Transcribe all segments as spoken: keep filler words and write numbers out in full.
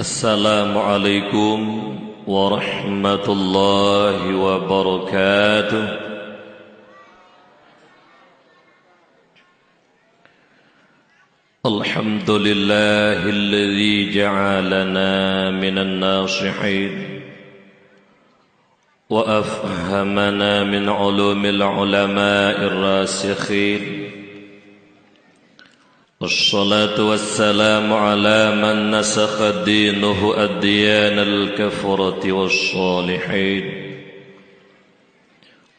Assalamualaikum warahmatullahi wabarakatuh. Alhamdulillahilladzi ja'alana minan nasihin wa afhamana min ulumil ulama'ir rasikhin. Wassalatu wassalamu ala man nasakha dinuhu adyanal kafarati wassalihin,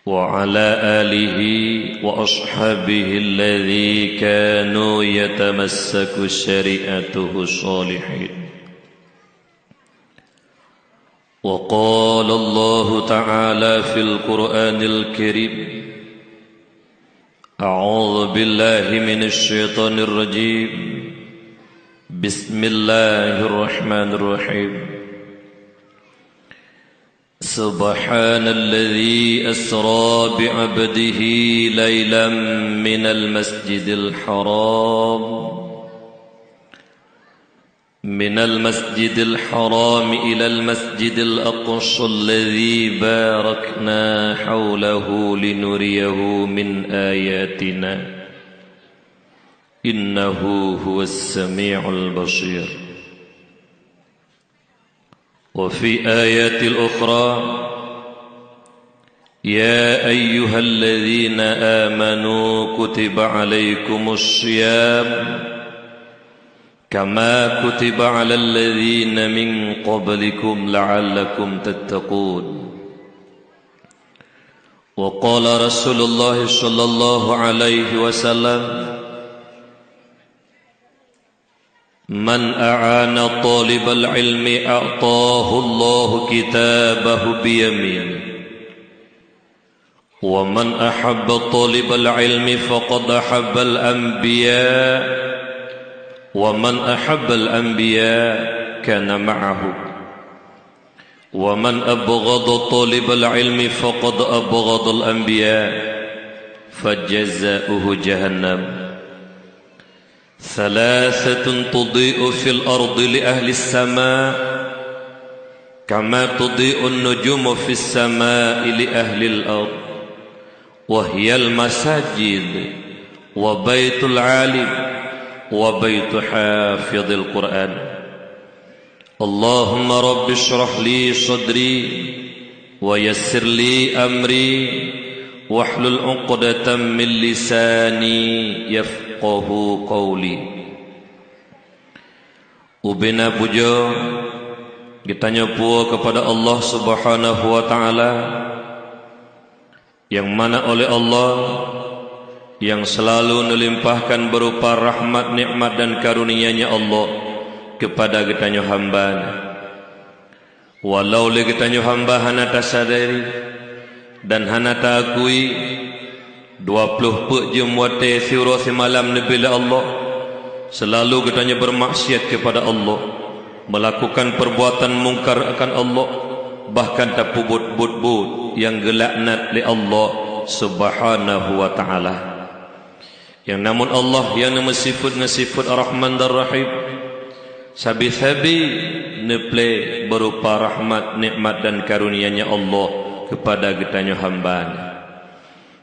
wa ala alihi wa ashabihi alladzi kanu yatamassaku syari'atuhu salihin. Wa qala Allahu ta'ala fil Qur'anil Karim, a'udzu billahi minasy syaithanir rajim. Bismillahirrahmanirrahim. Subhanalladzi asra bi'abdihi lailam minal masjidil haram minal masjidil harami ilal masjidil aqsal ladzi barakna haulahu linuriyahu min ayatina, innahu huwas sami'ul basir. Wa fi ayatil ukhra, ya ayyuhalladzina amanu kutiba alaikumus siyam kama kutiba alal ladzina min qablikum la'allakum tattaqun. Wa qala Rasulullah sallallahu alaihi wasallam, man a'ana talibal ilmi a'tahu Allahu kitabahu biyamin. Wa man ahabba talibal ilmi faqad ahabbal anbiya. Wa man ahabbal anbiya kana ma'ahu. Wa man abghadha talibal ilmi faqad abghadhal anbiya. Fajaza'uhu jahannam. Thalathatun tudhi'u fil ardi li ahlis sama, kama tudhi'un nujumu fis sama'i li ahlil ard, wa hiyal masajid, wa baitul alim, wa baitu hafidhil Qur'an. Allahumma rabbi shrah li sadri wa yassir li amri wahlul 'uqdatam min lisani yafqahu qawli. Ubena pujoe geutanyoe puwoe keupada Allah Subhanahu wa Ta'ala, nyang mana oleh Allah nyang seulalu neulimpahkan beurupa rahmat, nikmat dan karunia-Nya Allah keupada geutanyoe hamba-Nya. Walau lé geutanyoe hamba hana tasadari dan hana taakui, dua ploh peuet jeuem watée siuroe simalam neubri lé Allah, seulalu geutanyoe beurmaksiat keupada Allah, meulakukan peurbuatan mungkar akan Allah, bahkan tapeubuet buet-buet nyang geulaknat lé Allah Subhanahu wa Ta'ala. Nyang namon Allah nyang neumeusifeuet ngon sifeuet Rahman dan Rahim, sabe-sabe neuplé beurupa rahmat, nikmat dan karunia-Nya Allah keupada geutanyoe hamba-Nya.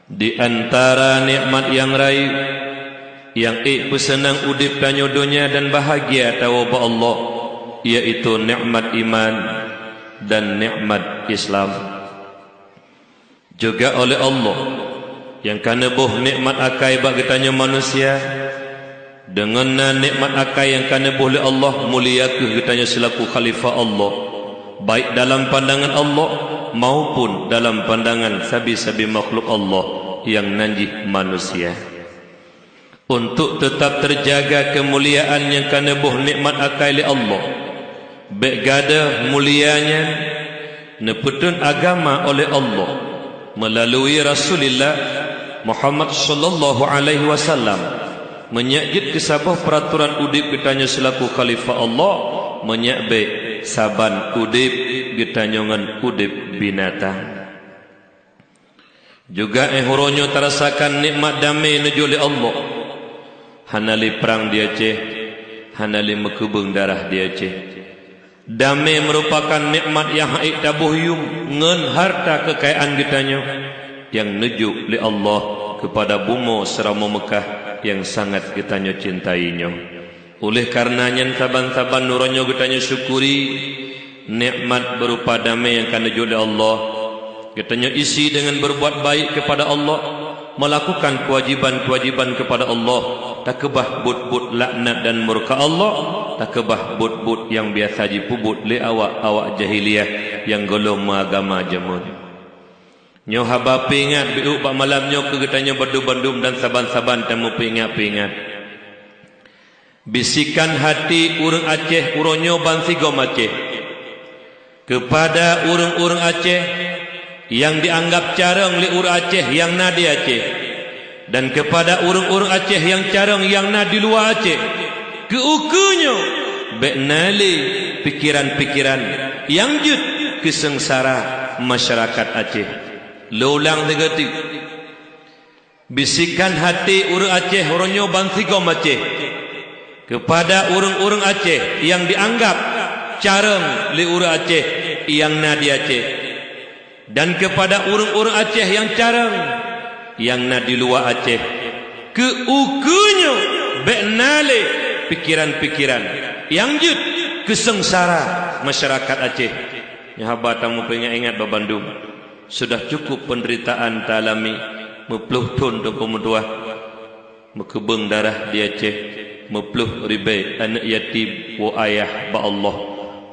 Di antara nikmat nyang rayeuk, nyang ék peuseunang udeb tanyoe donya dan bahagia tawoe bak Allah, iaitu nikmat iman dan nikmat Islam. Juga oleh Allah nyang ka neuboh nikmat akai bak geutanyoe manusia. Deungon na nikmat akai nyang ka neuboh lé Allah, mulia kheueh geutanyoe seulaku khalifah Allah, baik dalam pandangan Allah maupun dalam pandangan sabe-sabe makhluk Allah nyang nan jih manusia. Untuk teutab teujaga keumuliaan nyang ka neuboh nikmat akai lé Allah, bék gadôh mulia nyan neupeutrön agama oleh Allah meulalui Rasulillah Muhammad sallallahu alaihi wasallam. Meunyak jeuet keu saboh peuratoran udeb geutanyoe seulaku khalifah Allah, meunyak bék saban udeb geutanyoe ngon udeb binatang. Juga éh uroe nyoe tarasakan nikmat damé neujok lé Allah. Hana lé prang di Aceh, hana lé meukeubeueng darah di Aceh. Damé meurupakan nikmat nyang hana taboh yuem ngon harta keukayaan geutanyoe nyang neujok lé Allah keupada bumoe Seuramoe Meukah nyang sangat geutanyoe cintai nyoe. Oleh kareuna nyan, saban-saban uroe nyoe geutanyoe syukuri nikmat beurupa damé nyang ka neujok lé Allah. Geutanyoe isi deungon beurbuat baik keupada Allah, meulakukan keuwajiban-keuwajiban keupada Allah, takeubah buet-buet laknat dan murka Allah, takeubah buet-buet nyang biasa jipeubuet lé awak-awak jahiliyah nyang gohlom meuagama jameun. Nyoe haba peuingat beuh bak malam nyoe keu geutanyoe bandum-bandum dan saban-saban tameupeuingat-peuingat. Bisikan hati ureuëng Aceh uroe nyoe bansigom Aceh. Keupada ureuëng-ureuëng Aceh nyang jianggab carông lé ureuëng Aceh nyang na di Aceh, dan keupada ureuëng-ureuëng Aceh nyang carông nyang na di luwa Aceh, keu ukeue nyoe bék na lé pikeran-pikeran nyang jeuet keu seungsara masyarakat Aceh. Lôn ulang sigoe teuk. Bisikan hati ureuëng Aceh uroe nyoe bansigom Aceh, keupada ureuëng-ureuëng Aceh nyang jianggab carông lé ureuëng Aceh nyang na di Aceh, dan keupada ureuëng-ureuëng Aceh nyang carông nyang na di luwa Aceh, keu ukeue nyoe bék na lé pikeran-pikeran nyang jeuet keu seungsara masyarakat Aceh. Nyoe haba tameupeuingat-ingat bak bandum. Sudah cukup penderitaan taalami meuploh thon teungku meutuwah, meukeubeueng darah di Aceh, meuploh ribée aneuëk yatim woe ayah bak Allah,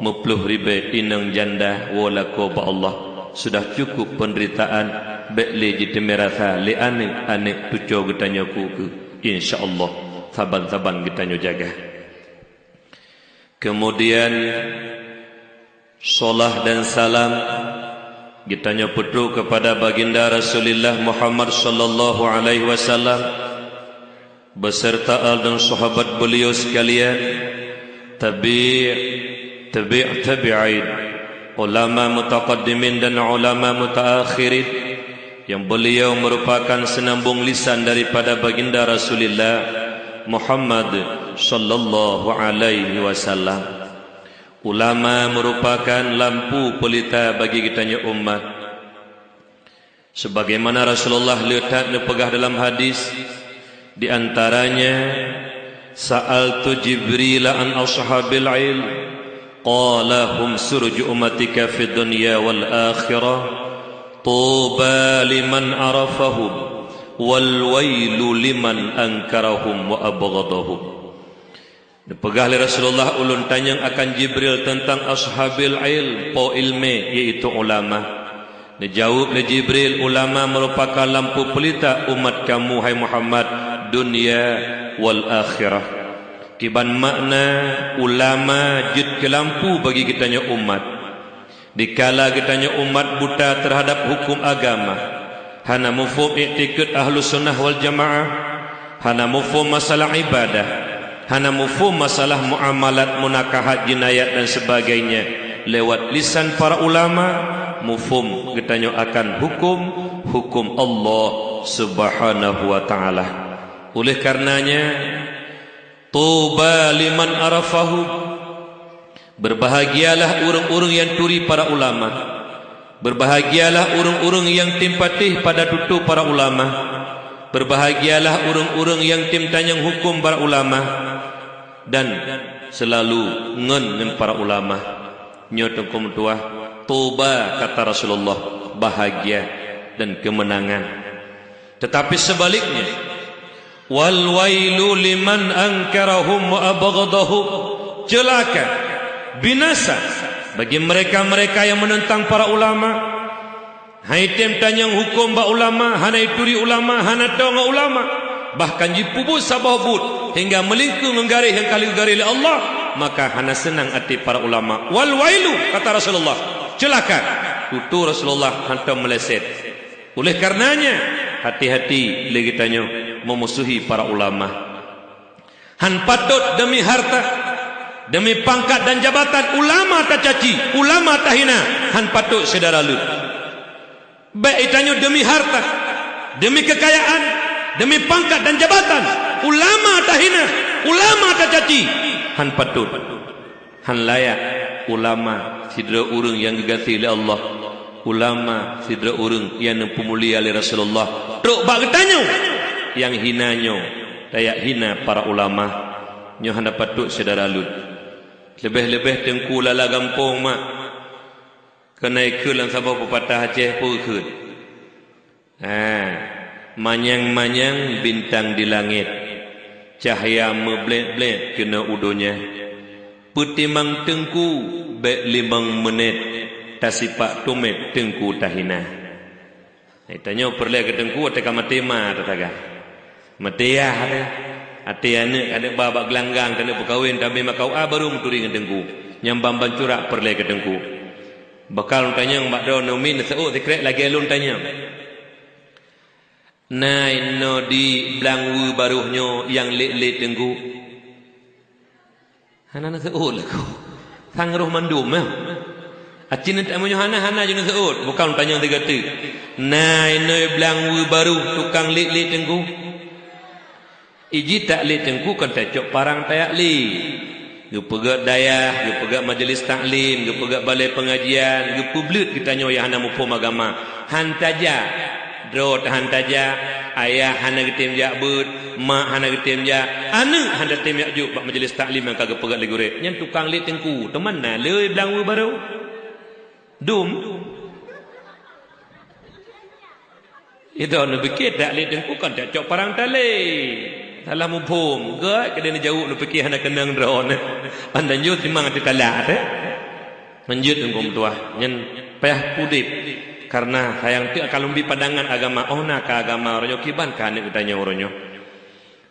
meuploh ribée inong janda woe lakoe bak Allah. Sudah cukup penderitaan, bék lé jiteumé rasa lé aneuëk-aneuëk tuco geutanyoe keu ukeue. Insya Allah, saban-saban geutanyoe jaga. Keumudian, salat dan salam geutanyoe peutrok keupada Baginda Rasulullah Muhammad sallallahu alaihi wasallam beserta al dan sahabat beliau sekalian, tabi', tabi' tabi'in, ulama mutaqaddimin dan ulama mutaakhirin, yang beliau merupakan senambung lisan daripada Baginda Rasulullah Muhammad sallallahu alaihi wasallam. Ulama merupakan lampu peulita bagi geutanyoe umat. Sebagaimana Rasulullah le that neupeugah dalam hadis, di antaranya, "Sa'altu Jibril an ashabil ilm, qala hum suruju ummatika fid dunya wal akhirah, tuba liman arafahum, wal wailu liman ankarahum wa abghadahum." Neupeugah lé Rasulullah, "Ulôn tanyong akan Jibril teuntang ashabil ilm, po iéleumé, yaitu ulama." Neujaweueb lé Jibril, "Ulama meurupakan lampu peulita umat kamu, hai Muhammad, dunya wal akhirah." Kiban makna ulama jeuet keu lampu bagi geutanyoe umat. Dikala geutanyoe umat buta teuhadab huköm agama, hana muphom iktikeuet Ahlussunnah wal Jamaah, hana muphom masalah ibadah, hana muphom masalah muamalat, munakahat, jinayat dan sebagainya, lewat lisan para ulama, muphom geutanyoe akan huköm, huköm Allah Subhanahu wa Ta'ala. Oleh karenanya, tuba liman arafahum. Berbahagialah ureuëng-ureuëng nyang turi para ulama. Berbahagialah ureuëng-ureuëng nyang tem patéh pada tutoe para ulama. Berbahagialah ureuëng-ureuëng nyang tem tanyong huköm para ulama dan seulalu ngon ngon para ulama. Nyoe teungku meutuwah, tuba kata Rasulullah, bahagia dan keumeunangan. Tetapi sebaliknya, "Wal wailu liman ankarahum wa abghadahum." Celaka, binasa bagi mereka-mereka yang menentang para ulama. Hana tem tanyong huköm bak ulama, hana turi ulama, hana toe ngon ulama. Bahkan jipeubuet saboh buet hingga meulingkue ngon garéh nyang ka lheueh geugaréh lé Allah, maka hana seunang até para ulama. "Wal wailu," kata Rasulullah, "celaka." Tutoe Rasulullah hantom meuleset. Oleh karenanya, hati-hati lé geutanyoe meumusuhi para ulama. Han patot deumi harta, deumi pangkat dan jabatan ulama tacaci, ulama tahina, han patot syedara lôn. Bék geutanyoe deumi harta, deumi keukayaan, deumi pangkat dan jabatan, ulama tahina, ulama tacaci, han patot, han layak. Ulama sidroe ureuëng nyang geugaséh lé Allah. Ulama sidroe ureuëng nyang neupeumulia lé Rasulullah. Trok bak geutanyoe nyang hina nyoe, tajak hina para ulama. Nyoe hana patôt syedara lôn. Leubeh-leubeh teungku lala gampông mak. Keuneuk kheun lam saboh peupatah Aceh peue kheun. Ha, manyang-manyang bintang di langét, cahya meublét-blét keunoe u donya. Peutimang teungku bék limong meunét, tasipak tumet teungku tahina. Hai, tanyoe peureulée keu teungku watée ka maté ma tataga. Maté yah teuh. Até aneuëk, aneuëk ba bak geulanggang, aneuëk peukawen, tabé makau a baru meuturi ngon teungku. Nyang ban-ban curak peureulée keu teungku. Bakal lôn tanyong bak droe neumiet neuseuôt sikrek lagée lôn tanyong. Na inoe di blang weu baroh nyoe nyang lét-lét teungku? Hana neuseuôt lakoe. Sang roh mandum, ya. Acin meunyoe hana, hana jeuet neuseuôt. Bukon tanyong tiga teuk. Na inoe blang weu baroh tukang lét-lét teungku? Iji taklid teungku kon tacok parang tayak lé. Geupeugét dayah, geupeugét majeulis taklim, geupeugét balée peungajian, geupeubleuet geutanyoe nyang hana muphom agama. Han tajak, droe tahan tajak, ayah hana geutem jak beuet, mak hana geutem jak, aneuëk hana tem jak jok bak majeulis taklim nyang ka geupeugét lé gurée. Nyan tukang lét teungku, teuma na le blang weu baroh. Dum. Idong neupiké taklid teungku kon tacok parang talé. Salah muphom, gét keudeh neujaweueb neupiké hana keunong droeneuh. Anda jeuet timang ati talak teuh. Lanjut teungku meutuah, nyan payah udeb. Karena sayang teuk akan lom bi pandangan agama, oh na ka agama uroe nyoe kiban ka aneuëk geutanyoe uroe nyoe.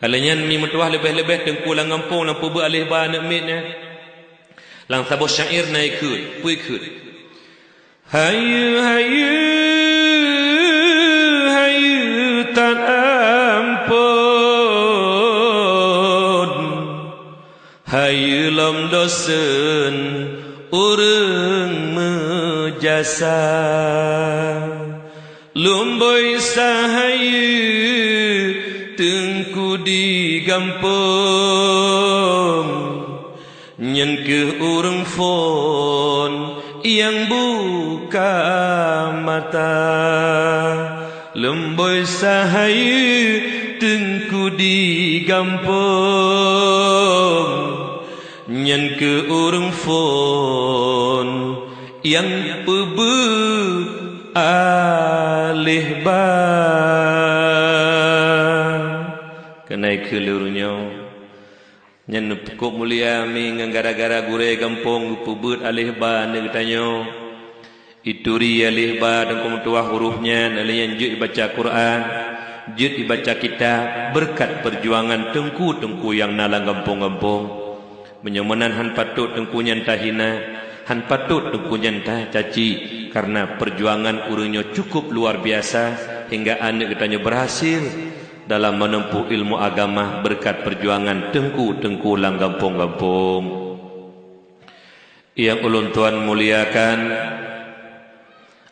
Ka lheueh nyan mi meutuah leubeh-leubeh teungku lam gampông lam peubuet aléh ba aneuëk miet nyan. Lam saboh syair na ikheun, peue ikheun? Hayeue, hayeue, hayeue tan ampôn, hayeue lom dosen ureuëng meujasa. Lumboi sahayeue teungku di gampông, nyan kheueh ureuëng phon nyang buka mata. Lumboi sahayeue teungku di gampông, nyan kheueh ureuëng phon nyang peubeuet aléh ba. Keuneuk kheun lé ureuëng nyoe. Nyan peucok mulia mi ngon gara-gara gurée gampông geupeubeuet aléh ba aneuëk geutanyoe. Ituri aléh ba teungku meutuah huruf nyan, aléh nyan jeuet ibaca Quran, jeuet ibaca kitab, beureukat peujuangan teungku-teungku nyang na lam gampông-gampông. Meunyoe meunan han patôt teungku nyan tahina, han patôt teungku nyan tacaci, kareuna peujuangan ureuëng nyoe cukup luar biasa hingga aneuëk geutanyoe beurhasil dalam meuneumpôh ilmu agama beureukat peujuangan teungku-teungku lam gampông-gampông. Nyang ulôn tuan muliakan,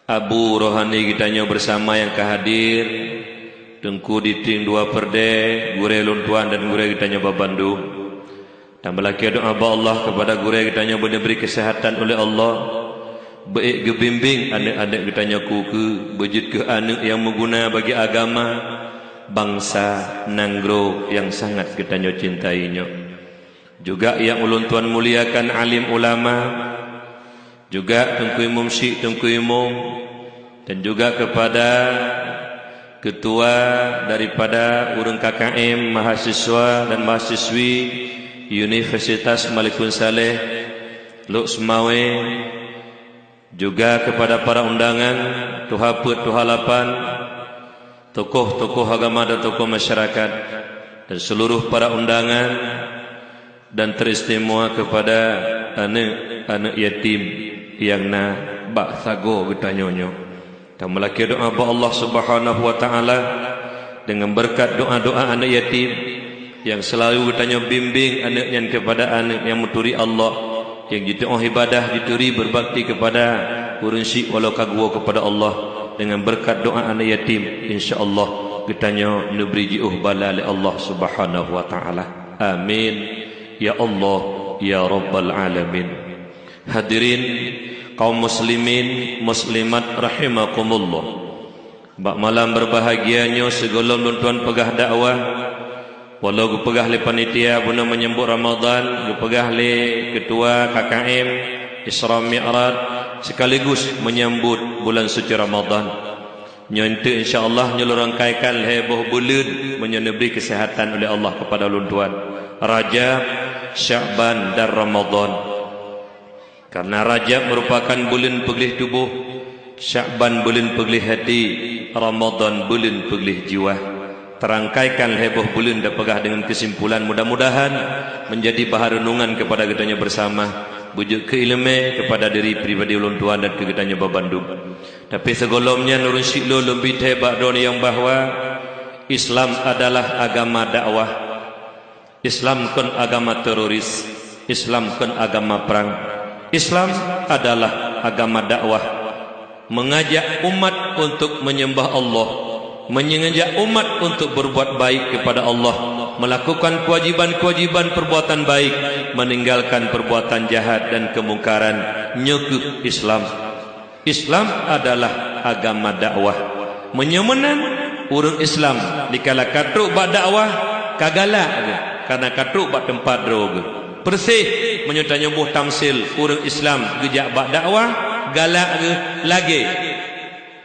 abu rohani geutanyoe beusama nyang ka hadir, Teungku Diting Dua Peureudée, gurée lôn tuan dan gurée geutanyoe babandum. Tameulakée doá bak Allah keupada gurée geutanyoe beuneubri keuseuhatan ulée Allah, beuék geubimbéng aneuëk-aneuëk geutanyoe keu-keu, beujeuet keuh aneuëk nyang meuguna bagi agama, bansa, nanggroe nyang sangat geutanyoe cintai nyoe. Juga nyang ulôn tuan muliakan alim ulama, juga Teungku Imum Syik, Teungku Imum, dan juga kepada ketua daripada ureuëng K K M, mahasiswa dan mahasiswi Universitas Malikun Saleh, Lhokseumawe, juga kepada para undangan, tuha peuet, tuha lapan, tokoh-tokoh agama dan tokoh masyarakat, dan seluruh para undangan, dan teristimewa kepada aneuëk-aneuëk yatim nyang na bak sagoe geutanyoe nyoe. Tameulakée doá bak Allah Subhanahu wa Taala deungon beureukat doá-doá aneuëk yatim nyang seulalu geutanyoe bimbéng aneuëk nyan keupada aneuëk nyang meuturi Allah, nyang jituoh ibadah, jituri beurbakti keupada ureuëng syik walau ka geuwoe keupada Allah. Deungon beureukat doá aneuëk yatim, insya Allah geutanyoe neubri jiôh bala lé Allah Subhanahu wa Taala. Amin, ya Allah, ya Rabbal Alamin. Hadirin kaum muslimin muslimat rahimakumullah. Bak malam berbahagia nyoe sigohlom lôn tuan peugah dakwah, walau geupeugah lé panitia bunoe menyambut Ramadan, geupeugah lé ketua K K M Isra Mi'raj sekaligus menyambut bulan suci Ramadan. Nyoe eunteuk insya Allah nyoe lôn rangkaikan lhée boh buleuen meunyoe neubri keuseuhatan uleh Allah keupada ulôn tuan, Rajab, Sya'ban dan Ramadan. Karena Rajab merupakan buleuen peugleh tuboh, Sya'ban buleuen peugleh hati, Ramadan buleuen peugleh jiwa. Terangkaikan lhée boh buleuen tapeugah deungon keusimpulan, mudah-mudahan menjadi bahan renungan keupada geutanyoe bersama, beujeuet keu iéleumé keupada diri pribadi ulôn tuan dan keu geutanyoe babandum. Tapi sigohlom nyan ureuëng syiek lôn lôn bi thée bak droeneuh nyang bahwa Islam adalah agama dakwah. Islam kon agama teroris, Islam kon agama perang. Islam adalah agama dakwah, mengajak umat untuk menyembah Allah, mengajak umat untuk berbuat baik kepada Allah, melakukan kewajiban-kewajiban perbuatan baik, meninggalkan perbuatan jahat dan kemungkaran. Nyoe kheueh Islam. Islam adalah agama dakwah. Meunyoe meunan, ureuëng Islam dikala ka trok bak dakwah, ka galak geuh, karena ka trok bak teumpat droe geuh. Peureuseh meunyoe tanyoe boh tamsil ureuëng Islam geujak bak dakwah, galak geuh lagée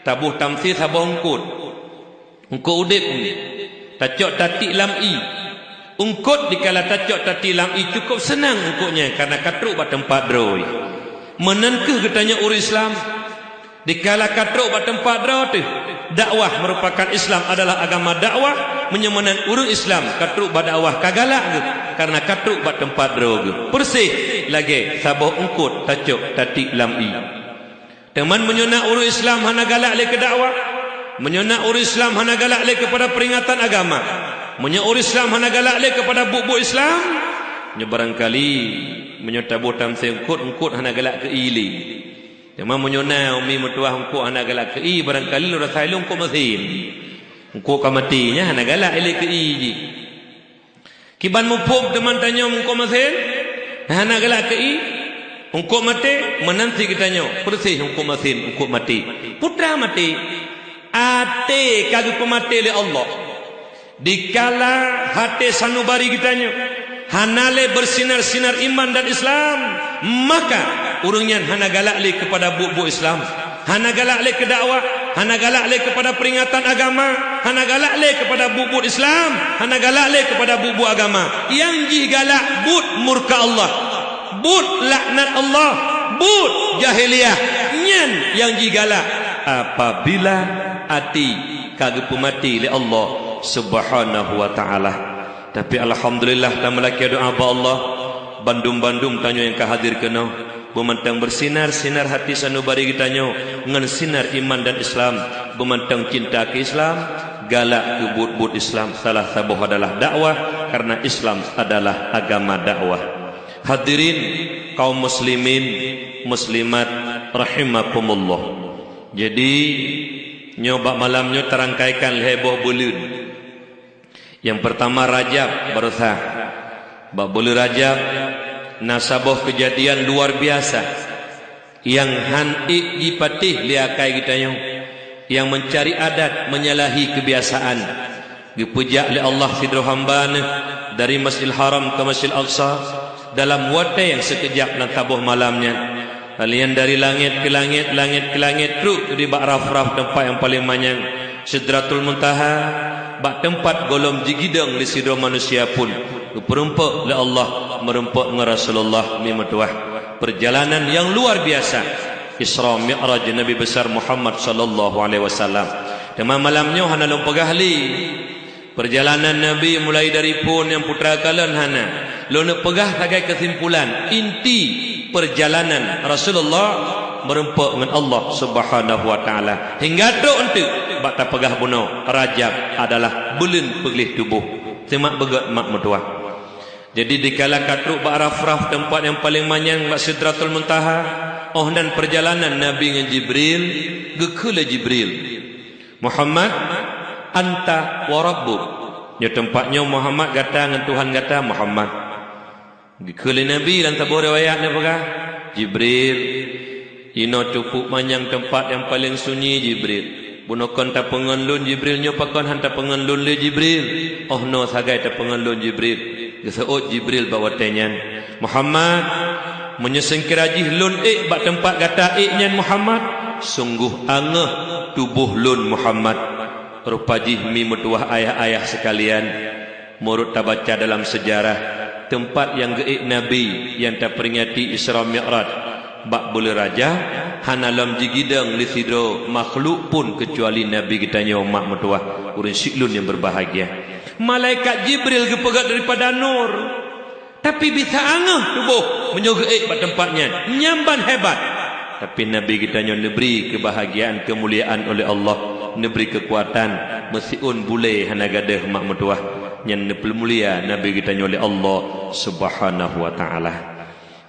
taboh tamsil saboh eungkot. Eungkot udeb nyoe, tacok tatiek lam ié. Eungkot dikala tacok tatiek lam ié cukôp seunang eungkot nyan karena ka trok bak teumpat droe. Meunan kheueh geutanyoe ureuëng Islam. Dikala ka trok bak teumpat droe teuh, dakwah merupakan Islam adalah agama dakwah, meunyoe meunan ureuëng Islam ka trok bak dakwah ka galak geuh karena ka trok bak teumpat droe geuh. Peureuseh lagée saboh eungkot tacok tatiek lam ié. Teuma meunyoe na ureuëng Islam hana galak lé keu dakwah, meunyoe na ureuëng Islam hana galak lé keupada peuringatan agama, meunyoe ureuëng Islam hana galak lé keupada buet-buet Islam, nyoe barangkali meunyoe taboh tamsil eungkot, eungkot hana galak keu ié lé. Teuma meunyoe na umi meutuwah eungkot hana galak keu ié, barangkali lôn rasa ilôn eungkot masin. Eungkot ka maté nyan hana galak ilée keu ié jih. Kiban muphom teuma tanyoe eungkot masin, hana galak keu ié, eungkot maté, meunan cit geutanyoe, peureuseh eungkot masin, eungkot maté. Peue teuma maté, até ka geupeumaté lé Allah. Dikala até sanubari geutanyoe hana lé beusinar-sinar iman dan Islam, maka ureuëng nyan hana galak lé keupada buet-buet Islam. Hana galak lé keu dakwah, hana galak lé keupada peuringatan agama, hana galak lé keupada buet-buet Islam, hana galak lé keupada buet-buet agama. Nyang jih galak buet murka Allah, buet laknat Allah, buet jahiliyah. Nyan nyang jih galak apabila até ka geupeumaté lé Allah Subhanahu wa Ta'ala. Tapi alhamdulillah, tameulakée doá bak Allah, bandum-bandum tanyoe nyang ka hadir keunoe, beumantong beusinar-sinar hati sanubari geutanyoe ngon sinar iman dan Islam, beumantong cinta keu Islam, galak keu buet-buet Islam. Salah saboh adalah dakwah, karena Islam adalah agama dakwah. Hadirin kaum muslimin muslimat rahimakumullah. Jadi, nyoe bak malam nyoe tarangkaikan lhée boh buleuen. Nyang peurtama Rajab baroesa. Bak buleuen Rajab na saboh keujadian luar biasa nyang han ék jipatéh lé akai geutanyoe, nyang meucari adat menyalahi keubiasaan. Geupeujak lé Allah sidroe hamba Neuh dari Masjidil Haram keu Masjidil Aqsa dalam watée nyang sikeujab lam saboh malam nyan. Lheuh nyan dari langét keu langét, langét keu langét, trok di bak raf-raf teumpat nyang paleng manyang, Sidratul Muntaha, bak teumpat gohlom jigidong lé sidroe manusia phon, geupeureumpok lé Allah, meureumpok ngon Rasulullah mi meutuwah. Peurjalanan nyang luar biasa, Isra Mi'raj Nabi Besar Muhammad sallallahu alaihi wasallam. Teuma malam nyoe hana lôn peugah lé. Peurjalanan Nabi mulai dari phon nyang putra kalon hana. Lôn peugah sagai keusimpulan, inti peurjalanan Rasulullah meureumpok ngon Allah Subhanahu wa Ta'ala. Hingga trok eunteuk bak tapeugah bunoe, Rajab adalah buleuen peugleh tuboh. Simak beugét mak meutuwah. Jadi dikala ka trok bak raf-raf teumpat nyang paleng manyang bak Sidratul Muntaha, óh nan peurjalanan Nabi ngon Jibril, geukheun lé Jibril, "Muhammad, anta wa rabbuk." Nyoe teumpat nyoe Muhammad, gata ngon Tuhan gata Muhammad. Geukheun lé Nabi lam saboh riwayat neupeugah, Jibril, inoe cukup manyang teumpat nyang paleng sunyi, Jibril. Bunoe kon tapeungon lôn, Jibril, nyoe pakon han tapeungon lôn lé, Jibril? Oh noe sagai tapeungon lôn, Jibril. Geuseuôt Jibril bak watée nyan, "Muhammad, meunyoe seukira jih lôn ék bak teumpat gata ék nyan, Muhammad, sunggoh angeuh tuboh lôn, Muhammad." Rupa jih mi meutuwah ayah-ayah seukalian, meunurot tabaca dalam seujarah, teumpat nyang geuék Nabi nyang taperingati Isra Mi'raj bak buleuen Rajab, hana lom jigidong lé sidroe makhluk pun keucuali Nabi geutanyoe mak meutuwah, ureuëng siklun nyang beubahgia. Malaikat Jibril geupeugét daripada nur. Tapi bisa angeuh tuboh meunyoe geuék bak teumpat nyan, nyan ban hebat. Tapi Nabi geutanyoe neubri keubahagiaan, keumuliaan oleh Allah, neubri keukuatan, meusiôn bulée hana gadôh mak meutuwah, nyan neupeumulia Nabi geutanyoe lé Allah Subhanahu wa Ta'ala.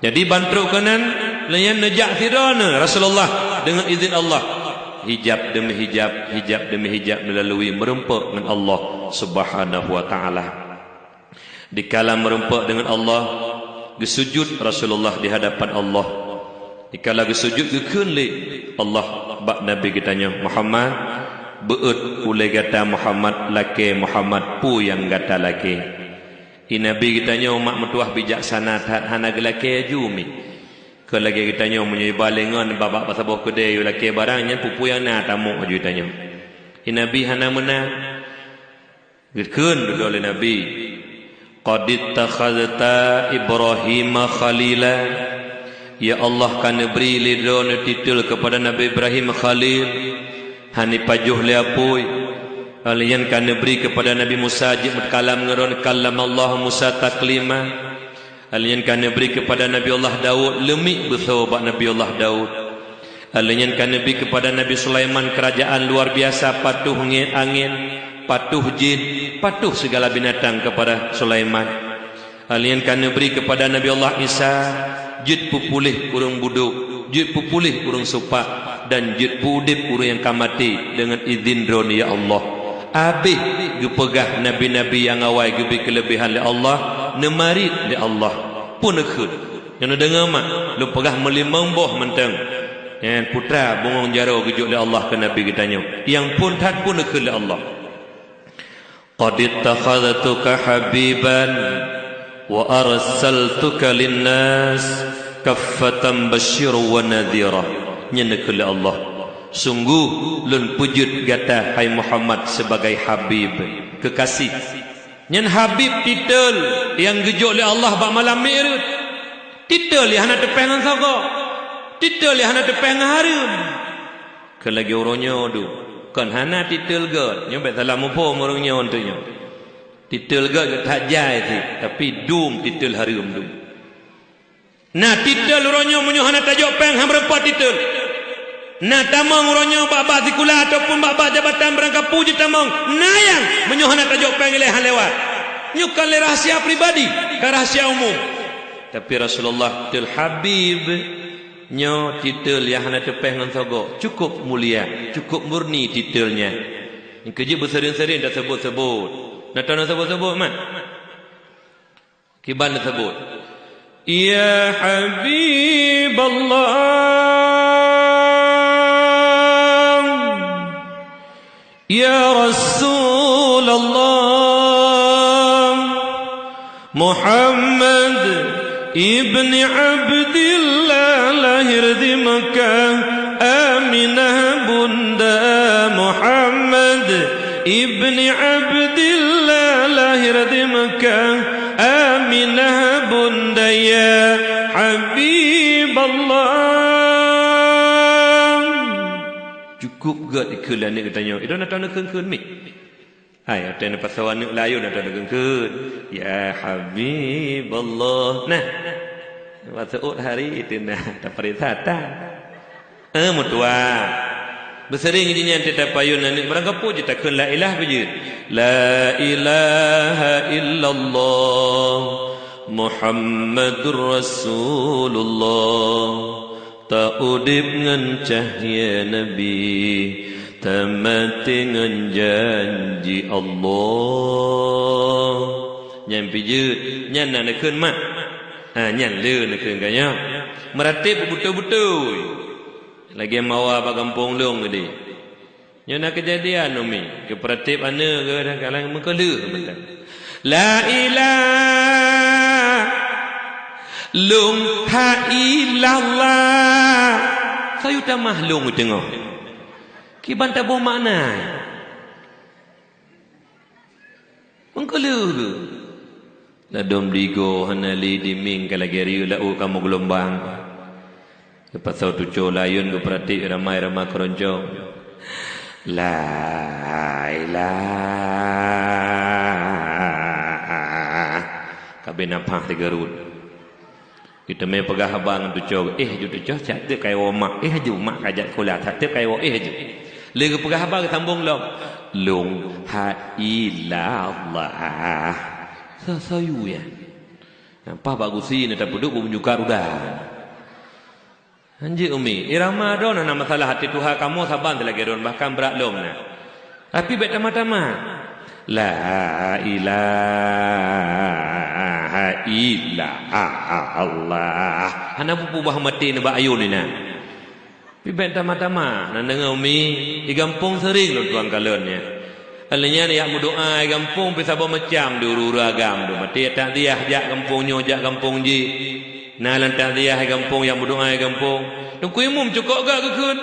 Jadi ban trok keunan, lé nyan neujak sidroe Rasulullah deungon izin Allah. Hijab demi hijab, hijab demi hijab neulalui, meurumpok ngon Allah Subhanahu wa Ta'ala. Dikala meurumpok deungon Allah, geusujut Rasulullah di hadapan Allah. Dikala geusujut geukheun lé Allah bak Nabi geutanyoe, "Muhammad, beuet ulée gata Muhammad, lakée Muhammad peue nyang gata lakée." Di Nabi geutanyoe mak meutuwah bijaksana that, hana geulakée aju mi. Keu lagée geutanyoe meunyoe iba lé ngon babah saboh keudée yue lakée barang nyan, peue-peue nyang na tamong aju tanyoe. Di Nabi hana meunan. Geukheun dudoe lé Nabi, "Qad ittakhadhta Ibrahima khalila." Ya Allah, ka neubri lé Droeneuh titel keupada Nabi Ibrahim khalil, hana ipajoh lé apui. Lheueh nyan ka neubri keupada Nabi Musa jeuet meukalam ngon Droeneuh, "Kallamallahu Musa taklima." Lheueh nyan ka neubri keupada Nabi Allah Daud, leumiek beusoe bak Nabi Allah Daud. Lheueh nyan ka neubri keupada Nabi Sulaiman keurajaan luar biasa, patuh ngieng angén, patuh jin, patuh sigala binatang keupada Sulaiman. Lheueh nyan ka neubri keupada Nabi Allah Isa, jeuet peupuléh ureuëng budok, jeuet peupuléh ureuëng supak, dan jeuet peuudeb ureuëng nyang ka maté deungon idhin Droeneuh, ya Allah. Abéh geupeugah nabi-nabi nyang awai geubri keuleubehan lé Allah, neumarit lé Allah. Peue neukheun? Nyoe neudeungoe mak, lôn peugah meulimong boh mantong. Nyan putra bungöng jaroe geujok lé Allah keu Nabi geutanyoe. Nyang phon that peue neukheun lé Allah. "Qad ittakhadhtuka habiban wa arsaltuka linnas kaffatan basyiran wa nadhira." Nyan neukheun lé Allah, "Sunggoh lôn peujeuet gata, hai Muhammad, sibagai habib, keukaséh." Nyan habib titel nyang geujok lé Allah bak malam Mi'raj. Titel nyang hana teupéh ngon sagoe. Titel nyang hana teupéh ngon hareuem. Keu lagée uroe nyoe dum, kon hana titel gét. Nyoe bék salah muphom ureuëng nyoe teuk nyoe. Titel gét gét that jai cit, tapi dum titel hareuem dum. Na titel uroe nyoe meunyoe hana tajok péng, han meurumpok titel. Na tamong uroe nyoe bak-bak sikula ataupun bak-bak jabatan barangkapeue jeuet tamong. Na nyang meunyoe hana tajok péng ilée han lewat. Nyoe ka lé rahsia pribadi, ka rahsia umum. Tapi Rasulullah titel habib, nyoe titel nyang hana teupéh ngon sagoe, cukup mulia, cukup murni titel nyan. Nyang keujeuet beuseuring-seuring taseubut-seubut. Na tahu na seubut-seubut mat? Kiban teusebut, "Ya Habiballah, ya Rasulullah, Muhammad ibni Abdillah lahir di Mekah, Aminah bunda Muhammad ibni Abdillah lahir di Mekah, Aminah bunda ya Habiballah." Cukup gét dikheun lé aneuk geutanyoe. Idong na taneuk kheun-kheun mi. Hai, watée neupasoe aneuk layue na taneuk kheun-kheun. Ya Habiballah. Nah. Watée ôt hari itu nah, tapeurintah tan. Eh, meutuah. Beuseuring jih nyan teuh tapayon aneuk barangkapeue jeuet takheun la ilah beujeuet. La ilaha illallah Muhammadur Rasulullah. Taudeb ngon cahya Nabi, tamaté ngon janji Allah. Nyan pih jeuet, nyan na neukheun mak. Ha, nyan le neukheun gaya. Meuratéb beutôi-beutôi. Lagèe mawa bak gampông lôn tadi. Nyoe na keujadian, Umi. Geupeuratéb aneuk geuh kadang-kadang meukeuleuh mantong. La ilaha lôn ha illallah. Sayu tamah lôn teungoh. Kiban taboh makna. Meukeuleuh geuh. Ladôm digo hana lé dimieng ka lagèe riyeuk laôt kamoe geulombang. Geupasoe tucoe layeuen geupeuratéb ramai-ramai keuroncong. La ilaha. Ka bèk nafah sigeurot. Geuteumé peugah haba ngon tucoe, "Éh ju tucoe, siat teuk kayèe woe mak, éh ju mak ka jak sikula, siat teuk kayèe woe, éh ju." Lé geupeugah haba geusambông lom, "Lôn ha illallah." Sa-, sayu nyan. Paih bak gusi na tapeuduek beumeujungka ruda. Hanjeuet Umi, irama droen hana masalah, até tuha kamoe saban lagèe droen, bahkan brat lom na. Tapi bèk tamah-tamah. La ilaha illallah. Hana peue-peue bah maté nibak ayôn inan. Tapi bèk tamah-tamah. Na deungö Umi, di gampông seuring lôn tuan kalon nyan. Lheueh nyan jak meudoa di gampông pih saboh macam di ureueng-ureueng agam tu. Maté takziah jak gampông nyoe, jak gampông jih. Na lam takziah di gampông, jak meudoa di gampông. Teungku Imum cukôp gak geukheun.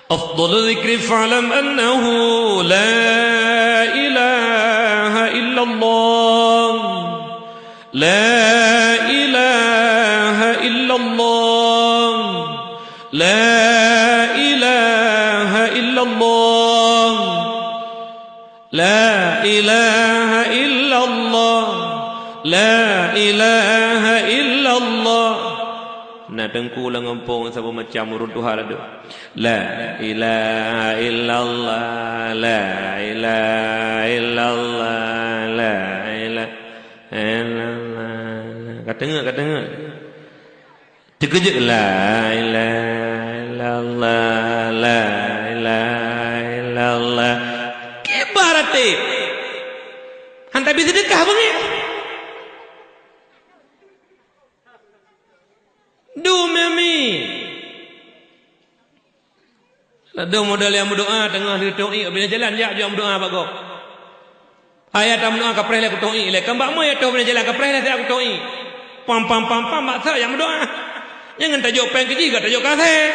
Afdalu dzikri fa'lam annahu la ilaha illallah. La ilaha illallah. La ilaha illallah. La ilaha illallah. La ilaha illallah. Na teungku lam gampông saboh macam ureueng tuha ladôm. La ilaha illallah, la ilaha illallah, la ilaha illallah. Ka teungeut, ka teungeut. Teukeujot, la ilaha illallah, la ilaha illallah. Kiban ratéb. Han tabi seudeukah beungéh. Dum Umi. Ladôm model nyang meudoa teungoh lheueh tôh iék, bina jalan jak jeuet meudoa bak gob. Hai, ata meudoa kapreh lé kutôh iék lé. Kan bak moe ya tôh bina jalan kapreh lé siat kutôh iék. Pam, pam, pam, pam, bak sa nyang meudoa. Nyang ngon tajok péng keu jih ka tajok keu asèe.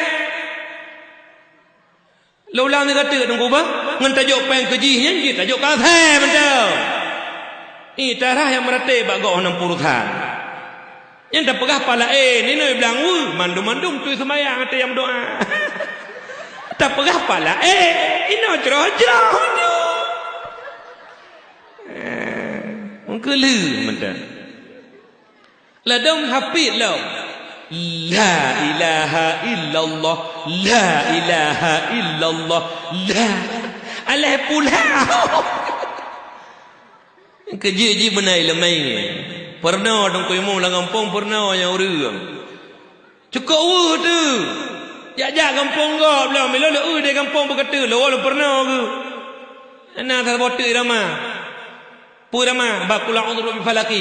Lôn ulang lé gata teungku bah, ngon tajok péng keu jih nyan jih tajok keu asèe mantong. Ih, tarah nyang meuratéb bak gob hana peurusan. Nyang tapeugah pala, eh, ninoe blang weuh, mandum-mandum tui seumayang até nyang meudoa. Tapeugah pala, eh, inoe jroh-jroh nyoe. Eh, meukeuleuh mantong. Ladôm hafid lom. La ilaha illallah, la ilaha illallah, la. Alah pula. Keujeuet jih beuna iéleumé. Peurunoe teungku imum lam gampông, peurunoe nyang ureueng. Cukôp weueh teuh. Jak-jak gampông gob lom, ilôn lôn eu di gampông beukeuteu, lôn woe lôn peurunoe geuh. Hana saboh teuk irama. Peue irama? Bak Qul a'udzu birabbil falaq.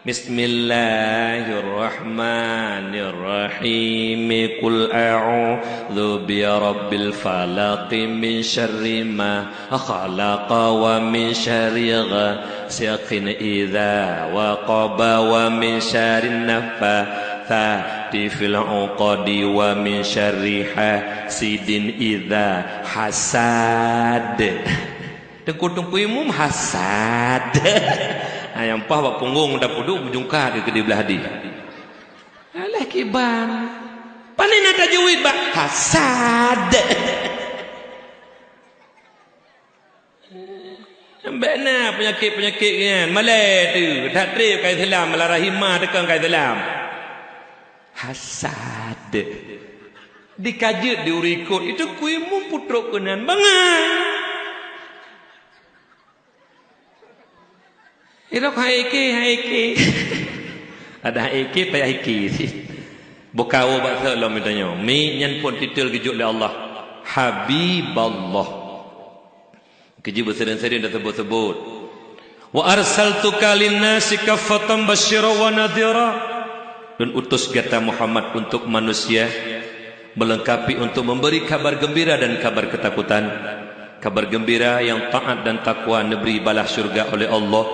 Bismillahirrahmanirrahim. Qul a'udzu birabbil falaq, min syarri ma khalaq, wa min syarri ghasiqin idza waqab, wa min syarrin naffatsati fil 'uqad, wa min syarri hasidin idza hasad. Teungku-teungku imum hasad. Ha, nyang paih bak punggong tapeuduek, beujungka keu keudéh blah deh. Alah kiban. Pane na tajwid bak hasad. Bèk na peunyakét-peunyakét nyan. Malèe teuh. That trép ka Islam, malah rahimah teuka ka Islam. Hasad. Dikajeut di ureueng ikot, itu kui mum putrok keunan bangai. Irok hai ke, hai ke. Ada hai ke, payah ke. Bukawo bak lom tanyoe. Mi nyan pun titel geujok lé Allah. Habiballah. Keujeuet beuseudeung-seudeung dan sebut-sebut. Wa arsaltuka linnasi kaffatan basyira wa nadhira. Lôn utus gata Muhammad untuk manusia, melengkapi untuk memberi kabar gembira dan kabar ketakutan. Kabar gembira, yang taat dan takwa neubri balaih syurga oleh Allah,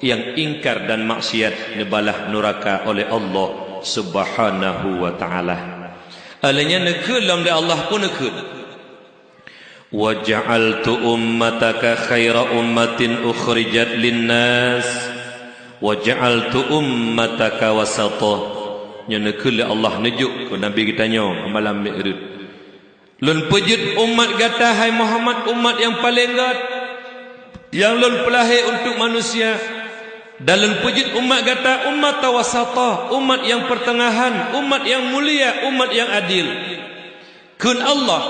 yang ingkar dan maksiat neubalah nuraka oleh Allah Subhanahu wa Ta'ala. Alanya neukheun lom lé Allah pun neukheun. "Wa ja'altu ummataka khaira ummatin ukhrijat linnas, wa ja'altu ummataka wasata." Nyoe neukheun lé Allah neujok keu Nabi geutanyoe malam Mi'raj. "Lôn peujeuet umat gata, hai Muhammad, umat nyang paleng gét, nyang Lôn peulahé untuk manusia. Dan Lôn peujeuet umat gata ummatan wasata, umat nyang peuteungahan, umat nyang mulia, umat nyang adil." Kheun Allah,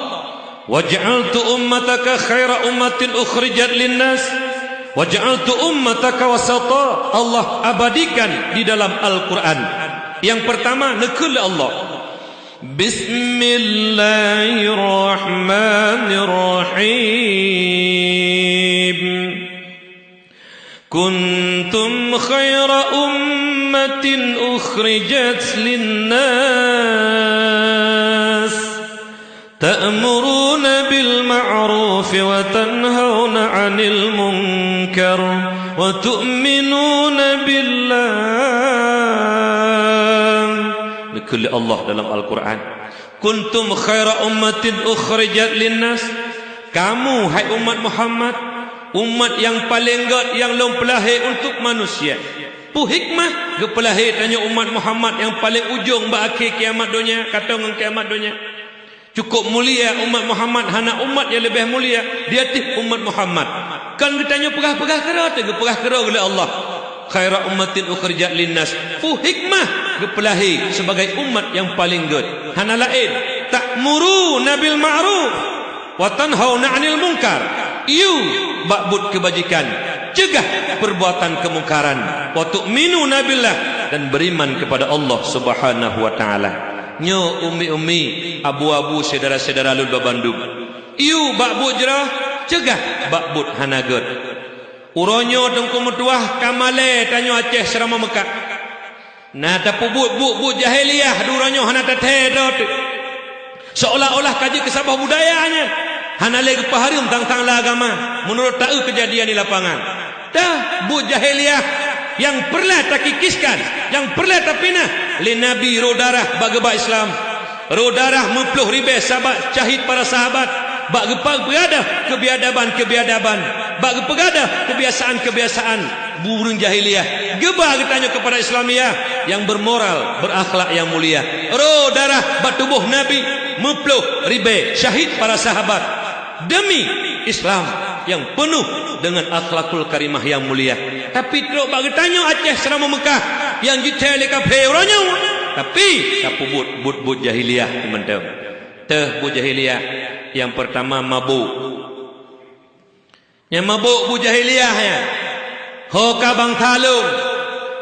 "Wa ja'altu ummataka khaira ummatin ukhrijat linnas, wa ja'altu ummataka wasata." Allah abadikan di dalam Al-Quran. Yang pertama, neukheun lé Allah, "Bismillahirrahmanirrahim. Kuntum khaira ummatin ukhrijat linnas, ta'muruna bil ma'ruf wa tanhauna 'anil munkar, wa tu'minuna billah." Neukheun lé Allah dalam Al-Quran, "Kuntum khaira ummatin ukhrijat linnas." Kamu, hai umat Muhammad, umat nyang paleng gét nyang Lôn peulahé untuk manusia. Peue hikmah geupeulahé tanyoe umat Muhammad nyang paleng ujong bak akhé kiamat donya, ka tô ngon kiamat donya? Cukup mulia umat Muhammad, hana umat nyang leubeh mulia di ateueh umat Muhammad. Kon geutanyoe peugah-peugah keudroe teuh, geupeugah keudroe lé Allah, "Khaira ummatin ukhrijat linnas." Peue hikmah geupeulahé sibagai umat nyang paleng gét? Hana laén, "Ta'muruna bil ma'ruf wa tanhauna 'anil munkar." Yue bak buet keubajikan, ceugah peurbuatan keumungkaran. "Wa tu'minuna billah," dan beriman kepada Allah Subhanahu wa Ta'ala. Nyoe ummi-ummi, abu-abu, syedara-syedara lôn banmandum. Yue bak buet jroh, ceugah bak buet hana gét. Uroe nyoe Teungku meutuwah ka malée tanyoe Aceh Seuramoe Meukah. Na tapeubuet buet-buet jahiliyah di uroe nyoe hana tathée droe teuh. Seolah-olah ka jeuet keu saboh budaya nyan. Hana lé geupeuhareuem tang-tang lam agama, meunurot taeu keujadian di lapangan. Teuh buet jahiliyah nyang peureulée takikiskan, nyang peureulée tapinah lé Nabi, rô darah bak geuba Islam. Rô darah meuploh ribée sahabat, syahid para sahabat, bak geupeugadôh keubiadaban-keubiadaban, bak geupeugadôh keubiasaan-keubiasaan ureuëng jahiliyah. Geuba geutanyoe keupada Islamiyah nyang bermoral, berakhlak nyang mulia. Rô darah bak tuboh Nabi meuploh ribée, syahid para sahabat. Demi Islam nyang peunoh deungon akhlakul karimah nyang mulia. Tapi trok bak geutanyoe Aceh Seuramoe Meukah nyang jithée lé kaphé uroe nyoe, tapi tapeubuet buet-buet jahiliyah mantong. Teuh buet jahiliyah, nyang peurtama mabök. Nyang mabök buet jahiliyah nyan. Ho ka bansa lôn,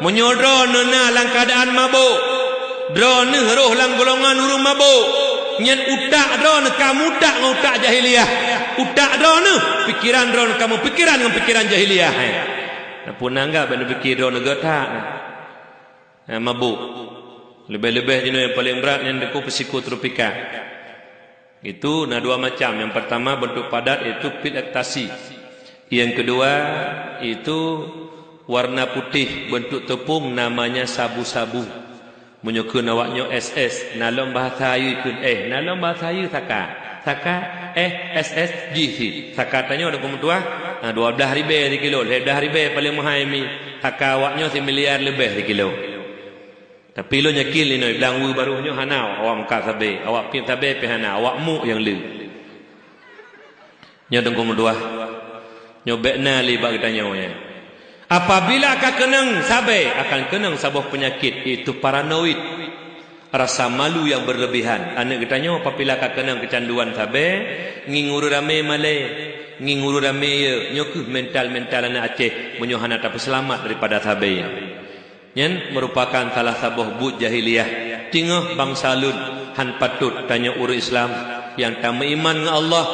meunyoe droeneuh na lam keuadaan mabök, droeneuh rôh lam golongan ureuëng mabök, nyan utak droeneuh ka meuutak ngon utak jahiliyah. Utak droeneuh, pikeran droeneuh ka meupikeran ngon pikeran jahiliyah. Nyan peue na anggab bak neupike droeneuh geutak. Nah, mabök. Leubeh-leubeh jinoe nyang paleng brat nyan dikeue psikotropikan. Itu na dua macam. Yang pertama bentuk padat, yaitu pil ekstasi. Yang kedua itu warna putih, bentuk tepung, namanya sabu-sabu. Meunyoe kheun awak nyoe S S, na lom bahasa Melayu kheun eh, na lom bahasa Melayu saka. Saka eh S S jih sit. Saka tanyoe dikeue meutuwah, ha, dua blaih ribée sikilo, lhée blaih ribée paleng meuhai mi. Saka awak nyoe similiar leubeh sikilo. Tapi lôn yakin linoe blang weue barôh nyoe hana awak meukat sabe, awak piep sabe pih hana, awak muk nyang le. Nyoe teungku meutuwah, nyoe bék na lé bak geutanyoe nyan. Apabila ka keunong sabe, akan keunong saboh peunyakét, yaitu paranoid, rasa malu yang berlebihan. Aneuëk geutanyoe apabila ka keunong keucanduan sabe, ngieng ureuëng ramé malée, ngieng ureuëng ramé ye, nyoe kheueh mental-mental aneuëk Aceh meunyoe hana tapeuseulamat daripada sabe nyan. Nyan meurupakan salah saboh buet jahiliyah. Teungoh bansa lôn, hán patot tanyoe ureuëng Islam nyang tameuiman ngon Allah,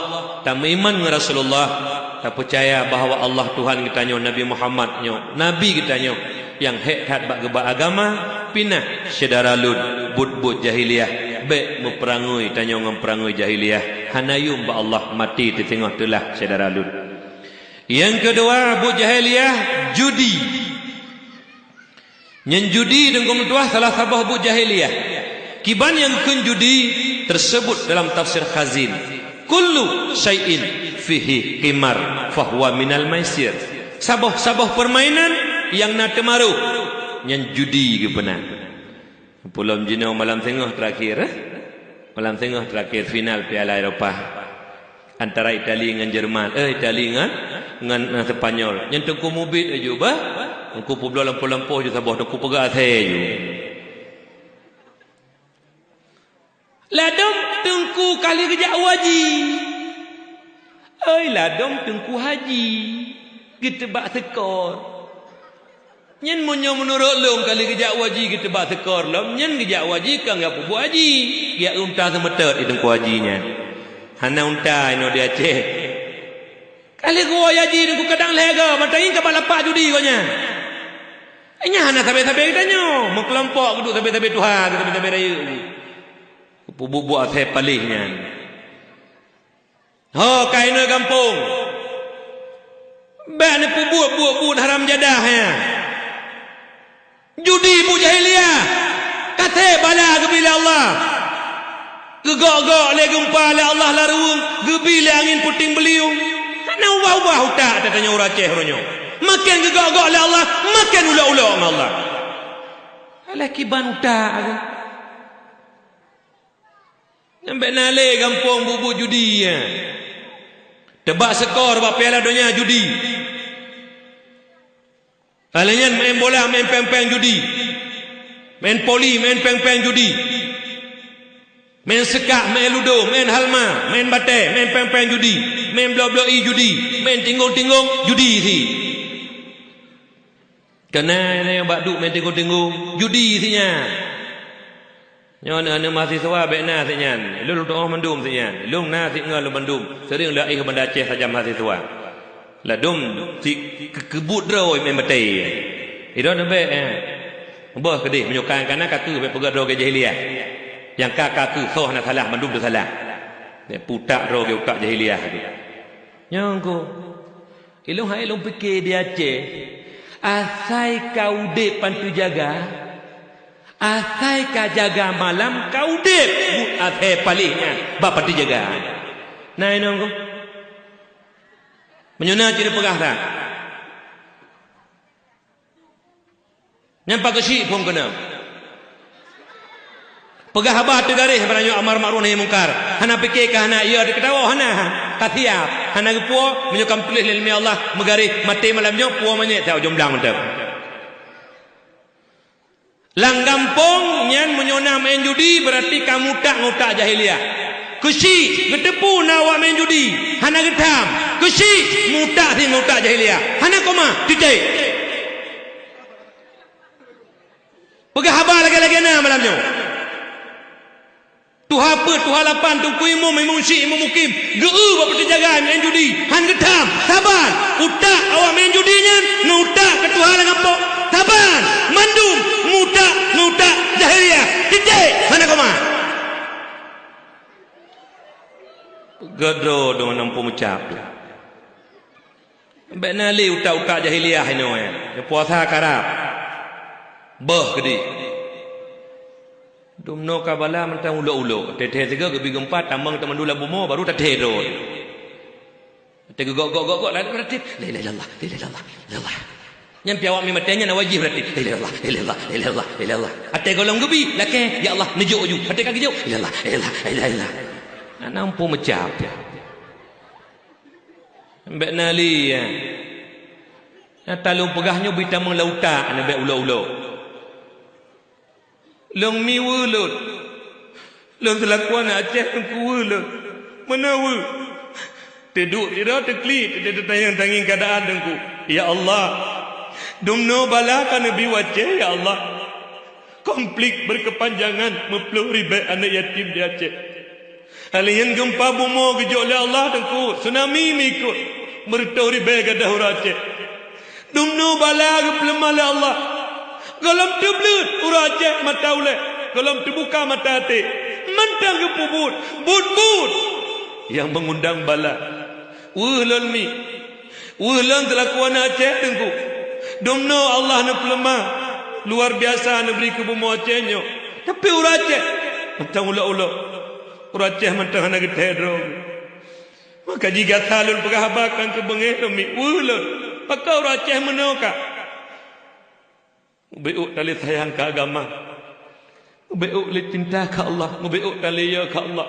tameuiman ngon Rasulullah, tapeucaya bahwa Allah Tuhan geutanyoe, Nabi Muhammad nyoe Nabi geutanyoe nyang hék that bak geuba agama, Pinah, syedara lôn, buet-buet jahiliyah, bék meupeurangui tanyoe ngon peurangui jahiliyah. Hana yuem bak Allah, maté teuteungoh teulah, syedara lôn. Nyang keudua, buet jahiliyah, judi. Nyan judi, Teungku meutuah, salah saboh buet jahiliyah. Kiban nyang kheun judi teuseubut dalam tafsir Khazin, "Kullu syai'in fihi qimar fahuwa minal maisir." Saboh-saboh peurmainan nyang na teumaroh, nyan judi geupeuna. Pulom jinoe malam singoh terakhir, eh? Malam singoh terakhir final Piala Eropa antara Itali ngon Jerman. Eh, Itali ngon, ngon, ngon Spanyol. Nyan Teungku mubiet aju bah. Teungku peubloe lampôh-lampôh ju saboh, Teungku peugah asai aju. Ladom Teungku ka lheueh geujak u haji. Oi, ladom Teungku haji, geuteubak seukor. Nyan meunyoe meunurot lôn ka lheueh geujak u haji geuteubak seukor lom, nyan geujak u haji ka geupeubuet haji. Geujak unta seumeutôt di Teungku haji nyan. Hana unta inoe di Aceh. Ka lheueh geuwoe haji Teungku kadang lhée goe, mantong ka bak lapak judi gobnyan. Nyan hana sabe-sabe geutanyoe, meukelompok geuduek sabe-sabe tuha, sabe-sabe rayeuk. Geupeubuet-buet asai paléh nyan. Ho, ka inoe gampông, bék neupeubuet buet-buet haram jadah nyan. Judi buet jahiliyah, ka sép bala geubi lé Allah. Geugok-gok lé geumpa lé Allah lam ruweueng, geubi lé angén puting beuliueng. Hana ubah-ubah utak tanyoe ureueng Aceh uroe nyoe. Maken geugok-gok lé Allah, maken ulok-ulok ngon Allah. Alah kiban utak geuh. Nyan bék na lé gampông buet-buet judi nyan. Teubak seukor bak Piala Donya judi. Alah nyan maén bola, maén péng-péng judi. Maén poli, maén péng-péng judi. Maén seukak, maén ludo, maén halma, maén batée, maén péng-péng judi. Maén blok-blok ie judi, maén tinggong-tinggong judi si. Keunan nyang bak duek maén tinggong-tinggong judi si nyan. Nyoe aneuk-aneuk mahasiswa bék na si nyan. Lôn tuoh mandum si nyan. Lôn na si ngon lôn mandum. Seuring lôn éh u Banda Aceh sajan mahasiswa. Ladom si keu-, keubuet droe maén batée. Idong neubék, eh. Boh keudeh meunyoe ka, ka na ka keu bék peugah droe jahiliyah. Nyang ka, ka keu soe hana salah, mandum teusalah. Bék putak droe utak jahiliyah. Nyang ko. Ilôn hai lôn pike di Aceh, asai ka udeb pan teujaga, asai ka jaga malam ka udeb, buet asai paléh nyan bak pan teujaga. Na inong ko? Meunyoe na cit peugah that. Nyan pakeuchik phon keunoe. Peugah haba teugaréh barang nyoe amar makruf nahi mungkar. Hana pike ka hana, iya teukeutawa hana. Ka siab. Hana geupuwoe, meunyoe ka meutuléh lé leumé Allah, meugaréh, maté malam nyoe, puwoe manyét, sa ujong blang mantong. Lam gampông nyan meunyoe na maén judi, beurati ka mutak ngon utak jahiliyah. Keuchik, geuteupeue na awak maén judi, hana geutham. Keuchik, mutak si ngon utak jahiliyah. Hana koma, titék. Peugah haba lagée-lagée na malam nyoe. Tuha peuet, tuha lapan, teungku imum, imum syik, imum mukim, geu-eu bak peuteujaga maén judi, han geutham, saban. Utak awak maén judi nyan, ngon utak keu tuha lam gampông, saban. Mandum mutak ngon utak jahiliyah. Titék, hana koma. Peugah droe deungon nampu meucab tu. Bék na lé utak-utak jahiliyah inoe, eh. Puasa karab. Beuh keudeh. Dumnoe ka bala mantong ulok-ulok. Teuthée sigoe geubi geumpa, tamong teumandum lam bumoe, baru teuthée droe. Teugeugok-gok-gok-gok, lalu berarti, "La ilaha illallah, la ilaha illallah, la ilaha illallah." Nyan pi awak mi maté nyan wajib berarti, "La ilaha illallah, la ilaha illallah, la ilaha illallah, la ilaha illallah." Até gohlom geubi, lakée, "Ya Allah, neujok ju." Até ka geujok, "La ilaha illallah, la ilaha illallah." Aneuk nampu meucab. Bék na lé, ya. Nyata lôn peugah nyoe bri tamong lam utak, hana bék ulok-ulok. Lôn mi weueh lôn. Lôn seulaku aneuk Aceh lôn kuweueh lôn. Meunan weueh. Teuduek sidroe teuklik, teutangieng-tangieng keuadaan teungku. Ya Allah, dumnoe bala ka neubi u Aceh, ya Allah. Konflik berkepanjangan, meuploh ribée aneuk yatim di Aceh. Hal nyan geumpa bumoe geujok lé Allah teungku, tsunami meuikot, meureutoh ribée gadôh ureuëng Aceh. Dumnoe bala geupeuleumah lé Allah. Gohlom teubleuet ureueng Aceh mata ulèe, gohlom teubuka mata até. Mantong geupeubuet buet-buet nyang meungundang bala. Weueh lôn mi, weueh lôn seulaku aneuk Aceh, Teungku. Dumnoe Allah neupeuleumah luar biasa neubri keu bumoe Aceh nyoe. Tapi ureueng Aceh mantong ulok-ulok. Ureueng Aceh mantong hana geuthèe droe. Maka jih gata lôn peugah haba nyang keu beungéh lôn mi, weueh lôn. Pakon ureueng Aceh meunoe ka? Geubeuôk tali sayang keu agama. Geubeuôk lé cinta keu Allah, geubeuôk tali yö keu Allah.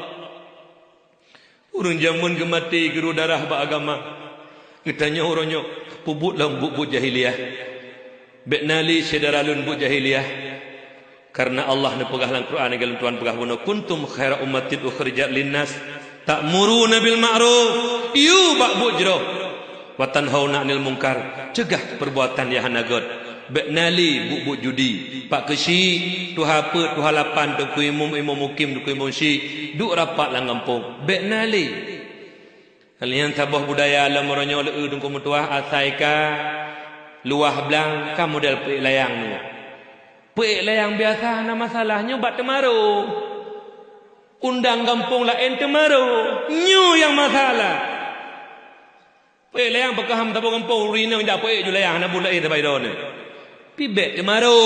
Ureueng jameun geumaté geurô darah bak agama. Geutanyoe uroe nyoe peubuet lom buet-buet jahiliyah. Bèk na lé syedara lôn buet jahiliyah. Kareuna Allah neupeugah lam Quran, lagèe lôn tuan peugah bunoe, "Kuntum khaira ummatin ukhrijat linnas, ta'muruna bil ma'ruf," yue bak buet jroh, "wa tanhauna 'anil munkar," cegah perbuatan nyang hana gèt. Bèk na lé buet-buet judi. Pakon si tuha peuet, tuha lapan, teungku imum, imum mukim, teungku imum si, duek rapat lam gampông. Bèk na lé. Nyan saboh budaya lom uroe nyoe lé teungku meutuah, asai ka luwah blang ka model peuék layang nyoe. Peuék layang biasa hana masalah, nyoe bak teumaro. Undang gampông laén teumaro, nyoe nyang masalah. Peuék layang pakon ham saboh gampông ureueng inong jak peuék ju layang hana buet laén saban droeneuh. Pi bèk teumaro.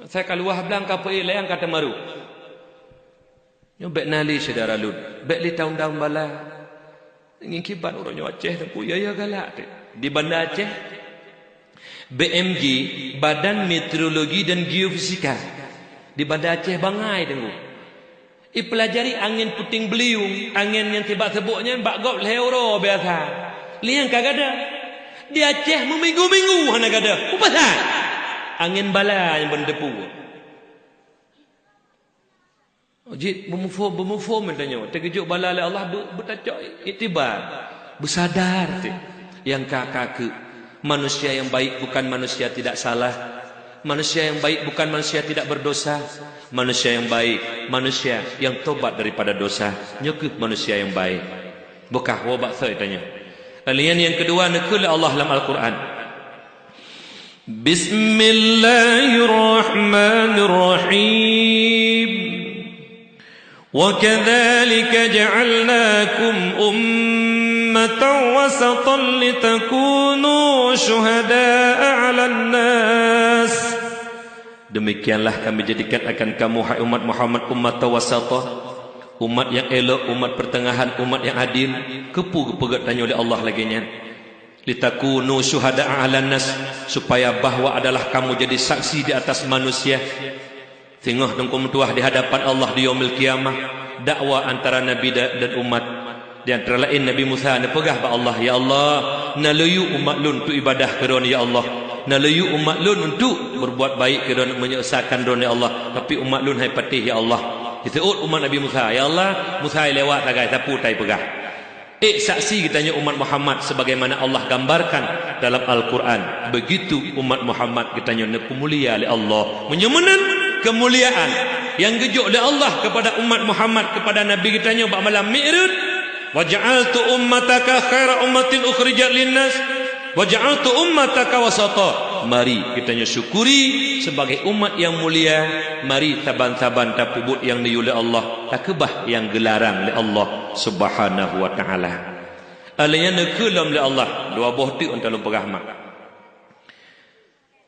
Asai ka luwah blang ka peuék layang ka teumaro. Nyoe bèk na lé syedara lôn, bèk lé taundang bala. Ngieng kiban uroe nyoe Aceh teungku, yö-yö galak teuh. Di Banda Aceh, B M G, Badan Meteorologi dan Geofisika. Di Banda Aceh bangai teungku. Ipeulajari angén puting beliung, angén nyang sibak seubok nyan bak gob lhèe uroe biasa. Lé nyan ka gadôh. Di Aceh meuminggu-minggu hana gadôh. Peue pasai? Angén bala nyang beuneuteupeue. Jeuet beumuphom, beumuphom tanyoe. Teugeujok bala lé Allah beu-, beutacok iktibar, beusadar teuh. Nyang ka-ka keuh, manusia yang baik bukan manusia tidak salah. Manusia yang baik bukan manusia tidak berdosa. Manusia yang baik, manusia yang tobat daripada dosa. Nyoe keuh manusia yang baik. Beukah woe bak soe tanyoe. Lé nyan nyang keudua neukheun lé Allah lam Al-Quran. Bismillahirrahmanirrahim. Wa kadzalika ja'alnakum ummatan wasatan litakunu syuhada'a 'alan nas. Demikianlah Kami jadikan akan kamu, hai umat Muhammad, ummatan wasata, umat nyang élok, umat peuteungahan, umat nyang adil. Keupeue geupeugah tanyoe lé Allah lagèe nyan? "Litakunu syuhada'a 'alan nas," supaya bahwa adalah kamu jadi saksi di atas manusia. Singoh teungku meutuah di hadapan Allah di Yaumil Qiyamah, dakwa antara Nabi da-, dan umat. Di antara laén Nabi Musa neupeugah bak Allah, "Ya Allah, na lôn yue umat lôn untuk ibadah keu Droeneuh, ya Allah. Na lôn yue umat lôn untuk berbuat baik keu Droeneuh, meunyeuk esa keu Droeneuh, ya Allah. Tapi umat lôn hai patéh, ya Allah." Diseuôt umat Nabi Musa, "Ya Allah, Musa lewat sagai, sapeue tai peugah?" Ék saksi geutanyoe umat Muhammad sebagaimana Allah gambarkan dalam Al-Quran. Begitu umat Muhammad geutanyoe neupeumulia lé Allah. Meunyoe meunan keumuliaan nyang geujok lé Allah kepada umat Muhammad, kepada Nabi geutanyoe bak malam Mi'raj, "Wa ja'altu ummataka khaira ummatin ukhrijat linnas, wa ja'altu ummataka wasata." Mari geutanyoe syukuri sebagai umat nyang mulia. Mari saban-saban tapeubuet nyang neuyue lé Allah, takeubah nyang geularang lé Allah Subhanahu wa Ta'ala. Alèh nyan neukheun lom lé Allah, dua boh teuk ôn talôn peugah mak.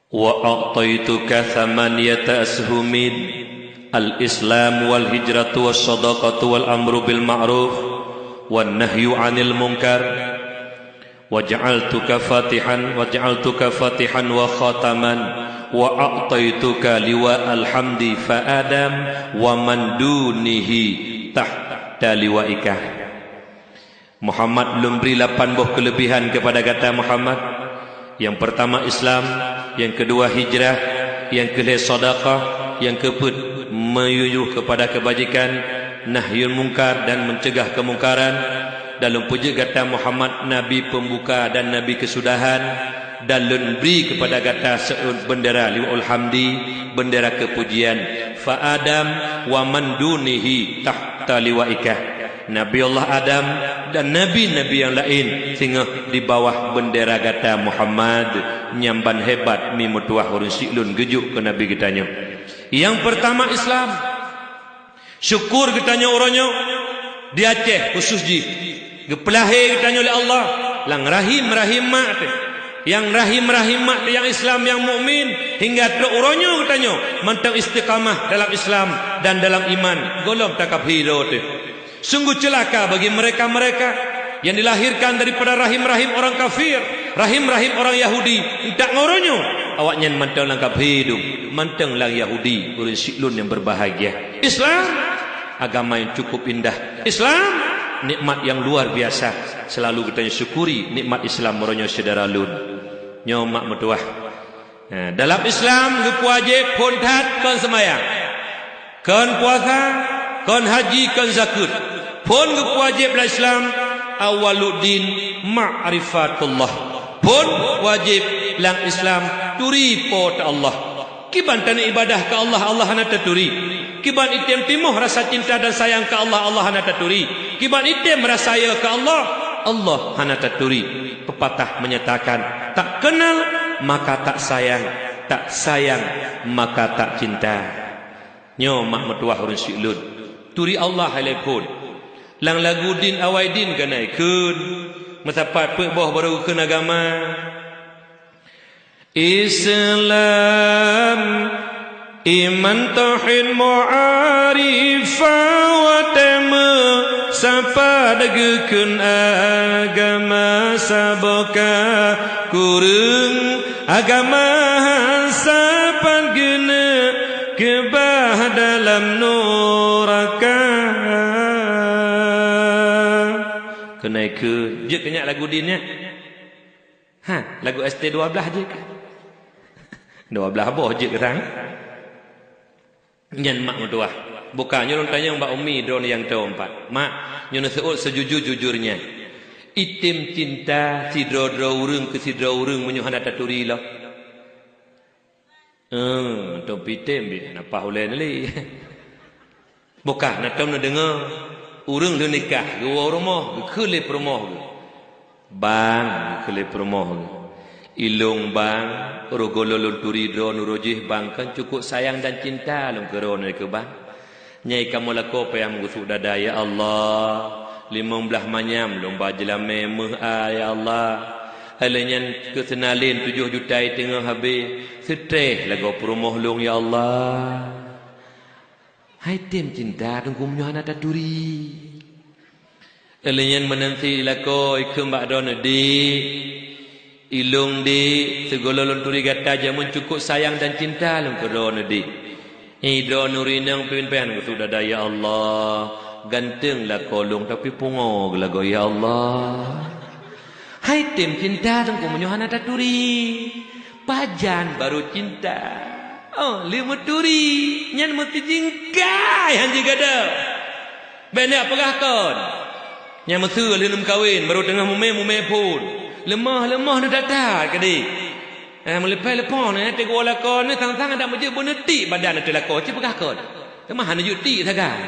"Wa a'taituka thamaniyata ashumin, al-Islam wal hijratu was sadaqatu wal amru bil ma'ruf wan nahyu 'anil munkar. Wa ja'altuka fatihan, wa ja'altuka fatihan wa khataman, wa a'taituka liwa al-hamdi fa Adam wa man dunihi tahta liwaika." Muhammad, lôn bri lapan boh keuleubihan keupada gata Muhammad. Nyang peurtama Islam, nyang keudua hijrah, nyang keulhèe sedekah, nyang keupeuet meuyueh keupada keubajikan, nahyul mungkar dan meuceugah keumungkaran. Dan lôn peujeuet gata Muhammad nabi peumbuka dan nabi keusudahan, dan lôn bri keupada gata seuôt beundera liwaul hamdi, beundera keupujian, fa Adam wa man dunihi tahta liwaika. Nabi Allah Adam dan nabi-nabi nyang laén singoh di bawah beundera gata Muhammad. Nyang ban hebat mi meutuwah ureuëng siklon geujok keu Nabi geutanyoe. Nyang peurtama Islam. Syukur geutanyoe uroe nyoe di Aceh khusus jih geupeulahé geutanyoe lé Allah lam rahim-rahim mak teuh. Nyang rahim-rahim mak teuh nyang Islam nyang mukmin hingga trok uroe nyoe geutanyoe mantong istiqamah dalam Islam dan dalam iman gohlom takabhi droe teuh. Sungguh celaka bagi mereka-mereka yang dilahirkan daripada rahim-rahim orang kafir, rahim-rahim orang Yahudi. Entak ngon uroe nyoe, awaknyan mantong lam kabhi dum, mantong lam Yahudi, ureuëng siklon nyang berbahagia. Islam, agama yang cukup indah. Islam, nikmat yang luar biasa. Selalu geutanyoe syukuri nikmat Islam uroe nyoe syedara lôn. Nyoe mak meutuwah. Ha, dalam Islam geupeuwajéb phon that kon seumayang, kon puasa, kon haji, kon zakeuet. Phon geupeuwajéb lam Islam, awwaluddin ma'rifatullah. Phon wajéb lam Islam turi Po teu Allah. Kiban taneuk ibadah keu Allah, Allah hana taturi. Kiban item timoh rasa cinta dan sayang keu Allah, Allah hana taturi. Kiban item rasa yo keu Allah, Allah hana taturi. Pepatah menyatakan, tak kenal maka tak sayang, tak sayang maka tak cinta. Nyoe mak meutuwah ureuëng siklon. Turi Allah hai lé phon. Lam lagu din awai din keuneuk kheun. Meusapat peuet boh barô kheun agama. Islam, iman, tauhid, ma'rifah, watée meusapat geukheun agama saboh ka kureueng agama han sapat geuneuk keubah dalam nuraka. Keuneuk kheun, jeuet keu nyak lagu din nyan. Ha, lagu S T dua belas jeuet. Dua belas boh jeuet keurang. Nyan mak meutuwah. Buka nyoe lôn tanyong bak umi droeneuh nyang toe empat. Mak, nyoe neuseuôt seujujur-jujur nyan. Item cinta sidroe-droe ureuëng keu sidroe ureuëng meunyoe hana taturi lom? Eh, tom pitem bi na paih ulée neuli. Bukah na tom neudeungoe, ureuëng lheueh nikah geuwoe rumoh, geukheun lé peurumoh geuh. Bang, geukheun lé peurumoh geuh. Ilong bang, roh gohlom lôn turi droeneuh uroe jih bang, kan cukup sayang dan cinta lôn keu droeneuh keu bang. Nyai kamoe lakoe payah meugeusuek dada, ya Allah. Limong blaih manyam lôn ba jeulamé meuh a, ya Allah. Hai lheueh nyan keu seunalén tujoh juta teungoh habéh. Seutreh lagoe peurumoh lôn, ya Allah. Hai tem cinta teungku meunyoe hana taturi. Lheueh nyan meunan cit lakoe ikheun bak droeneuh, dik. Ilong dik, sigohlom lôn turi gata jameun cukup sayang dan cinta lôn keu droeneuh dik. Nyan droeneuh rinong pih payah neugeusuek dada, ya Allah. Ganteng lakoe lôn tapi pungo geulagoe, ya Allah. Hai tem cinta teungku meunyoe hana taturi. Pajan barô cinta. Oh, lheueh meuturi, nyan meusijingkai han jigadôh. Bék neupeugah kon. Nyang meuseu lheueh neumeukawen, barô teungoh mumé-mumé phon. Leumoh-leumoh neuh that-that keudéh. Eh, meuleupah-leupah neuh, teugoe lakoe neuh, sang-sang adak meujeuet beuneutik badan ateueh lakoe, ci peugah kon. Teuma hana jeuet tik sagai.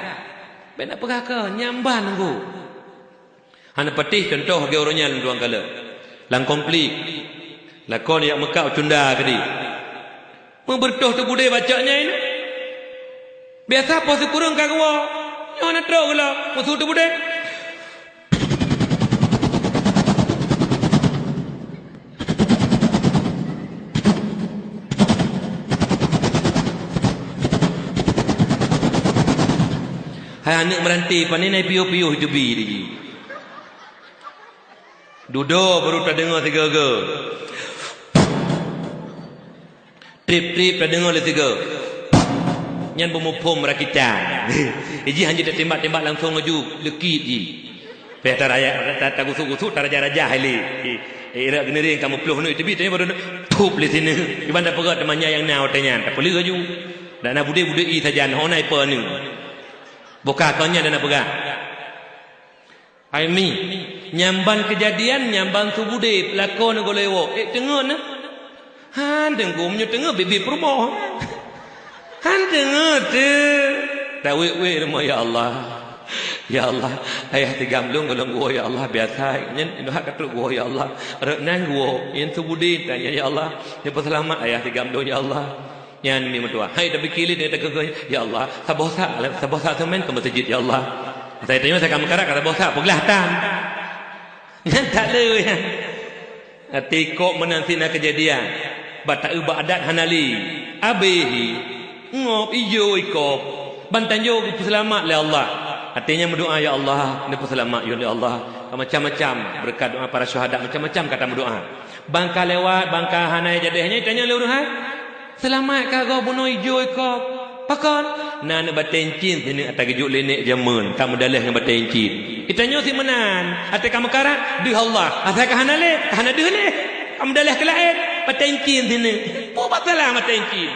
Bék neupeugah kon, nyan ban teungku. Hana patéh cuntoh lagée uroe nyan lôn tuan kalon. Lam konflik, lakoe jak meukab cunda keudéh. Meubeureutoh teubudé bak cok nyai nyoe. Biasa poh sikureueng ka geuwoe. Nyoe na trok geulo, meusu teubudé. Hai aneuk meuranté, pane na piôh-piôh teubi di. Dudoe barô tadeungoe sigoe-goe. Trip-trip tadeungoe lé sigoe. Nyan beumuphom rakitan. Iji hanjeuet tatembak-tembak langsong laju leukit jih. Payah taraya, ta-, tagusuk-gusuk taraja-raja hai lé. Eh, irak geuneureng ka meuploh nui teubi tanya baru tup lé sineuk. Iban tapeugah teuma nyan nyang na watée nyan. Tapeuleueh laju. Dak na budé-budé i sajan ho na ipa neu. Boka kon nyan dak na peugah. Hai mi, nyang ban keujadian, nyang ban su budé lakoe neuh gohlom woe. Eh, teungoh na? Han teungku, meunyoe teungoh bibi peurumoh. Han teungoh teuh. Tawét-wét rumoh, ya Allah. Ya Allah, ayah tigam lôn gohlom geuwoe, ya Allah, biasa nyan, nyoe ka trok geuwoe, ya Allah. Rot nan geuwoe, nyan seubudi tanya, ya Allah, neupeuseulamat ayah tigam lôn, ya Allah. Nyan mi meutuah. Hai tapike lé, takheun, "Ya Allah, saboh sa, saboh sa seumén keu meuseujid, ya Allah." Asai tanyoe sa ka meukarat, ka saboh sa, peuglah tan. Nyan that le nyan. Até kok meunan sit na keujadian. Bak taeu bak adat hana lé. Abéh, ngop, ijôi kop. Ban tanyoe geupeuseulamat lé Allah. Até nyan meudoa, "Ya Allah, neupeuseulamat yue lé Allah." Ka macam-macam, beureukat doa para syuhada, macam-macam ka tameudoa. Ban ka lewat, ban ka hana jadeh nyan, tanyoe lé ureuëng hai. Seulamat ka gob bunoe ijôi kop. Pakon? Na aneuk batée incin sineuk ata geujok lé nek jameun, ka meudaleh ngon batée incin. Geutanyoe sit meunan, até ka meukarat, deuh Allah. Asai ka hana lé, ka hana deuh lé. Ka meudaleh keu laén, batée incin sineuk. Peue masalah batée incin?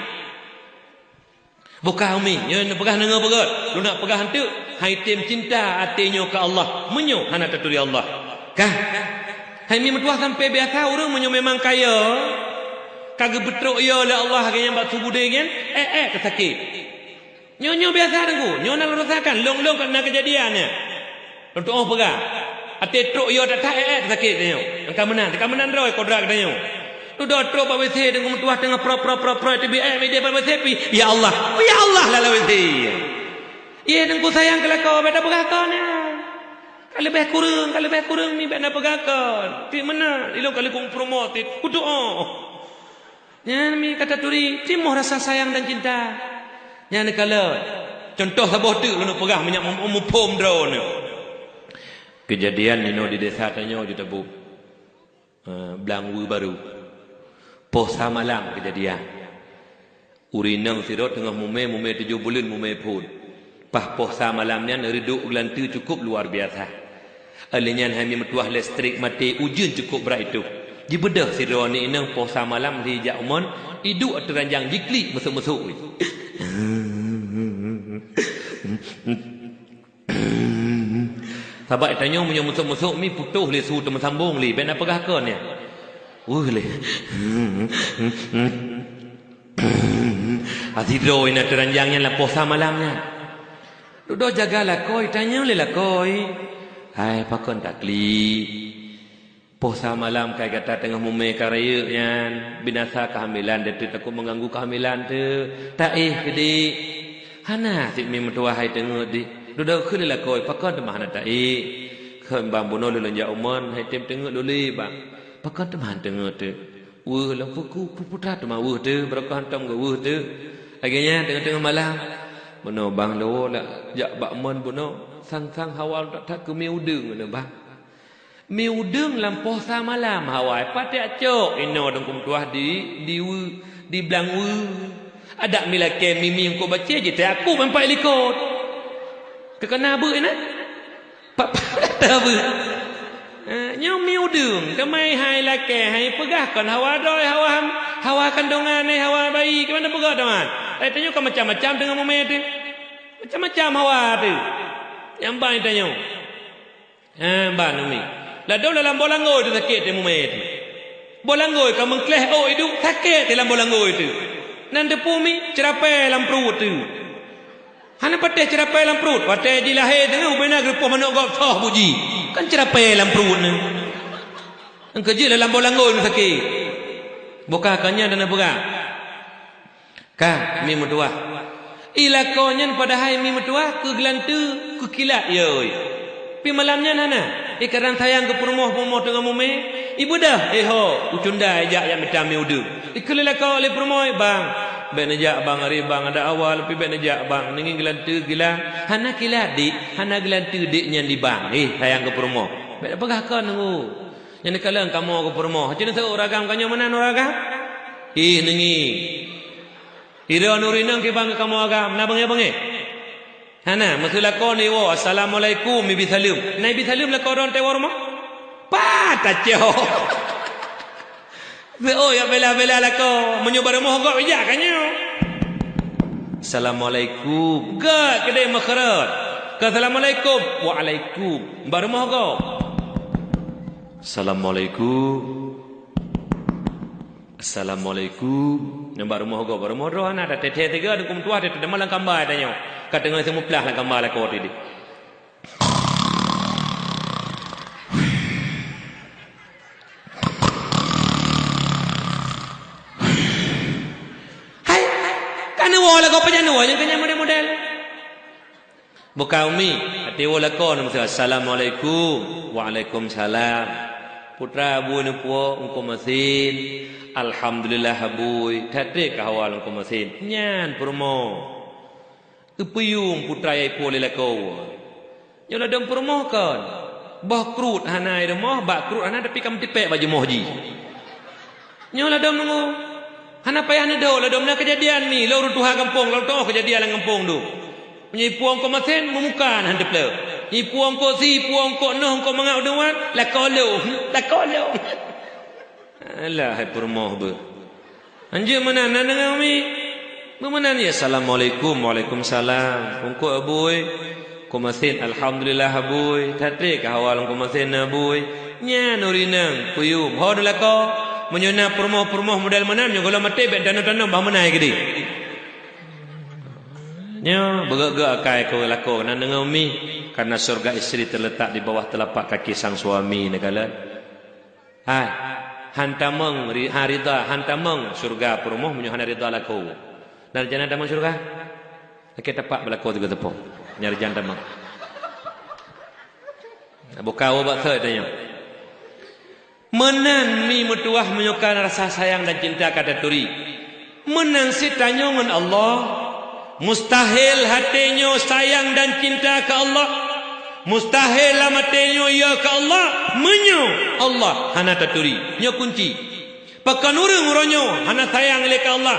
Buka umi, nyoe neupeugah deungoe beugét. Lôn nak peugah eunteuk, hai tem cinta até nyoe keu Allah. Meunyoe hana taturi Allah. Kah? Hai mi meutuah sampai biasa ureuëng meunyoe memang kaya, ka geupeutrok yo lé Allah lagée nyan bak subude nyan, ék-ék teusakét. Nyoe-nyoe biasa teungku, nyoe na lôn rasakan, lôn-lôn ka na keujadian nyan. Lôn tuoh peugah, até trok yo that-that ék-ék teusakét nyoe. Ka meunan, ka meunan droe kodrat geutanyoe. Dudoe trok bak WC teungku meutuah teungoh prot, prot, prot, prot, teubiet ék mideh bak WC pi. Ya Allah, oh ya Allah lam WC. Yeh teungku sayang keu lakoe, bék tapeugah kon nyan. Ka leubeh kureueng, ka leubeh kureueng mi bék na peugah kon. Cit meunan, ilôn ka lheueh kumeupeurumoh cit, kutuoh. Nyan mi ka taturi, timoh rasa sayang dan cinta. Nyan neukalon. Contoh saboh teuk lôn peugah meunyak mum-, muphom droeneuh. Keujadian inoe di desa tanyoe ju tabu. Eh, blang weue barô. Poh sa malam keujadian. Ureuëng inong sidroe teungoh mumé, mumé tujoh buleuen mumé phon. Paih poh sa malam nyan reudok geulanteue cukup luar biasa. Lheueh nyan hai mi meutuah listrik maté, ujeuen cukup brat itoh. Jibeudôh sidroe aneuk inong poh sa malam lheueh jak umon, iduek ateueh ranjang jiklik meusok-meusok. Sabab tanyoe meunyoe meusok-meusok mi putôh lé su teumeusambong lé, bék na peugah kon nyan. Weueh lé. Asidroe na teuranjang nyan lam poh sa malam nyan. Dudoe jaga lakoe, tanyong lé lakoe. Hai pakon taklik. Poh sa malam kai gata teungoh mumé ka rayeuk nyan, binasa keuhamilan, deuh teuk takot meuganggu keuhamilan teuk. Taéh keudiek. Hana cit mi meutuah hai teungeut di. Dudoe kheun lé lakoe, pakon teuma hana taéh. Kheun bang bunoe lôn jak umon, hai tem teungeut lôn lé bang. Pakon teuma hana teungeut teuk. Weueh lom puku, puputra teuma weueh teuk, barokah hantom geuweueh teuk. Lagée nyan teungoh-teungoh malam. Bunoe bang lôn jak bak umon bunoe, sang-sang hawa that-that keu mi udeueng bunoe bang. Mi udeueng lam poh sa malam hawa, paték cok inoe teungku meutuah di, di weue, di blang weue. Adak mi lakée mi-mi eungkôt bacée jitée aku ban pat likot. Teukeuna beuet inan. Pat-pat beuet. Eh, nyoe mi udeueng, teumai hai lakée, hai peugah kon hawa droe, hawa ham-, hawa kandongan, hai hawa bayi, keumanö peugah teuma. Hai tanyoe ka macam-macam teungoh mumé teuh. Macam-macam hawa teuh. Nyang ban tanyoe. Ha, ban umi. Ladôm lam boh langgôi teuh sakét teuh mumé teuh. Boh langgôi ka meukleh ôk iduek sakét teuh lam boh langgôi teuh. Nan teupeu mi ceurapée lam pruet teuh. Hana patéh ceurapée lam pruet, watée jilahé teungoh ubena geurupoh manok gob soh buji. Kan ceurapée lam pruet nyan. Nyang keujeuet lam boh langgôi sakét. Buka ka nyan dan peugah. Ka, mi meutuah. Ilakoe nyan padahai mi meutuah keu geulanteue, keu kilat, yoi. Pi malam nyan hana. Ikaran sayang keu peurumoh-peurumoh teungoh mumé. Ibeudôh, eh ho, ucunda ijak jak mita mi udeueng. Ikheun lé lakoe lé peurumoh, "Bang, bék neujak bang, ari bang ada awal, tapi bék neujak bang. Neungieng geulanteue gila." "Hana kilat, Dik, hana geulanteue, Dik, nyan di bang." Eh, sayang keu peurumoh. Bék peugah kon nunggu. Nyan neukalon kamoe keu peurumoh. Cit neuseuôt ureueng agam, ka nyoe meunan ureueng agam. Ih, neungieng. Idroe nuri nang kibang keu kamoe agam, na beungéh-beungéh? Hana, meuseulakoe neuwoe, "Assalamualaikum," ibi saleuem. Na ibi saleuem lakoe droe teuwoe rumoh? Pat tacok. Seuôt jak bela-bela lakoe, meunyoe bak rumoh gob ijak ka nyoe. "Assalamualaikum." Gét keudeh meukeurot. Keu "Assalamualaikum." "Waalaikum." Bak rumoh gob. "Assalamualaikum." Assalamualaikum. Nyan bak rumoh gob, bak rumoh droe hana, tathèe-thèe sigoe, teungku meutuah, teuma lam kamba tanyoe. Ka teungoh seumeuplah lam kamba lakoe tadi. Lakoe peujan woe nyang keu nyan model-model. Buka Umi, até woe lakoe na meuseue, "Assalamualaikum." "Waalaikumsalam." "Putra, bui neupuwoe Teungku Masin?" "Alhamdulillah, Abui." "That treb kah awai Teungku Masin?" "Nyan peurumoh." Geupeuyuem putra nyang ipuwoe lé lakoe. Nyoe ladôm peurumoh kon. Boh kruet hana i rumoh, bak kruet hana, tapi ka meutipék bak jumoh jih. Nyoe ladôm nunggu. Hana payah neudok, ladôm na keujadian mi, lôn ureueng tuha gampông, lôn teu'oh keujadian lam gampông dum. Meunyoe ipuwoe Teungku Masin, meumuka hana teuplôh. Ipuwoe Teungku si, ipuwoe Teungku noh, Teungku mangat u deungon, lakoe lôn, lakoe lôn. Alah, hai peurumoh beuh. Hanjeuet meunan na deungoe mi. Beuh meunan ya, "Assalamualaikum." "Waalaikumsalam." "Teungku Abui?" "Teungku Masin." "Alhamdulillah, Abui." "That treb kah awai Teungku Masin na, Abui?" "Nyan ureueng inong, peuyuem." "Ho neulakoe?" "Meunyoe na peurumoh-peurumoh model meunan, nyoe gohlom maté bèk tanoh-tanoh bah meunan keudéh." Nyoe beugét-gét akai keu lakoe na deungoe mi, karena syurga istri terletak di bawah telapak kaki sang suami, neukalon. Hai, han tamong ri-, han rida, han tamong syeuruga peurumoh meunyoe hana rida lakoe. Dan rencana tamong syeuruga? Lakèe tapak bak lakoe sigoe teupông. Nyan rencana tamong. Buka woe bak thot tanyoe. Meunan mi meutuwah meunyoe ka rasa sayang dan cinta ka taturi. Meunan cit tanyoe ngon Allah. Mustahil até nyoe sayang dan cinta keu Allah. Mustahil lam até nyoe ya keu Allah, meunyoe Allah hana taturi. Nyoe kunci. Pakon ureueng uroe nyoe hana sayang lé keu Allah?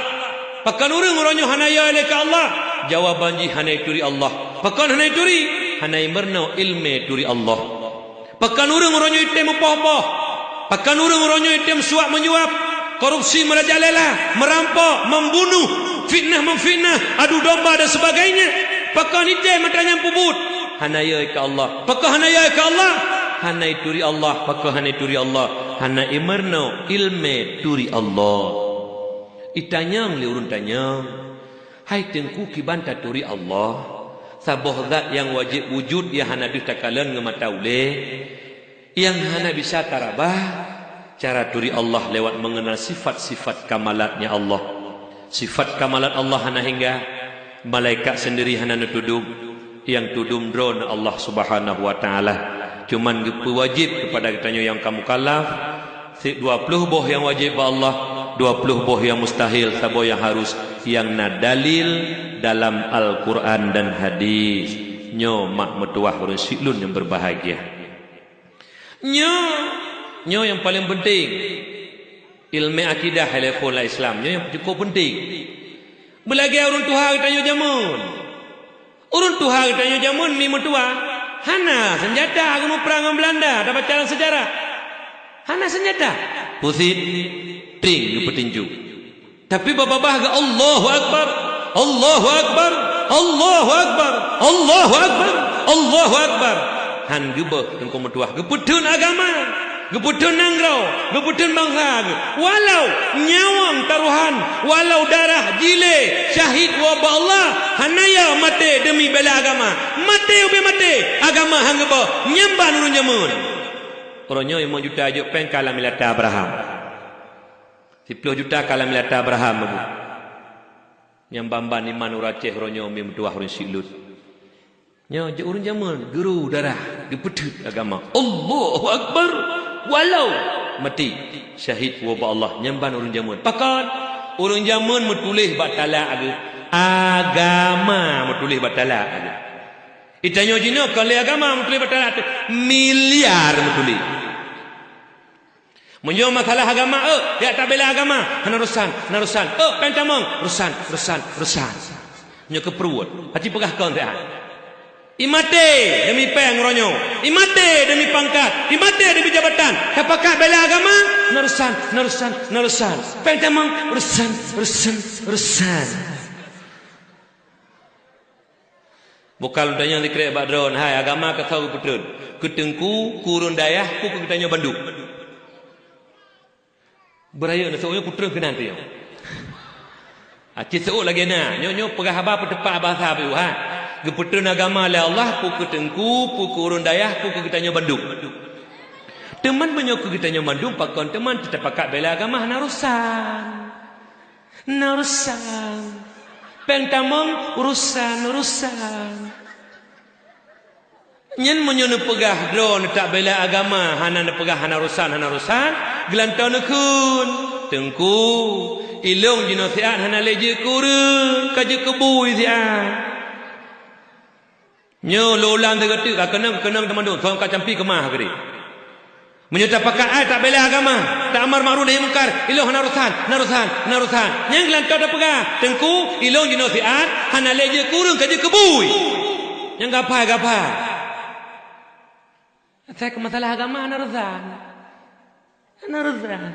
Pakon ureueng uroe nyoe hana ya lé keu Allah? Jawaban jih hana ituri Allah. Pakon hana ituri? Hana imeurunoe ileumèe turi Allah. Pakon ureueng uroe nyoe item meupoh-poh? Pakon ureueng uroe nyoe item suap meujaweueb, korupsi meurajalela, meurampok, membunuh, fitnah memfitnah, adu domba dan sebagainya? Pakon item mata nyang peubuet? Hana ya keu Allah. Pakon hana ya keu Allah? Hana ituri Allah. Pakon hana ituri Allah? Hana imeurunoe ileumèe turi Allah. Itanyong lé ureueng tanyong. Hai Teungku, kiban taturi Allah? Saboh zat nyang wajéb wujud nyang hana deuh takalon ngon mata ulèe, nyang hana bisa taraba, cara turi Allah lewat mengenal sifat-sifat kamalat-Nya Allah. Sifat kamalat Allah hana hingga, malaikat sendiri hana neutudum, nyang tudum Droeneuh Allah Subhanahu wa Taala. Cuman geupeuwajéb keupada geutanyoe nyang ka mukallaf, si-, dua ploh boh nyang wajéb bak Allah, dua ploh boh nyang mustahil, saboh nyang harus, nyang na dalil dalam Al-Quran dan Hadis. Nyoe mak meutuwah ureueng siklon nyang berbahagia. Nyoe, nyoe nyang paleng peunteng. Ileumèe akidah hai lé phon lam Islam, nyoe nyang cukup peunteng. Beulagèe ureueng tuha geutanyoe jameun. Ureueng tuha geutanyoe jameun mi meutuwah, hana seunjata geumuprang ngon Beulanda, tabaca lam seujarah. Hana seunjata. Pusit, tring geupeutinju. Tapi babah-babah geu Allahu Akbar, Allahu Akbar, Allahu Akbar, Allahu Akbar, Allahu Akbar. Han geubeuh Teungku meutuwah, geupeutheun agama. Geupeutheun nanggroe, geupeutheun bansa geuh. Walau nyawöng taruhan, walau darah jilée, syahid woe bak Allah, hana yo maté deumi bela agama. Maté ubé maté, agama han geuböh, nyan ban ureuëng jameun. Uroe nyoe limong juta jok péng ka lam ilata Abraham. Siploh juta ka lam ilata Abraham, Abu. Nyang ban-ban iman ureuëng Aceh uroe nyoe mi meutuwah ureuëng Silut. Nyoe jeuet ureuëng jameun, geuru darah, geupeutheut agama. Allahu Akbar! Walau maté syahid woe bak Allah, nyan ban ureuëng jameun. Pakon? Ureuëng jameun meutuléh bak talak geuh. Agama meutuléh bak talak geuh. Itanyoe jinoe kon lé agama meutuléh bak talak, miliar meutuléh. Meunyoe masalah agama, eh, jak tabela agama, hana urusan, hana urusan. Eh, péng tamong, urusan, urusan, urusan. Nyoe keu pruet, hati peugah kon siat. Imaté demi péng uroe nyoe, imaté demi pangkat, imaté demi jabatan. Tapakat bela agama, hana urusan, hana urusan, hana urusan. Péng tamong, urusan, urusan, urusan. Bukan lôn tanyong sikrek bak droeneuh, hai, agama keu soe geupeutheun? Keu teungku, keu ureuëng dayah, peue keu geutanyoe bandum? Beurayeuk na seuôt nyoe kutreun keunan teuh nyoe. Aci seuôt lagée na, nyoe, nyoe peugah haba peuteupat bahasa piôh, ha. Geupeutheun agama lé Allah, peue keu teungku, peue keu ureuëng dayah, peue keu geutanyoe bandum. Teuma meunyoe keu geutanyoe bandum, pakon teuma teuta pakat bela agama, hana urusan. Hana urusan. Péng tamong urusan-urusan. Nyan meunyoe neupeugah droe neutak bela agama, hana neupeugah hana urusan, hana urusan, geulantoe neukheun, "Teungku, ilôn jinoe siat hana lé jeuet keu ureueng, ka jeuet keu bui siat." Nyoe lôn ulang sigoe teuk, ka keunong, ka keunong teumandum, song ka campi keumah keudeh. Meunyoe tapakat ai tabela agama, taamar makruf nahi mungkar, ilôn hana urusan, hana urusan, hana urusan. Nyang geulantoe tapeugah, "Teungku, ilôn jinoe siat hana lé jeuet keu ureueng, ka jeuet keu bui." Nyang gapai-gapai. Asai keu masalah agama hana urusan. Hana urusan.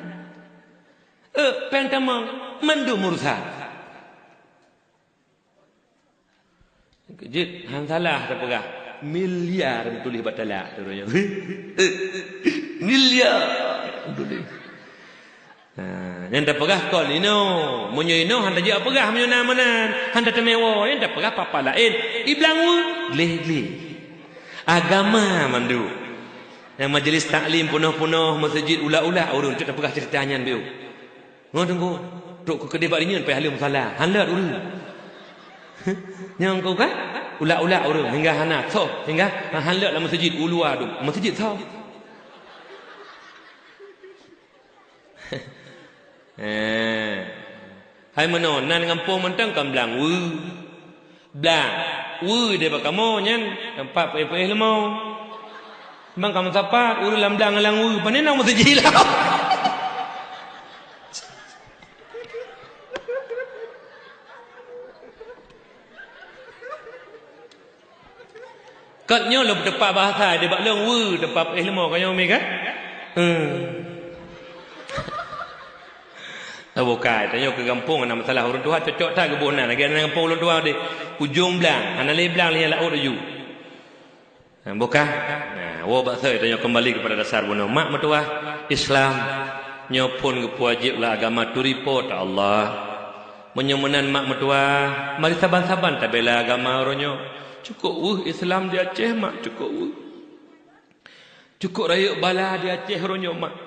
Eh, péng tamong mandum urusan. Jeuet han salah tapeugah, miliar meutuléh bak talak tu nyoe. Miliar meutuléh. Ha, nyan tapeugah kon inoe. Meunyoe inoe han tajak peugah meunyoe na meunan, han tateumé woe, nyan tapeugah papa laén. Iblang weu, gleh-gleh. Agama mandum. Nyang majlis taklim peunoh-peunoh, meuseujid ulak-ulak ureueng, cok tapeugah ceurita nyan biôh. Ngon teungku, trok keu keudeh bak rinyeun payah lheueh musala. Han lheueh ureueng. Nyang keu ka? Ulak-ulak ureueng hingga hana, soh, hingga han lheueh lam meuseujid, u luwa dum. Meuseujid soh. Eh. Hai meunoe, nan gampông mantong kan blang weu. Blang. Weu deh bak kamoe nyan, teumpat peuéh-peuéh leumô. Bang kamoe sapat, ureueng lam blang lam weu, pane na meuseujid lah. Kot nyoe lôn teumpat bahasa, deh bak lôn weu, teumpat peuéh leumô, ka nyoe mi kan? Hmm. Bukai, tanyoe keu gampông na masalah ureueng tuha cocok that geuboh nan. Lagèe na gampông ureueng tuha deh, ujong blang, hana lé blang lé laôt laju. Ha, bukai? Nah, woe bak soe tanyoe keumbali keupada dasar bunoe. Mak meutuwah Islam nyoe phon geupeuwajéb lé agama turi Po teu Allah. Meunyoe meunan mak meutuwah, mari saban-saban tabela agama uroe nyoe. Cukôp weueh Islam di Aceh, mak, cukôp weueh. Cukôp rayeuk bala di Aceh uroe nyoe, mak.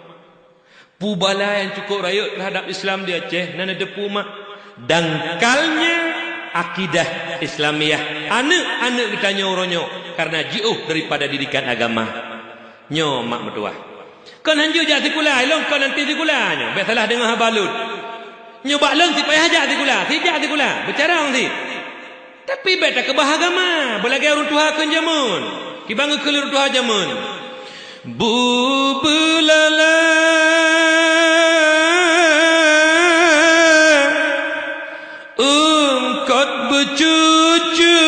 Peue bala nyang cukôp rayeuk teuhadap Islam di Aceh, na neuteupeue, mak? Dangkalnya akidah Islamiyah aneuk-aneuk geutanyoe uroe nyoe kareuna jiôh daripada didikan agama. Nyoe, mak meutuwah. Kon han jeuet jak sikula, ilôn kon anti sikula nyoe, bèk salah deungoe haba lôn. Nyoe bak lôn sit payah jak sikula, sit jak sikula, beucarông sit. Tapi bèk takeubah agama, beulagèe ureueng tuha kheun jameun. Kiban geukheun ureueng tuha jameun. Bu beulala eungkot beucucu,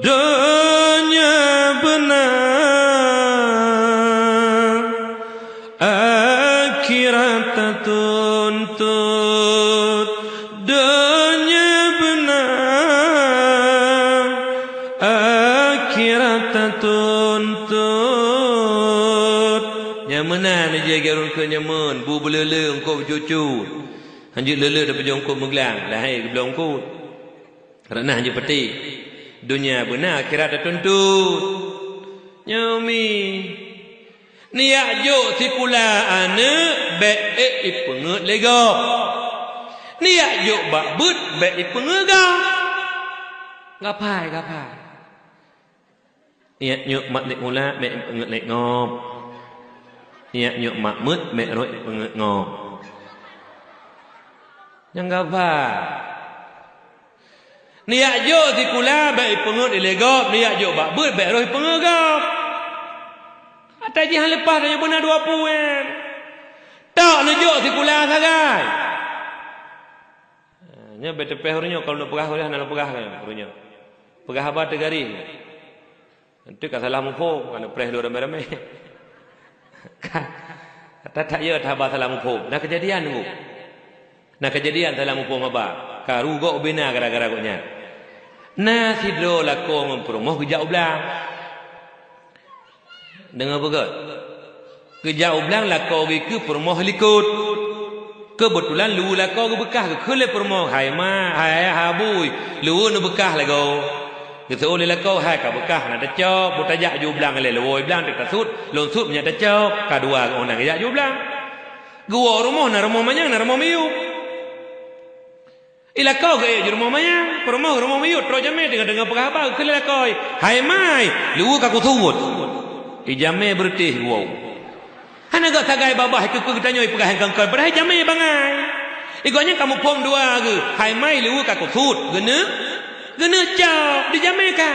donya beuna. Akhirat tatuntut, donya beuna, akhirat tatuntut. Nyang meunan jih lagèe ureueng kheun jameun, bu beulala eungkot beucucu. Han jeuet lala tapeujeuet eungkot meuglang, lahé geubloe eungkot. Rot na jeuet peuté, donya beuna akhirat tatuntut. Nyoe mi, neujak jok sikula aneuk bèk ék ipeungeut lé gob. Neujak jok bak beuet bèk ipeungeut gob. Gapai, gapai. Neujak jok mak lé mula bèk ipeungeut lé gob. Neujak jok mak meuet bèk rot ipeungeut gob. Nyang gapai. Neujak jok sikula bèk ipeungeut ilé gob, neujak jok bak beuet bèk roh ipeungeut gob. Ata jih han leupah tanyoe beuna dua pue. Tok neujok sikula sagai. Nyoe bèk teupeh uroe nyoe, ka lôn peugah, hana lôn peugah uroe nyoe. Peugah haba teugaréh. Eunteuk ka salah muphom, ka neupreh lôn ramé-ramé. Ka, that-that yö that haba salah muphom. Na keujadian teungku. Na keujadian salah muphom haba. Ka rugoe ubé na gara-gara gobnyan. Na sidroe lakoe ngon peurumoh geujak u blang. Deungoe beugöt. Geujak u blang lakoe geukeue peurumoh likot. Keubeutulan luweue lakoe geubeukah geukheun lé peurumoh, "Hai ma, hai ayah, hai abui, luweue neubeukah lagoe." Geuseuôt lé lakoe, "Hai ka beukah, hana tacok, beutajak ju blang ilèe luweue blang teuk tasut, lôn sut meunyo tacok." Ka dua geuh na geujak ju blang. Geuwoe rumoh na rumoh manyang, na rumoh miyueb. Ilakoe geuék di rumoh manyang, peurumoh rumoh miyueb, trok jamé teungoh-teungoh peugah haba, geukheun lé lakoe, "Hai mai, luweue ka kuseuwôt." Di jamé beureutéh geuwoe. Hana gét sagai babah, ikeue-keue geutanyoe ipeugah nyang kon-kon, padahai jamé bangai. Di gobnyan ka muphom dua geuh, "Hai mai, luweue ka kuseuwôt." Geuneuk, geuneuk cok, di jamé ka.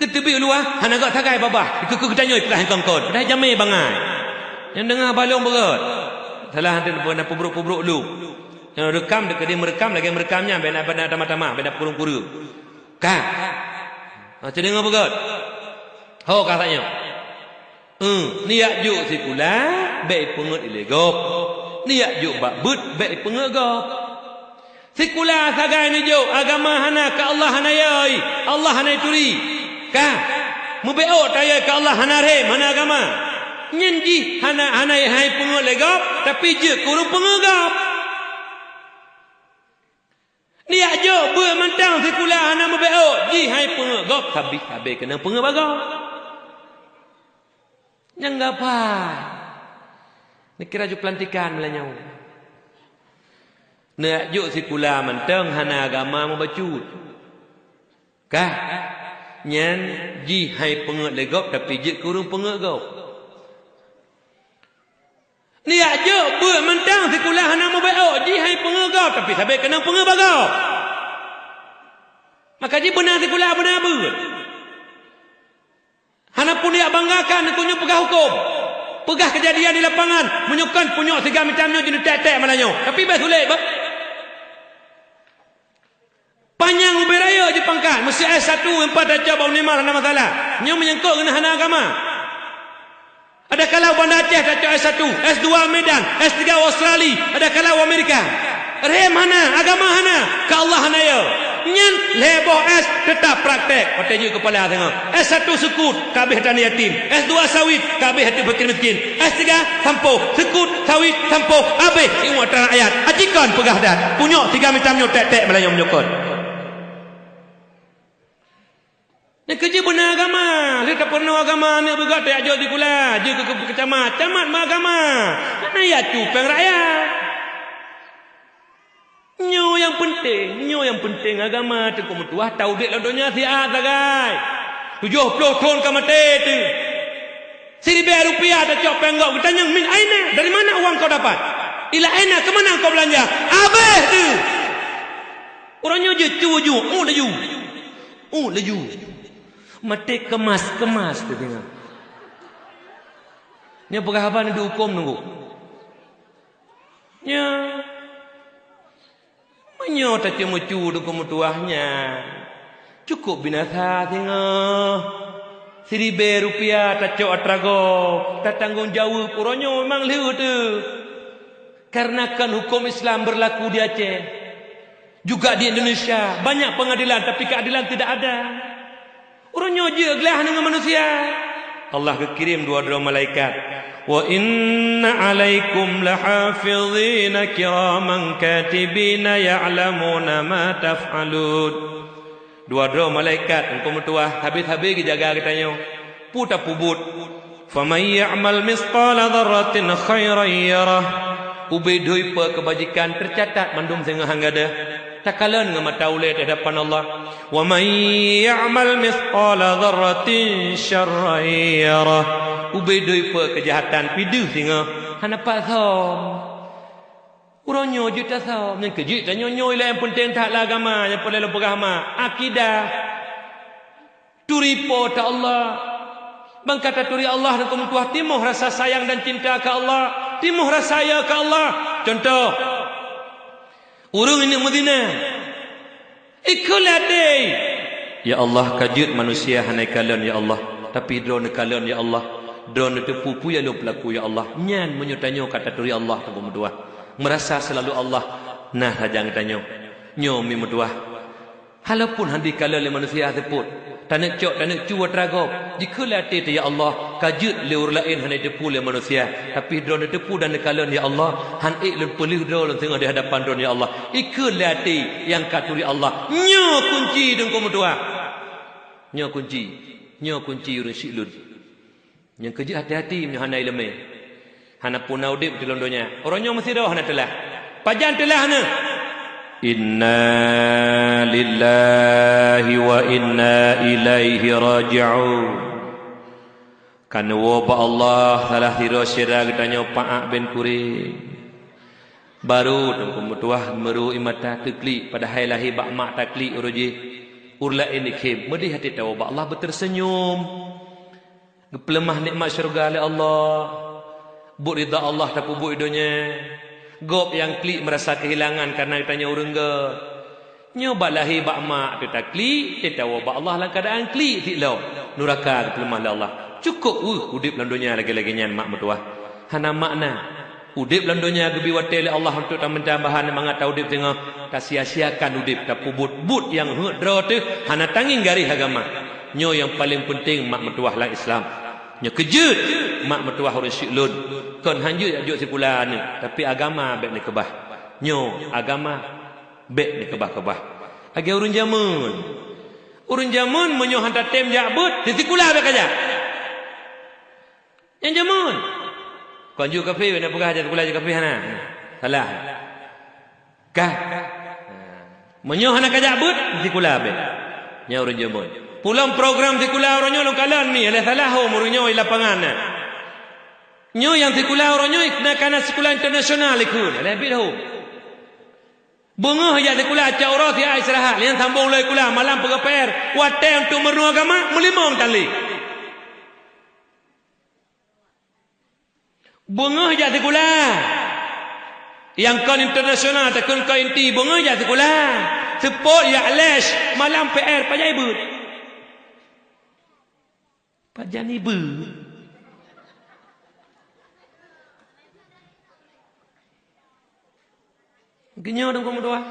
Geuteubiet u luwa, hana gét sagai babah, ikeue-keue geutanyoe ipeugah nyang kon-kon, padahai jamé bangai. Nyang deungoe balong beugét. Salah, hana peubrok-peubrok lom. Nyang rekam, dikeudeh meurekam, lagée meurekam nyan, bèk na, bèk na tamah-tamah, bèk na kureueng-kureueng. Ka. Ha, teudeungoe beugét. Ho ka saát nyoe. Eh, neujak jok sikula, bèk ipeungét ilée gob. Neujak jok bak beuet, bèk ipeungét gob. Sikula sagai neujok agama hana, keu Allah hana yôi, Allah hana ituri. Ka. Meubeuôt tayôi keu Allah hana rhem, hana agama. Nyan jih hana, hana hai peungét lé gob, tapi jeuet keu ureuëng peungét gob. Neujak jok beuet mantong sikula hana meubeuôt, jih hai peungét gob, sabé-sabé keunong peungét bak gob. Nyang gapai. Neukira ju peulantikan meulanyau. Neujak jok sikula mantong hana agama meubacut. Kah, nyan jih hai peungét lé gob, tapi jeuet keu ureuëng peungét gob. Neujak jok beuet mantong sikula hana meubeuôt, jih hai peungét gob, tapi sabé keunong peungét bak gob. Maka jih beuna sikula beuna beuet. Hana peue neujak banggakan, keu nyoe peugah huköm. Peugah keujadian di lapangan, meunyoe kon punyok siga mita nyoe jeuet tek-tek malam nyoe. Tapi bèk sulet, bah. Panyang ubé rayeuk jih pangkat, meusé S satu, empat tacok bak Unimar hana masalah. Nyoe meunyangkot ngon hana agama. Adakala u Banda Aceh tacok S satu, S dua Medan, S tiga Australia, adakala u Amerika. Rhem hana, agama hana, keu Allah hana yo. Nyan lhèe boh S teutap praktek, watèe jeuet keupala singoh. S satu seukut, ka abéh atra yatim. S dua sawit, ka abéh atra fakir miskin. S tiga sampoe, seukut, sawit, sampoe, abéh siumu atra rakyat. Aci kon peugah that, punyok siga mita nyoe tek-tek malam nyoe meunyoe kon. Nyang keujeuet beuna agama, lheueh tapeurunoe agama, aneuk beugét tajak jok sikula, jeuet keu, keu, keu camat, camat meuagama. Hana jak cupéng rakyat. Nyoe nyang peunteng, nyoe nyang peunteng agama, Teungku meutuah, taudép lam donya siat sagai. Tujoh ploh thon ka maté teuh. Siribèe rupiah tacok péng gob, geutanyong, "Min aina? Dari mana uang kau dapat? Ila aina? Keu mana kau beulanja?" Abéh teuh. Uroe nyoe jeuet cu ju, u laju. U laju. Maté keumas-keumas teuh singoh. Nyoe peugah haba neuduek huköm nunggu. Nyoe. Meunyoe taceumeucue Teungku meutuah nyan, cukôp binasa singoh. Siribèe rupiah tacok atra gob, tatanggong jaweueb, uroe nyoe memang lheueh teuh. Karena kan huköm Islam berlaku di Aceh, juga di Indonesia, banyak pengadilan, tapi keadilan tidak ada. Uroe nyoe jeuet glah deungon manusia. Allah geukirém dua droe malaikat. "Wa inna 'alaikum lahafizina kiraman katibina ya'lamuna ma taf'alun." Dua droe malaikat Teungku meutuah habéh-habéh geujaga geutanyoe. Peue tapeubuet? "Faman ya'mal mithqala dzarratin khairan yarah." Ubé dhui peue keubajikan teucatat mandum singoh han gadôh. Takalon ngon mata ulée di hadapan Allah. "Wa man ya'mal mithqala dzarratin syarran yarah." Ubé dhui peue keujahatan pih deuh singoh, hana pat som. Uroe nyoe jeuet tasom, nyang keujeuet tanyoe nyoe ilée nyang peunteng that lam agama, nyang peureulée lôn peugah ma, akidah. Turi Po teu Allah. Ban ka taturi Allah Teungku meutuah, timoh rasa sayang dan cinta keu Allah, timoh rasa yo keu Allah. Cuntoh, ureuëng inong meuzina, ikheun lé até, "Ya Allah, ka jeuet manusia hana ikalon, ya Allah, tapi Droeneuh kalon, ya Allah. Droeneuh teupeu peue nyang lôn peulaku, ya Allah." Nyan meunyoe tanyoe ka taturi Allah Teungku meutuah, meurasa seulalu Allah na sajan geutanyoe. Nyoe mi meutuah. Walaupun hana ikalon lé manusia seupôt, taneuk cok, taneuk cu atra gob, jikheun lé até teuh, "Ya Allah, ka jeuet lé ureuëng laén hana jiteupeue lé manusia, tapi Droeneuh teupeue dan neukalon, ya Allah, han ék lôn peuleueh droe lôn singoh di hadapan Droeneuh, ya Allah." Ikheun lé até nyang ka turi Allah. Nyoe kunci Teungku meutuah. Nyoe kunci. Nyoe kunci ureuëng syiek lôn. Nyang keujeuet hati-hati meunyoe hana iéleumé. Hana puna udeb di lôn donya. Uroe nyoe meusidroe hana teulah. Pajan teulah neuh? Inna lillahi wa inna ilaihi raji'un. Ka neuwoe bak Allah salah sidroe syedara geutanyoe Pak Ak bin Kuring. Baru teungku meutuwah meurui mata keu klik, padahai lahé bak mak taklik uroe jih. Ureuëng laén ikhém, meudeh até tawoe bak Allah beuteuseunyum. Geupeuleumah nikmat syeuruga lé Allah. Buet ridha Allah tapeubuet donya. Gob nyang klik meurasa keuhilangan kareuna geutanyoe ureuëng gét. Nyoe bak lahé bak mak teuh taklik, teuh tawoe bak Allah lam keuadaan klik sik lom. Nuraka geupeuleumah lé Allah. Cukôp weueh udeb lam donya lagée-lagée nyan mak meutuwah. Hana makna. Udeb lam donya geubri watée lé Allah untuk taminta bahan mangat taudeb teungoh, tasia-siakan udeb, tapeubuet buet nyang heuet droe teuh hana tangieng garéh agama. Nyoe nyang paleng peunteng mak meutuwah lam Islam. Nyoe keujeuet mak meutuwah ureuëng syik lôn. Kon hanjeuet jak jok sikula aneuk, tapi agama bék neukeubah. Nyoe agama bék neukeubah-keubah. Lagée ureuëng jameun. Ureuëng jameun meunyoe hana tatem jak beuet, di sikula bék kajak. Nyang jameun. Kon jeuet kaphé, na peugah jak sikula jeuet kaphé hana. Salah. Kah? Meunyoe hana kajak beuet, sikula bék. Nyan ureuëng jameun. Pulang program sikula uroe nyoe lôn kalon mi, alah salah hom ureuëng nyoe di lapangan na. Nyoe nyang sikula uroe nyoe na kana sikula internasional ikheun, alah bit hom. Beungoh jak sikula, cok uroe siat istirahat, nyan sambong lom sikula, malam peugah P R. Watée untuk meurunoe agama, meulimong tali. Beungoh jak sikula. Nyang kon internasional, takheun kon inti, beungoh jak sikula. Seupôt jak les, malam P R, pajan ibeuet. Pajan ibeuet. Geunyoe teungku meutuwah.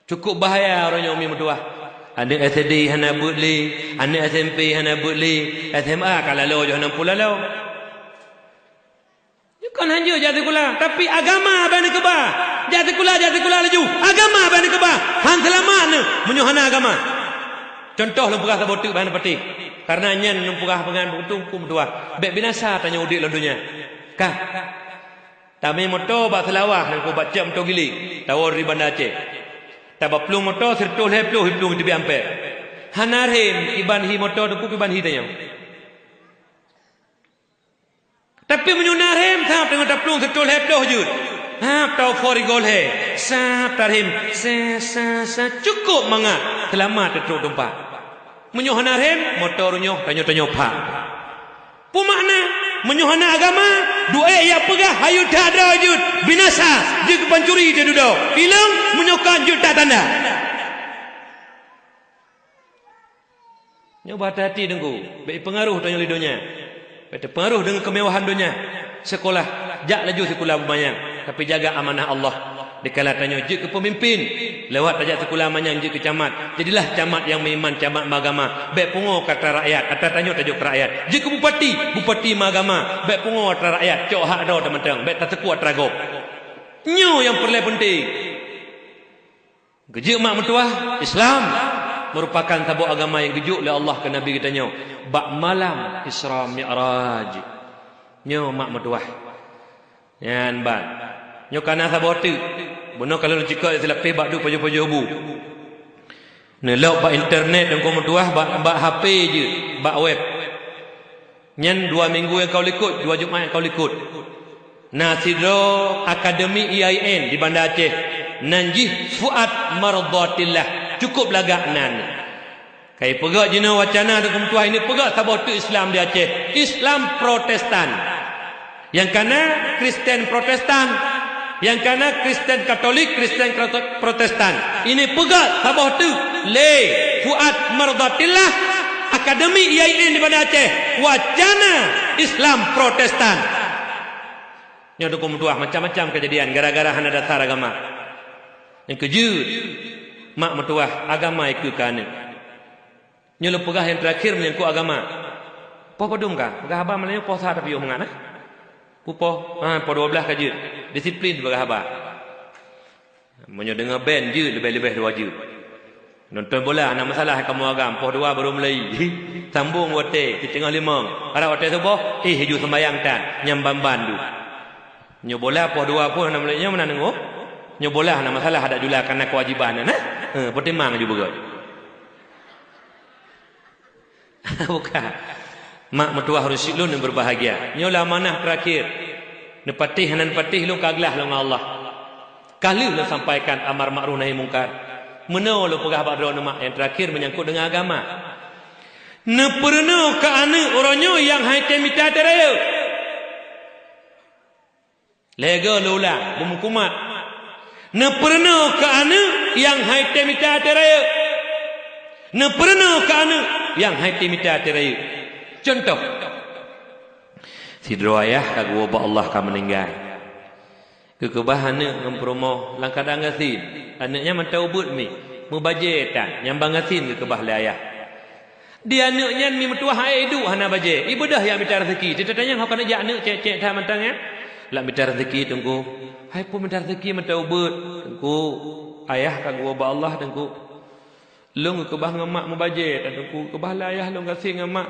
Cukôp bahaya uroe nyoe umi meutuwah. Aneuk S D hana beuet lé, aneuk S M P hana beuet lé, S M A ka laloe jih hana pulaloe. Nyoe kon hanjeuet jak sikula, tapi agama bék neukeubah. Jak sikula, jak sikula laju, agama bék neukeubah. Han seulamat neuh meunyoe hana agama. Cuntoh lôn peugah saboh teuk bak hana patéh. Kareuna nyan lôn peugah peungan teungku meutuwah. Bék binasa tanyoe udeb lam donya. Kah? Tamé moto bak Seulawah, teungku, bak cok moto giléng, tawoe di Banda Aceh. Tabaplueng moto sireutôh lhée ploh jiplueng teubiet ampé. Hana rhem, kiban hi moto teungku, kiban hi tanyoe. Tapi meunyoe na rhem, sab teungoh taplueng sireutôh lhée ploh jeuet. Hab tawoe four rigol lhée, sab tarhem, sa, sa, sa, cukôp mangat, seulamat tatrok teumpat. Meunyoe hana rhem, moto uroe nyoe tanyoe-tanyoe phak. Peue makna? Meunyoe hana agama, duek nyang peugah hayeu that droe jeuet, binasa, jeuet keu pancuri di dudoe. Ilong meunyoe kon jeuet that tanda. Nyoe beuhati-hati teungku, bék jipeungaruh tanyoe lé donya. Bék teupeungaruh deungon keumewahan donya. Sekolah, jak laju sikula beumanyang, tapi jaga amanah Allah. Dikala tanyoe jeuet keu peumimpin, lewat tajak sikula manyang jeuet keu camat, jadilah camat nyang meuiman, camat meuagama. Bék pungo keu atra rakyat, atra tanyoe tajok keu rakyat. Jeuet keu bupati, bupati meuagama. Bék pungo atra rakyat, cok hak droe teumantong, bék tateupue atra gob. Nyoe nyang peureulée peunteng. Geujeuet mak meutuwah, Islam meurupakan saboh agama nyang geujok lé Allah keu Nabi geutanyoe bak malam Isra Mi'raj. Nyoe mak meutuwah. Nyan ban. Nyoe kana saboh teuk. Bunoe ka lôn cikok sileupeh bak duek pajoh-pajoh bu. Neulok bak internet teungku meutuwah bak, bak H P jeuet, bak web. Nyan dua minggu nyang ka likot, dua Jumat nyang ka likot. Na sidroe akademi I A I N di Banda Aceh, nan jih Fuad Mardatillah, cukôp lagak nan. Ka ipeugét jinoe wacana teungku meutuwah, ini peugét saboh teuk Islam di Aceh, Islam Protestan. Nyang kana Kristen Protestan, nyang kana Kristen Katolik, Kristen Prote-, Protestan. Ini peugét saboh teuk lé Fuad Mardatillah, akademi I A I N di Banda Aceh, wacana Islam Protestan. Nyoe teungku meutuwah, macam-macam keujadian gara-gara hana dasar agama. Nyang keujeuet, mak meutuwah, agama ikeue keu aneuk. Nyoe lôn peugah nyang teurakhir menyangkut agama. Poh padum ka? Peugah haba malam nyoe poh sa tapi yoh mangat, eh? Peue poh? Ha, poh dua belas ka jeuet. Disiplin peugah haba. Meunyoe deungoe ben jeuet leubeh-leubeh dua jeuet. Nonton bola hana masalah kamoe agam, poh dua baru mulai. Sambong watèe, siteungoh limong. Rab watèe suboh, eh, ju seumbahyang tan, nyang ban-ban du. Nyoe bola poh dua pun hana mulai, nyoe meunan teungoh. Nyoe bola hana masalah, adak jula kana keuwajiban na. Eh, peutimang ju beugöt. Bukan. Mak meutuwah ureueng syiek lôn nyang berbahagia. Nyoe lah amanah terakhir. Neupatéh hana neupatéh lôn ka glah lôn ngon Allah. Ka lheueh lôn sampaikan amar makruf nahi mungkar. Meunoe lôn peugah bak droeneuh mak nyang terakhir menyangkut deungon agama. Neupeureunoe keu aneuk uroe nyoe nyang han tém mita teuh rayeuk. Lhèe goe lôn ulang, beumeukumat. Neupeureunoe keu aneuk nyang han tém mita teuh rayeuk. Neupeureunoe keu aneuk nyang han tém mita teuh rayeuk. Cuntoh, sidroe ayah ka geuwoe bak Allah ka meuninggai. Geukeubah aneuk ngon peurumoh lam keuadaan gasien. Aneuk nyan mantong ubeut mi, meubajèe tan, nyang ban gasien geukeubah lé ayah. Di aneuk nyan mi meutuwah hai iduek hana bajèe, ibeudôh jak mita raseuki. Teutatanyong ho keuneuk jak aneuk cék-cék that mantong nyan. Lak mita raseuki, Teungku. Hai peue mita raseuki mantong ubeut? Teungku, ayah ka geuwoe bak Allah, Teungku. Lôn geukeubah ngon mak meubajèe, Teungku. Geukeubah lé ayah lôn gasien ngon mak.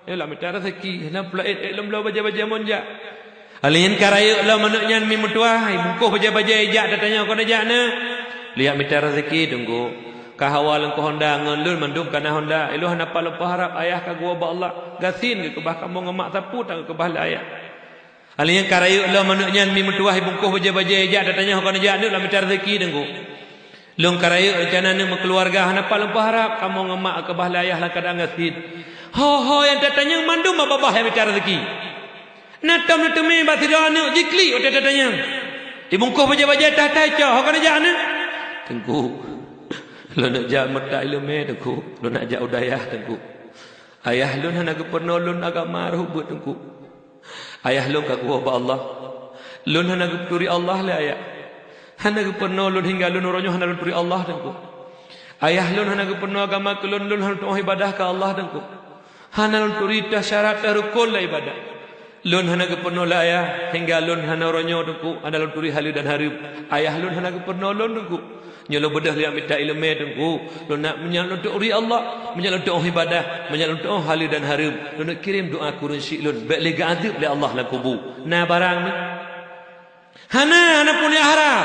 Nyoe lak mita raseuki, hana peulaét-ét lôn bloe bajèe-bajèe mon jak. Alèh nyan ka rayeuk lom aneuk nyan mi meutuwah, ibungkôh bajèe-bajèe ijak, tatanyong ho keuneuk jak aneuk. Lôn jak mita raseuki, Teungku. Ka hawa lôn keu honda ngon lôn mandum ka na honda. Ilôn hana pat lôn peuharab, ayah ka geuwoe bak Allah. Gasien geukeubah kamoe ngon mak, sapeue tan geukeubah lé ayah. Alèh nyan ka rayeuk lom aneuk nyan mi meutuwah, ibungkôh bajèe-bajèe ijak, tatanyong ho keuneuk jak aneuk, lak mita raseuki, Teungku. Lôn ka rayeuk reuncana aneuk meukeuluwarga, hana pat lôn peuharab, kamoe ngon mak geukeubah lé ayah lam keuadaan gasien. Ho-ho nyang tatanyong mandum bak babah nyang mita raseuki. Na tom neuteumé bak sidroe aneuk jiklik watèe tatanyong. Ibungkôh bajèe-bajèe that-that icok, ho keuneuk jak aneuk? Teungku, lôn neuk jak meutak ileumèe, Teungku. Lôn neuk jak u dayah, Teungku. Ayah lôn hana geupeurunoe lôn agama rhot beuet, Teungku. Ayah lôn ka geuwoe bak Allah. Lôn hana geuturi Allah lé ayah. Hana geupeurunoe lôn hingga lôn uroe nyoe hana lôn turi Allah, Teungku. Ayah lôn hana geupeurunoe agama keu lôn, lôn hana lôn tu'oh ibadah keu Allah, Teungku. Hana lôn turi teuh syarat teuh rukon lam ibadah. Lôn hana geupeurunoe lé ayah, hingga lôn hana uroe nyoe, Teungku, hana lôn turi haleue dan hareuem. Ayah lôn hana geupeurunoe lôn, Teungku. Nyoe lôn beudôh lôn jak mita ileumèe, Teungku. Lôn nak meunyoe lôn turi Allah, meunyoe lôn tu'oh ibadah, meunyoe lôn tu'oh haleue dan hareuem. Lôn neuk kirém doa keu ureueng syiek lôn, bèk lé geuazeueb lé Allah lam kubu. Na barang nyoe? Hana, hana peue neuharab.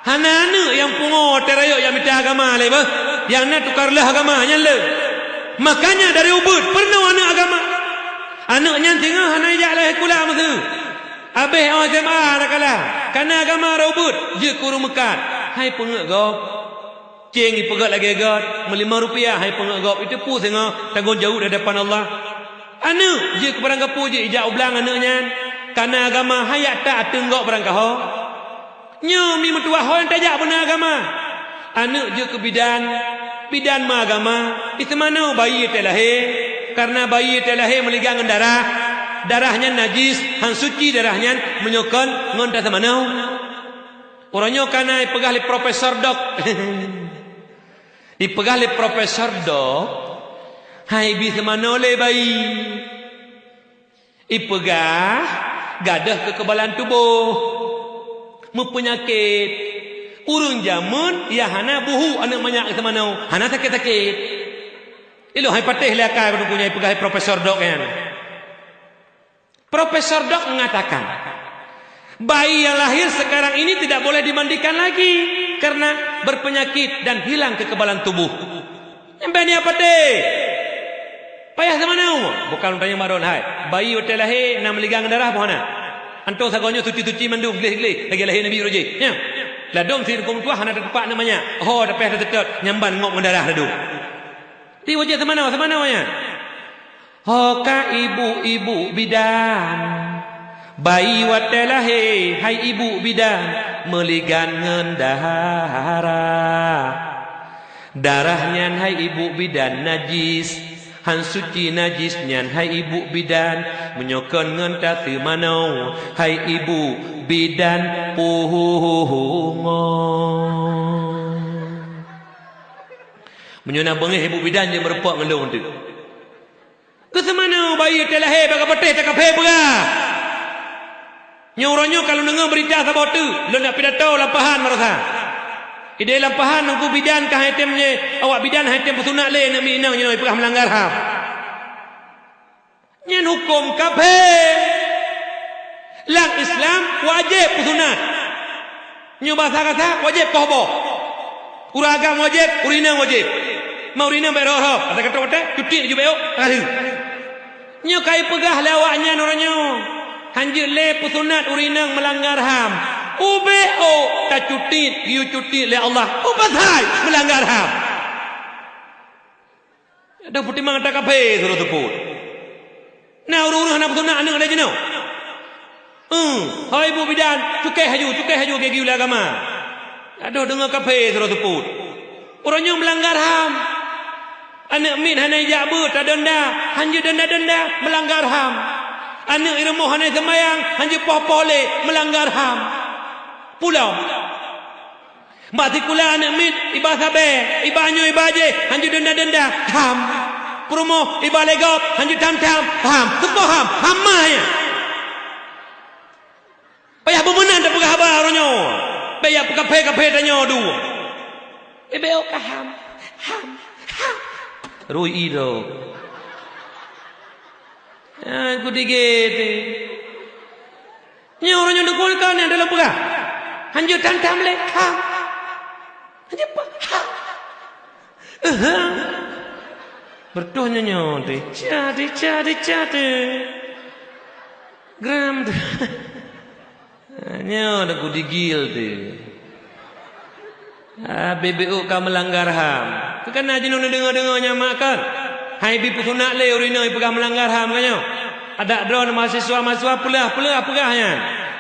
Hana aneuk nyang pungo watèe rayeuk jak mita agama lé beuh. Nyang na tukar lheueh agama nyan le. Makanya dari ubeut peurunoe aneuk agama. Aneuk nyan singoh hana ijak lé sikula meusu. Abéh óh S M A hana kalah. Kana agama rhot beuet, jeuet keu ureueng meukat. Hai peungeut gob. Céng ipeugöt lagèe göt, meulimong rupiah hai peungeut gob, iteupeue singoh tanggông jaweueb di hadapan Allah. Aneuk jeuet keu barangkapeue jeuet ijak u blang aneuk nyan, kana agama han jak that ateueng gob barangkaho. Nyoe mi meutuwah ho nyang tajak beuna agama. Aneuk jeuet keu bidan, bidan meuagama, iseumanoe bayi watèe lahé, kareuna bayi watèe lahé meuligang ngon darah, darah nyan najis, han suci darah nyan meunyoe kon ngon taseumanoe. Uroe nyoe kana ipeugah lé Profesor Dok. Ipeugah lé Profesor Dok, hai bi seumanoe lé bayi. Ipeugah gadôh keukebalan tuboh, meupeunyakét. Ureueng jameun nyang hana buhu aneuk manyak seumanoe, hana sakét-sakét. Ilôn hai patéh lé akai Teungku nyang ipeugah lé Profesor Dok nyan. Profesor Dok mengatakan, bayi yang lahir sekarang ini tidak boleh dimandikan lagi karena berpenyakit dan hilang kekebalan tubuh. Nyang bèk niat patéh. Payah seumanoe. Bukan tanyong bak droen hai. Bayi watèe lahé na meuligang darah boh na. Antom sagoe nyoe suci-suci mandum, gleh-gleh lagèe lahé Nabi Ibrahim. Nyan. Ladôm si huköm tuah hana teutupak aneuk manyak. Ho tapayah taseutôt, nyang ban ngop ngon darah ladôm. Di wajah seumanoe, seumanoe nyan. Ho ka ibu-ibu bidan, bayi watèe lahé hai ibu bidan meuligan ngon darah. Darah nyan hai ibu bidan najis, han suci najis nyan hai ibu bidan, meunyoe kon ngon taseumanoe hai ibu bidan pungo. Meunyoe na beungéh ibu bidan jeuet meurumpok ngon lôn teuk. Keuseumanoe bayi teuh lahé bak kapatéh takaphe peugah. Nyoe uroe nyoe ka lôn deungoe beurita saboh teuk, lôn jak pidato lam Pahan marosa. Idéh lam pahan Teungku bidan ka hai tem nyoe, awak bidan hai tem peusunat lé aneuk miet inong nyoe peugah meulanggar ham. Nyan huköm kafé. Lam Islam wajéb peusunat. Nyoe basa kata wajéb koh boh. Ureueng agam wajéb, ureueng inong wajéb. Ma ureueng inong bèk rhoh-rhoh, ata kata watèe cuti laju bèk ôk, ka lheueh. Nyoe ka ipeugah lé awaknyan uroe nyoe, hanjeuet lé peusunat ureueng inong meulanggar ham. Ubé ôk tacuti, geuyue cuti lé Allah. Ubé sai meulanggar ham. Adoh peutimang ata kafé sidroe seupôt. Na ureueng-ureueng hana peusunat aneuk lé jinoe. Eung, hai ibu bidan, cukéh laju, cukéh laju geu-geu lé agama. Adoh deungoe kafé sidroe seupôt. Uroe nyoe meulanggar ham. Aneuk miet hana ijak beuet tadonda, hanjeuet donda-donda, meulanggar ham. Aneuk i rumoh hana seumayang, hanjeuet poh-poh lé, meulanggar ham. Pulang. Bak sikula aneuk miet iba sabé, iba nyoe iba jéh, hanjeuet donda-donda, ham. Peurumoh iba lé gob, hanjeuet tham-tham, ham. Teupeue ham? Ham mah nyan. Payah beumeunan tapeugah haba uroe nyoe. Bèk jak peukafé-kafé tanyoe dua. Bèk ôk ka ham, ham, ham. Rui i droe. Ah, kutigé teuh. Nyoe uroe nyoe dukon ka nyan dalam peugah. Hanjeuet tham-tham lé, ham. Hanjeuet pa, ham. Aha. Beureutoh nyoe nyoe teuh. Ca teuh, ca teuh, ca teuh. Gram teuh. Nyoe teuh kudigil teuh. Ah, bèk ôk ka meulanggar ham. Keu kana jinoe neudeungoe-deungoe nyan mak kan? Hai bi peusunat lé ureueng inong ipeugah meulanggar ham ka nyoe. Adak droeneuh mahasiswa-mahasiswa peuleueh-peuleueh peugah nyan.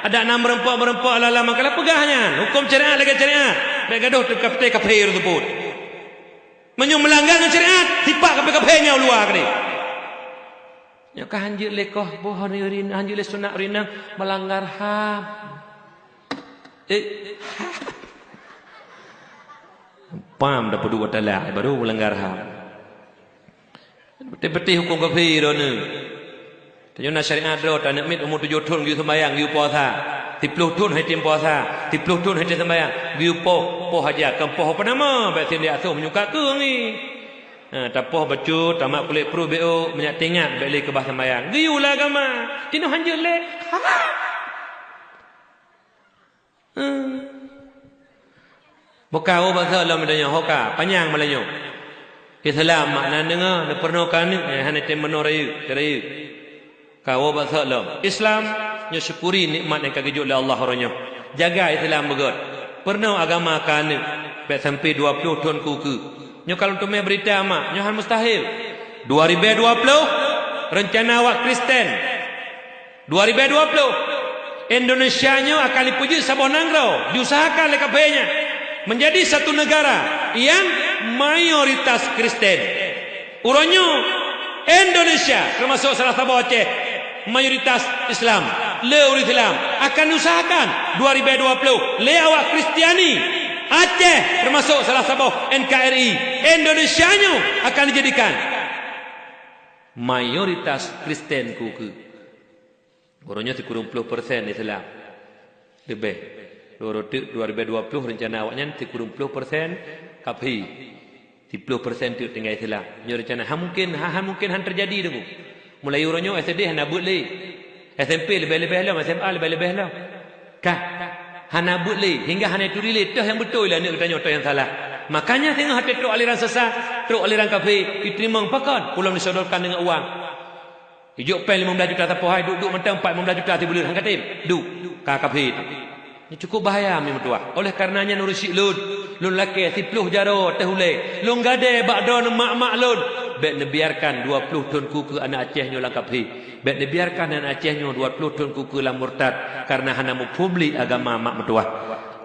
Adak na meureumpok-meureumpok lam-lam makalah peugah nyan. Huköm syariat lagèe syariat. Bèk gadôh teuka-, teuka kafé teusebut. Meunyoe meulanggar ngon syariat, sipak kafé-kafé nyan u luwa keudéh. Nyoe ka hanjeuet lé koh boh ureueng inong, hanjeuet lé sunat ureueng inong, meulanggar ham. Eh. Pam dah peuduek talak, baru meulanggar ham. Beutôi-beutôi huköm kafé droeneuh. Tanyoe na syariat droe, aneuk miet umu tujoh thon geuyue seumayang, geuyue puasa. Siplôh thon han tem puasa, siplôh thon han tem seumayang, geuyue poh, poh aja, kon poh peunama, bèk sindek asoh meunyoe ka keueng ngi. Ha, tapoh bacut, tamat kulét pruet bèk ôk, meunyak teuingat bèk lé keubah seumayang. Geuyue lam agama, jinoe hanjeuet lé. Hmm. Boh ka woe bak soe lom tanyoe, ho ka, panyang malam nyoe. Islam makna deungoe, neupeurunoe keu aneuk nyang hana tem meunoe rayeuk, rayeuk. Ka woe bak soe lom. Islam, nyoe syukuri nikmat nyang ka geujok lé Allah uroe nyoe. Jaga Islam beugöt. Peurunoe agama keu aneuk, bèk sampoe dua ploh thon keu ukeue. Nyoe ka lôn teumé beurita mak, nyoe hana mustahil. Dua ribèe dua ploh, reuncana awak Kristen. Dua ribèe dua ploh, Indonesia nyoe akan jipeujeuet saboh nanggroe, diusahakan lé kafé nyan, menjadi satu negara yang mayoritas Kristen. Uroe nyoe, Indonesia, teumasok salah saboh Aceh, mayoritas Islam, le ureueng Islam, akan diusahakan dua ribèe dua ploh lé awak Kristiani, Aceh, teumasok salah saboh N K R I, Indonesia nyoe akan dijadikan mayoritas Kristen keu ukeue. Uroe nyoe sikureueng ploh persen Islam. Leubeh. Uroe teuk dua ribèe dua ploh reuncana awaknyan sikureueng ploh persen kafé. Siplôh persen teuk tinggai Islam. Nyoe reuncana hana mungken, ha-, hana mungken hana teujadi teungku. Mulai uroe nyoe S D hana beuet lé. S M P leubeh-leubeh lom, S M A leubeh-leubeh lom. Ka. Hana beuet lé, hingga hana turi lé, toh nyang beutôi lé aneuk geutanyoe, toh nyang salah. Makanya singoh até trok aliran sesat, trok aliran kafé, jiteurimong pakon, ulôn disodorkan deungon uang. Ijok péng limong blaih juta sapoh hai, duek-duek mantong pat limong blaih juta sibuleuen han ka tem. Duek, ka kafé tu. Nyoe cukup bahaya, mi meutuah. Oleh kareuna nyan ureueng syik lôn, lôn lakée siplôh jaroe teuh ulée. Lôn gadée bak droeneuh mak-mak lôn. Bék neubiarkan dua ploh thon keu ukeue aneuk Aceh nyoe lam kafé. Bék neubiarkan aneuk Aceh nyoe dua ploh thon keu ukeue lam murtad, kareuna hana muphom lé agama mak meutuah.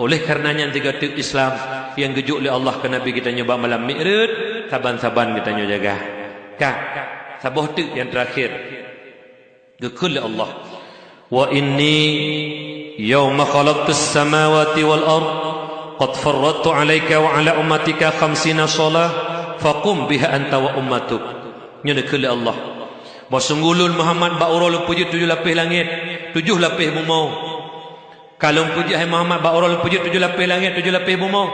Oleh kareuna nyan sigoe teuk Islam nyang geujok lé Allah keu Nabi geutanyoe bak malam Mi'raj, saban-saban geutanyoe jaga. Ka, saboh teuk nyang teurakhé. Geukheun lé Allah, "Wa inni yauma khalaqtus samawati wal ard qad faradtu 'alaika wa 'ala ummatika khamsina shalah faqum biha anta wa ummatuk." Nyoe geukheun lé Allah, "Bahwa sungguh lôn Muhammad bak uroe lôn peujeuet tujoh lapéh langét, tujoh lapéh bumoe." Ka lôn peujeuet hai Muhammad bak uroe lôn peujeuet tujoh lapéh langét, tujoh lapéh bumoe.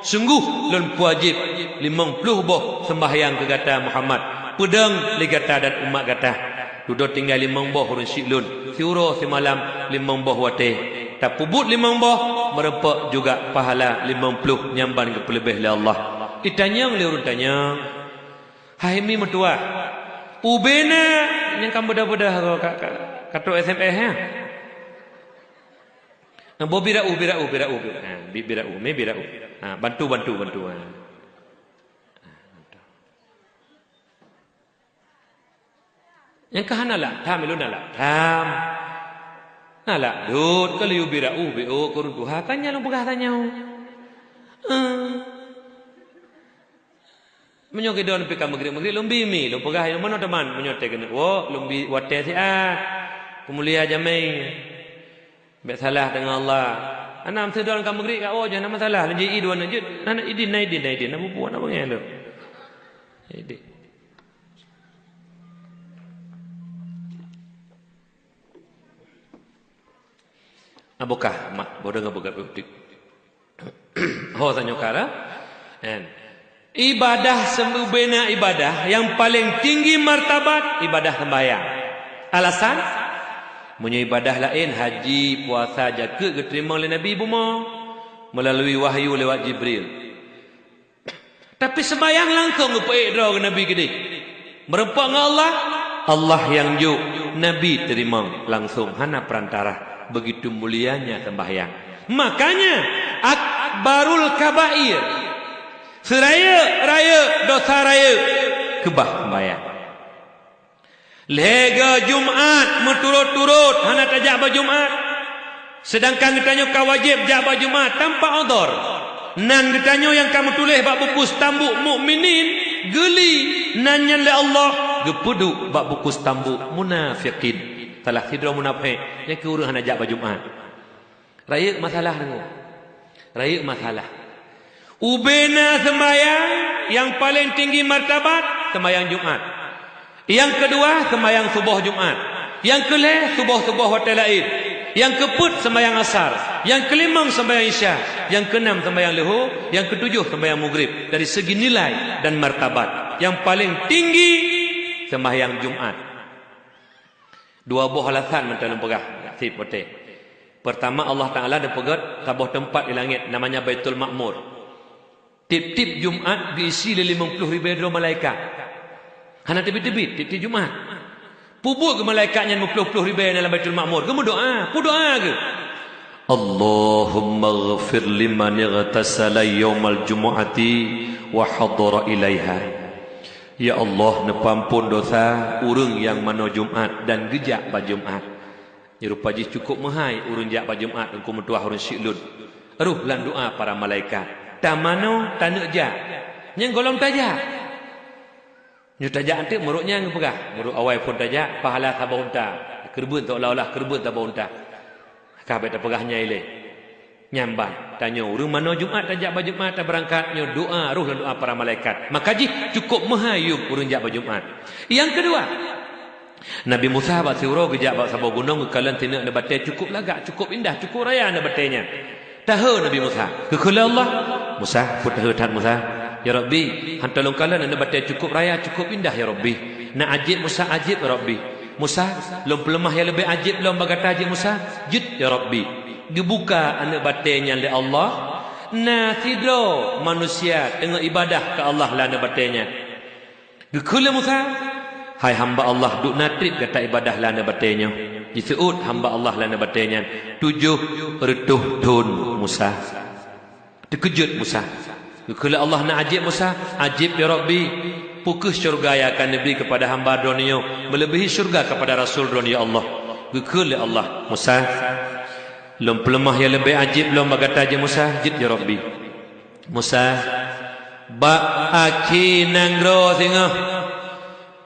Sunggoh lôn peuwajéb limong ploh boh seumbahyang keu gata Muhammad, peudong lé gata dan umat gata. Dudoe tinggai limong boh ureuëng syiek lôn, siuroe simalam limong boh watée. Tapeubuet limong boh, meurumpok juga pahala limong ploh nyang ban geupeuleubeh lé Allah. Itanyong lé ureuëng tanyong, "Hai mi meutuah, ubena nyang ka beudah-beudah ka, ka, ka trok S M S, ha?" Nah, boh birau, birau, birau, birau. Ha, bi-, birau, mi birau. Ha, bantu, bantu, bantu. Ha. Nyang ka hana lak tham, ilôn na lak tham. Na lak dot, ka lheueh birau, B O, kurun tuha, kan nyan lôn peugah tanyoe. Eh. Meunyoe keudroe pih ka meugrib-meugrib, lôn bi mi, lôn peugah, lôn meunoe teuma, meunyoe teuh keuneuk woe, lôn bi watée siat. Peumulia jamé. Bék salah deungon Allah. Hana meusidroe ka meugrib ka woe, jih hana masalah, lôn ji i dua neuk jeuet, hana idin, na idin, na idin, na bubu, na beungéh lôn. Idin. Abukah mak bodoh ngon beugat peutik. Ho tanyoe kara. En. Ibadah seubena ibadah yang paling tinggi martabat ibadah sembahyang. Alasan? Meunyoe ibadah laén, haji, puasa, jakeuet geuteurimong lé Nabi bumoe melalui wahyu lewat Jibril. Tapi seumayang langsong geupeuék droe keu Nabi keudeh. Meurumpok ngon Allah, Allah nyang jok, Nabi teurimong langsong, hana peurantara. Begitu mulianya sembahyang. Makanya, akbarul kabair, seurayeuk-rayeuk dosa rayeuk, keubah sembahyang. Lhée goe Jumat meuturot-turot hana tajak bak Jumat, seudangkan geutanyoe ka wajéb jak bak Jumat tanpa udhur. Nan geutanyoe nyang ka meutuléh bak buku stambuk mukminin, geuli nan nyan lé Allah geupeuduek bak buku stambuk munafikin. Salah sidroe munafék nyang keu ureuëng hana jak bak Jumat. Rayeuk masalah deungoe. Rayeuk masalah. Ubena sembahyang nyang paleng tinggi martabat, sembahyang Jumat. Nyang keudua, sembahyang suboh Jumat. Nyang keulhée, suboh-suboh watée laén. Nyang keupeuet, sembahyang asar. Nyang keulimong, sembahyang isya. Nyang keunam, sembahyang leuhô. Nyang keutujôh, sembahyang mugrib. Dari segi nilai dan martabat, nyang paleng tinggi, sembahyang Jumat. Dua boh alasan mantong lôn peugah, seb watée. Peurtama, Allah Taala neupeugét saboh teumpat di langét, namanya Baitul Ma'mur. Tieb-tieb Jumat geuisi lé limong ploh ribée droe malaikat. Hana teubiet-teubiet tieb-tieb Jumat. Peue buet keu malaikat nyan meuploh-ploh ribée na lam Baitul Ma'mur? Geumeudoá, peue doá geuh? "Allahummaghfir liman ightasala yaumal jumu'ati wa hadhara ilaiha." Ya Allah, neupeuamphon dosa ureuëng nyang manoe Jumat dan geujak bak Jumat. Nyoe rupa jih cukôp meuhai ureuëng jak bak Jumat, Teungku meutuah ureuëng syiek lôn. Roh lam doá para malaikat. Tamanoe, taneuk jak. Nyang gohlom tajak. Nyoe tajak eunteuk meurok nyang geupeugah. Meurok awai phon tajak, pahala saboh unta. Keureubeuen seolah-olah keureubeuen saboh unta. Ka bék tapeugah nyan ilée. Nyan ban, tanyoe ureuëng manoe Jumat tajak bak Jumat, tabeurangkat, nyoe doá, roh lam doá para malaikat. Maka jih cukôp meuhai yum ureuëng jak bak Jumat. Nyang keudua, Nabi Musa bak siuroe geujak bak saboh gunong, geukalon sineuk aneuëk batée cukôp lagak, cukôp indah, cukôp raya aneuëk batée nyan. Tahe Nabi Musa, geukheun lé Allah, "Musa, peue tahe that Musa?" "Ya Rabbi, han teuh lôn kalon aneuëk batée cukôp raya, cukôp indah, ya Rabbi. Na ajaéb Musa, ajaéb, ya Rabbi." "Musa, lôn peuleumah nyang leubeh ajaéb lom bak gata jih Musa." "Jeuet, ya Rabbi." Geubuka aneuëk batée nyan lé Allah, na sidroe manusia teungoh iébadah keu Allah lam aneuëk batée nyan. Geukheun lé Musa, "Hai hamba Allah, dum na treb gata iébadah lam aneuëk batée nyoe." Jiseuôt hamba Allah lam aneuëk batée nyan, "Tujoh reutôh thon Musa." Teukeujot Musa. Geukheun lé Allah, "Na ajaéb Musa?" "Ajaéb, ya Rabbi." "Peu kheueh syeuruga nyang akan neubri keupada hamba Droeneueh nyoe meuleubihi syeuruga keupada rasul Droeneueh, ya Allah?" Geukheun lé Allah, "Musa, lôn peuleumah nyang leubeh ajaéb lom bak gata jih Musa." "Jeuet, ya Rabbi." "Musa, bak akhé nanggroe singoh,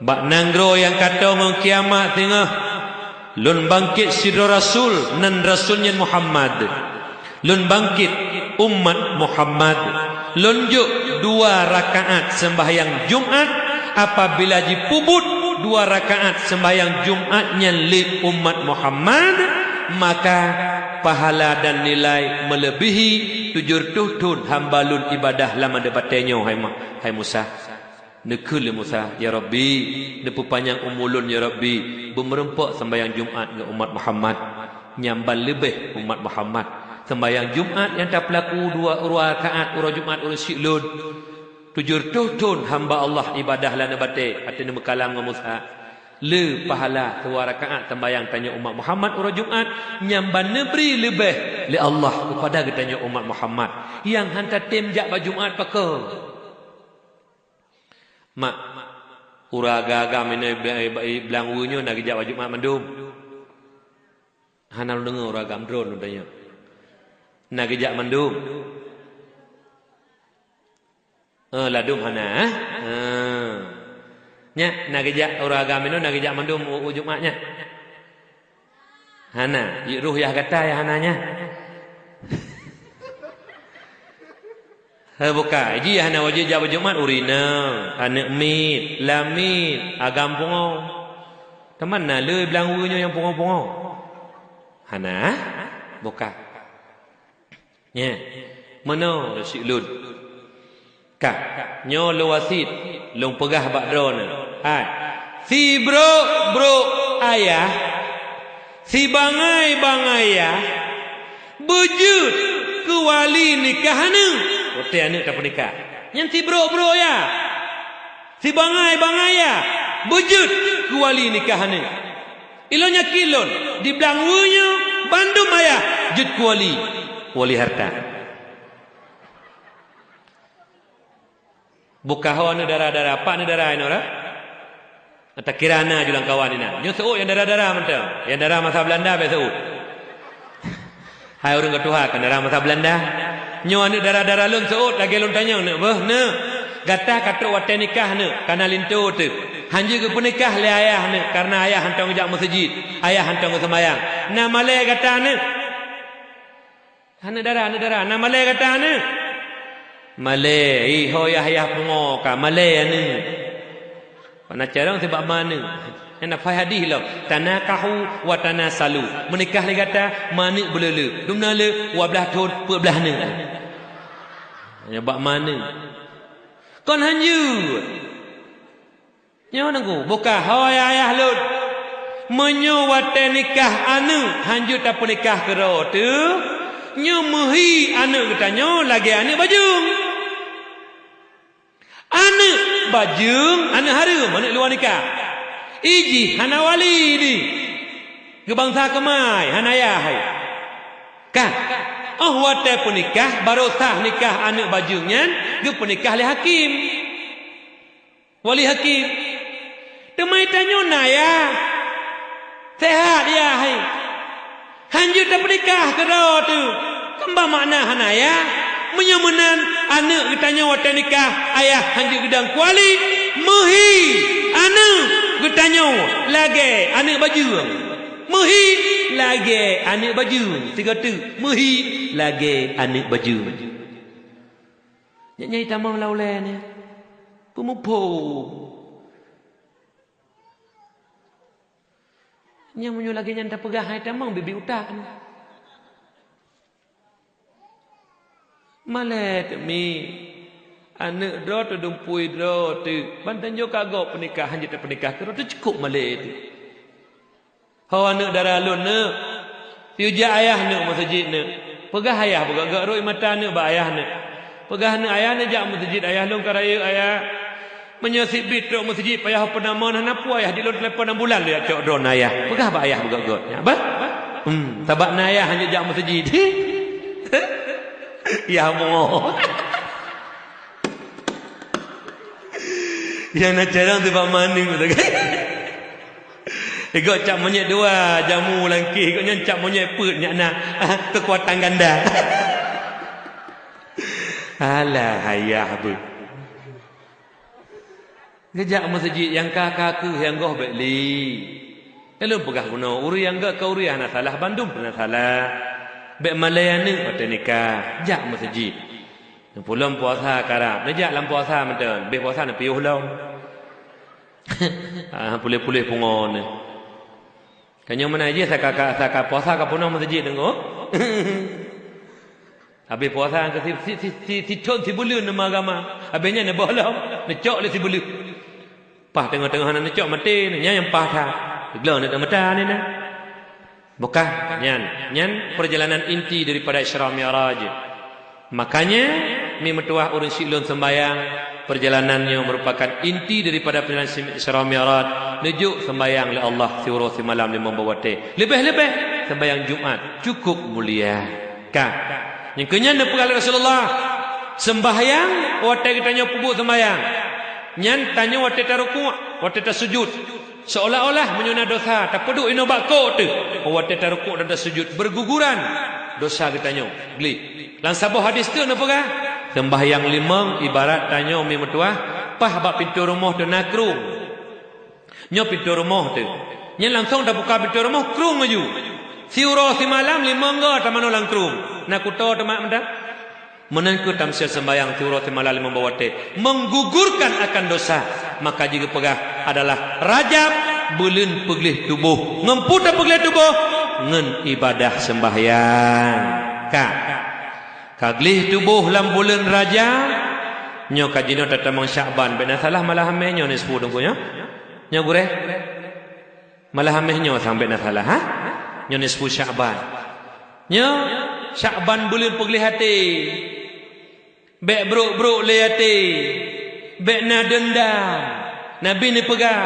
bak nanggroe nyang ka tô ngon kiamat singoh, lôn bangkét sidroe rasul, nan rasul nyan Muhammad. Lôn bangkét umat Muhammad, lôn jok dua rakaat seumbahyang Jumat, apabila jipeubuet dua rakaat seumbahyang Jumat nyan lé umat Muhammad, maka pahala dan nilai meuleubèhi tujoh reutôh thôn hamba lôn ibadah lam aneuk batèe nyoe, hai Ma-, hai Musa. Neukheun lé Musa, "Ya Rabbi, neupeupanyang umu lôn, ya Rabbi, beumeurumpok seumbahyang Jumat ngon umat Muhammad nyang ban leubeh umat Muhammad. Seumbahyang Jumat nyang tapeulaku dua, dua rakaat uroe Jumat uroe syik lôn. Tujoh reutôh thôn hamba Allah ibadah lam aneuk batèe," até neumeukalam ngon Musa. "Le pahala dua rakaat seumbahyang tanyoe umat Muhammad uroe Jumat nyang ban neubri leubeh lé Allah keupada geutanyoe umat Muhammad nyang han tatém jak bak Jumat pakon?" Mak, ureueng agam-agam inoe i, i, i Blang Weue nyoe na geujak bak Jumat mandum? Hana lôn deungoe ureueng agam, droe lôn tanyong. Na geujak mandum? Eh, ladum hana, eh? Eh. Nyak, na geujak ureueng agam inoe, na geujak mandum u, u Jumat nyak? Hana. Jeuet roh yah gata nyang hana nyan. He, bukai. Jih hana wajéb jak bak Jumat, ureueng inong, aneuk miet, lamiet, agam pungo. Teuma na le Blang Weue nyoe nyang pungo-pungo? Hana, bukai. Nyan, meunoe rasik lôn. Ka, nyoe lôn wasiet, lôn peugah bak droeneuh. Hai, sibrok-brok ayah, sibangai-bangai yah, beujeuet keu wali nikah aneuk. Watèe aneuk tapeunikah. Nyan sibrok-brok yah, sibangai-bangai yah, beujeuet keu wali nikah aneuk. Ilôn yakin lôn, di Blang Weue nyoe bandum ayah jeuet keu wali, wali harta. Bukai ho aneuk dara-dara, pat aneuk dara inoe ra? Takira na ju lam kawan inan. Nyoe seuôt nyang dara-dara mantong. Nyang dara masa Beulanda bèk seuôt. Hai ureueng ka tuha, kan dara masa Beulanda. Nyoe aneuk dara-dara lôn seuôt lagèe lôn tanyong neuk beuh, neuk. Gata ka trok watèe nikah neuk, ka na linto teuh. Han jeuet geupeunikah lé ayah neuk, kareuna ayah hantom geujak meuseujid, ayah hantom geuseumayang. Na malèe gata neuk? Aneuk dara, aneuk dara, na malèe gata neuk? Malèe, ih, ho yah-yah pungo ka, malèe aneuk. Pana carông sibak ma aneuk. Nyang na phai hadih lom, "Tanakahu wa tanasalu." Meunikah lé gata, ma aneuk beuleu-leu. Dumna le, dua blaih thôn, peuet blaih aneuk. Nyoe bak ma aneuk. Kon han jeuet. Nyoe Teungku, bukai ho ayah-ayah lôn. Meunyoe watèe nikah aneuk han jeuet tapeunikah keudroe teuh, nyoe meuhi aneuk geutanyoe lagèe aneuk bajeueng. Aneuk bajeueng, aneuk hareuem, aneuk luwa nikah. Ijih hana wali di. Geubansa keumai, hana yah hai. Kan? Óh watèe peunikah, barô sah nikah aneuk bajeueng nyan, geupeunikah lé hakim. Wali hakim. Teuma tanyoe na yah. Sehat yah hai. Han jeuet tapeunikah keudroe teuh. Kan ba makna hana yah. Meunyoe meunan, aneuk geutanyoe watèe nikah, ayah han jeuet geudong keu wali, meuhi aneuk geutanyoe lagèe aneuk bajeueng. Meuhi lagèe aneuk bajeueng. Sigoe teuk, meuhi lagèe aneuk bajeueng. Nyak nyang tamong lam ulèe nyan. Peumuphom. Nyang meunyoe lagèe nyan tapeugah hai tamong bibi utak nyan. Malèe teuk mi. Aneuk droe teudumpui droe teuk. Ban tanyoe ka gob peunikah, han jeuet tapeunikah keudroe teuh cukôp malèe teuk. Ho aneuk dara lôn neuk, yue jak ayah neuk meuseujid neuk. Peugah ayah beugèt-gèt rhot mata neuk bak ayah neuk. Peugah neuk ayah neuk jak meuseujid, ayah lôn ka rayeuk ayah. Meunyoe sibit trok meuseujid payah peunamoh hana peue ayah, di lôn telepon ambulan lôn jak cok droeneuh ayah. Peugah bak ayah beugèt-gèt. Nyak bah? Hmm, sabab na ayah hana jak meuseujid. Yah mo. Nyang na carông sibak ma aneuk tu kan. Igoe cap monyét dua, jamu lam kéh, igoe nyan cap monyét peuet nyak na, ah, keukuatan ganda. Alah, ayah beuh. Geujak meuseujid nyang ka-ka keuh nyang goh bèk lé. Lôn peugah bunoe, ureueng nyang gèt keu ureueng hana salah, bandum hana salah. Bèk malèe aneuk watèe nikah, jak meuseujid. Neupulom puasa karab, neujak lam puasa mantong, bèh puasa neupiôh lom. Ah, puléh-puléh pungo neuh. Ka nyoe meunan jih saka, ka, saka puasa ka peunoh meuseujid Teungku. Habéh puasa keu si, si, si, si, si thon sibuleuen neuma agama. Habéh nyan neuboh lom, neucok lé sibuleuen. Paih teungoh-teungoh hana neucok maté, nyan nyang paih that. Geulong neuk meuta ni na. Bukan, nyan, nyan perjalanan inti daripada Isra Mi'raj. Makanya, mi meutuah ureuëng syiek lôn sembahyang, perjalanan nyoe merupakan inti daripada perjalanan Isra Mi'raj, neujok sembahyang lé Allah siuroe simalam limong boh watée. Leubeh-leubeh sembahyang Jumat cukup mulia. Ka. Nyang keu nyan neupeugah lé Rasulullah, sembahyang watée geutanyoe peubuet sembahyang. Nyan tanyoe watée tarukuk, watée tasujud. Seolah-olah meunyoe na dosa, tapeuduek inoe bak kok teuh. Watée tarukuk dan tasujud, berguguran dosa geutanyoe. Gleh. Lam saboh hadis teuh neupeugah, sembahyang limong ibarat tanyoe mi meutuah, paih bak pintoe rumoh teuh na krueng. Nyoe pintoe rumoh teuh. Nyan langsong tabuka pintoe rumoh, krueng laju. Siuroe simalam limong goe tamanoe lam krueng. Na kuto teumat meunan? Meunan kheueh tamsil sembahyang siuroe simalam limong boh watée, menggugurkan akan dosa. Maka jigeupeugah adalah Rajab, buleuen peugleh tuboh. Ngon peue tapeugleh tuboh? Ngon ibadah sembahyang. Ka. Ka gleh tuboh lam buleuen Rajab, nyoe ka jinoe tatamong Syakban. Bék na salah malam hamé nyoe nisfu teungku nyoe. Nyoe gurée. Malam hamé nyoe sang bék na salah, ha? Nyoe nisfu Syakban. Nyoe Syakban buleuen peugleh até. Bék brok-brok lé até. Bék na deundam. Nabi neupeugah,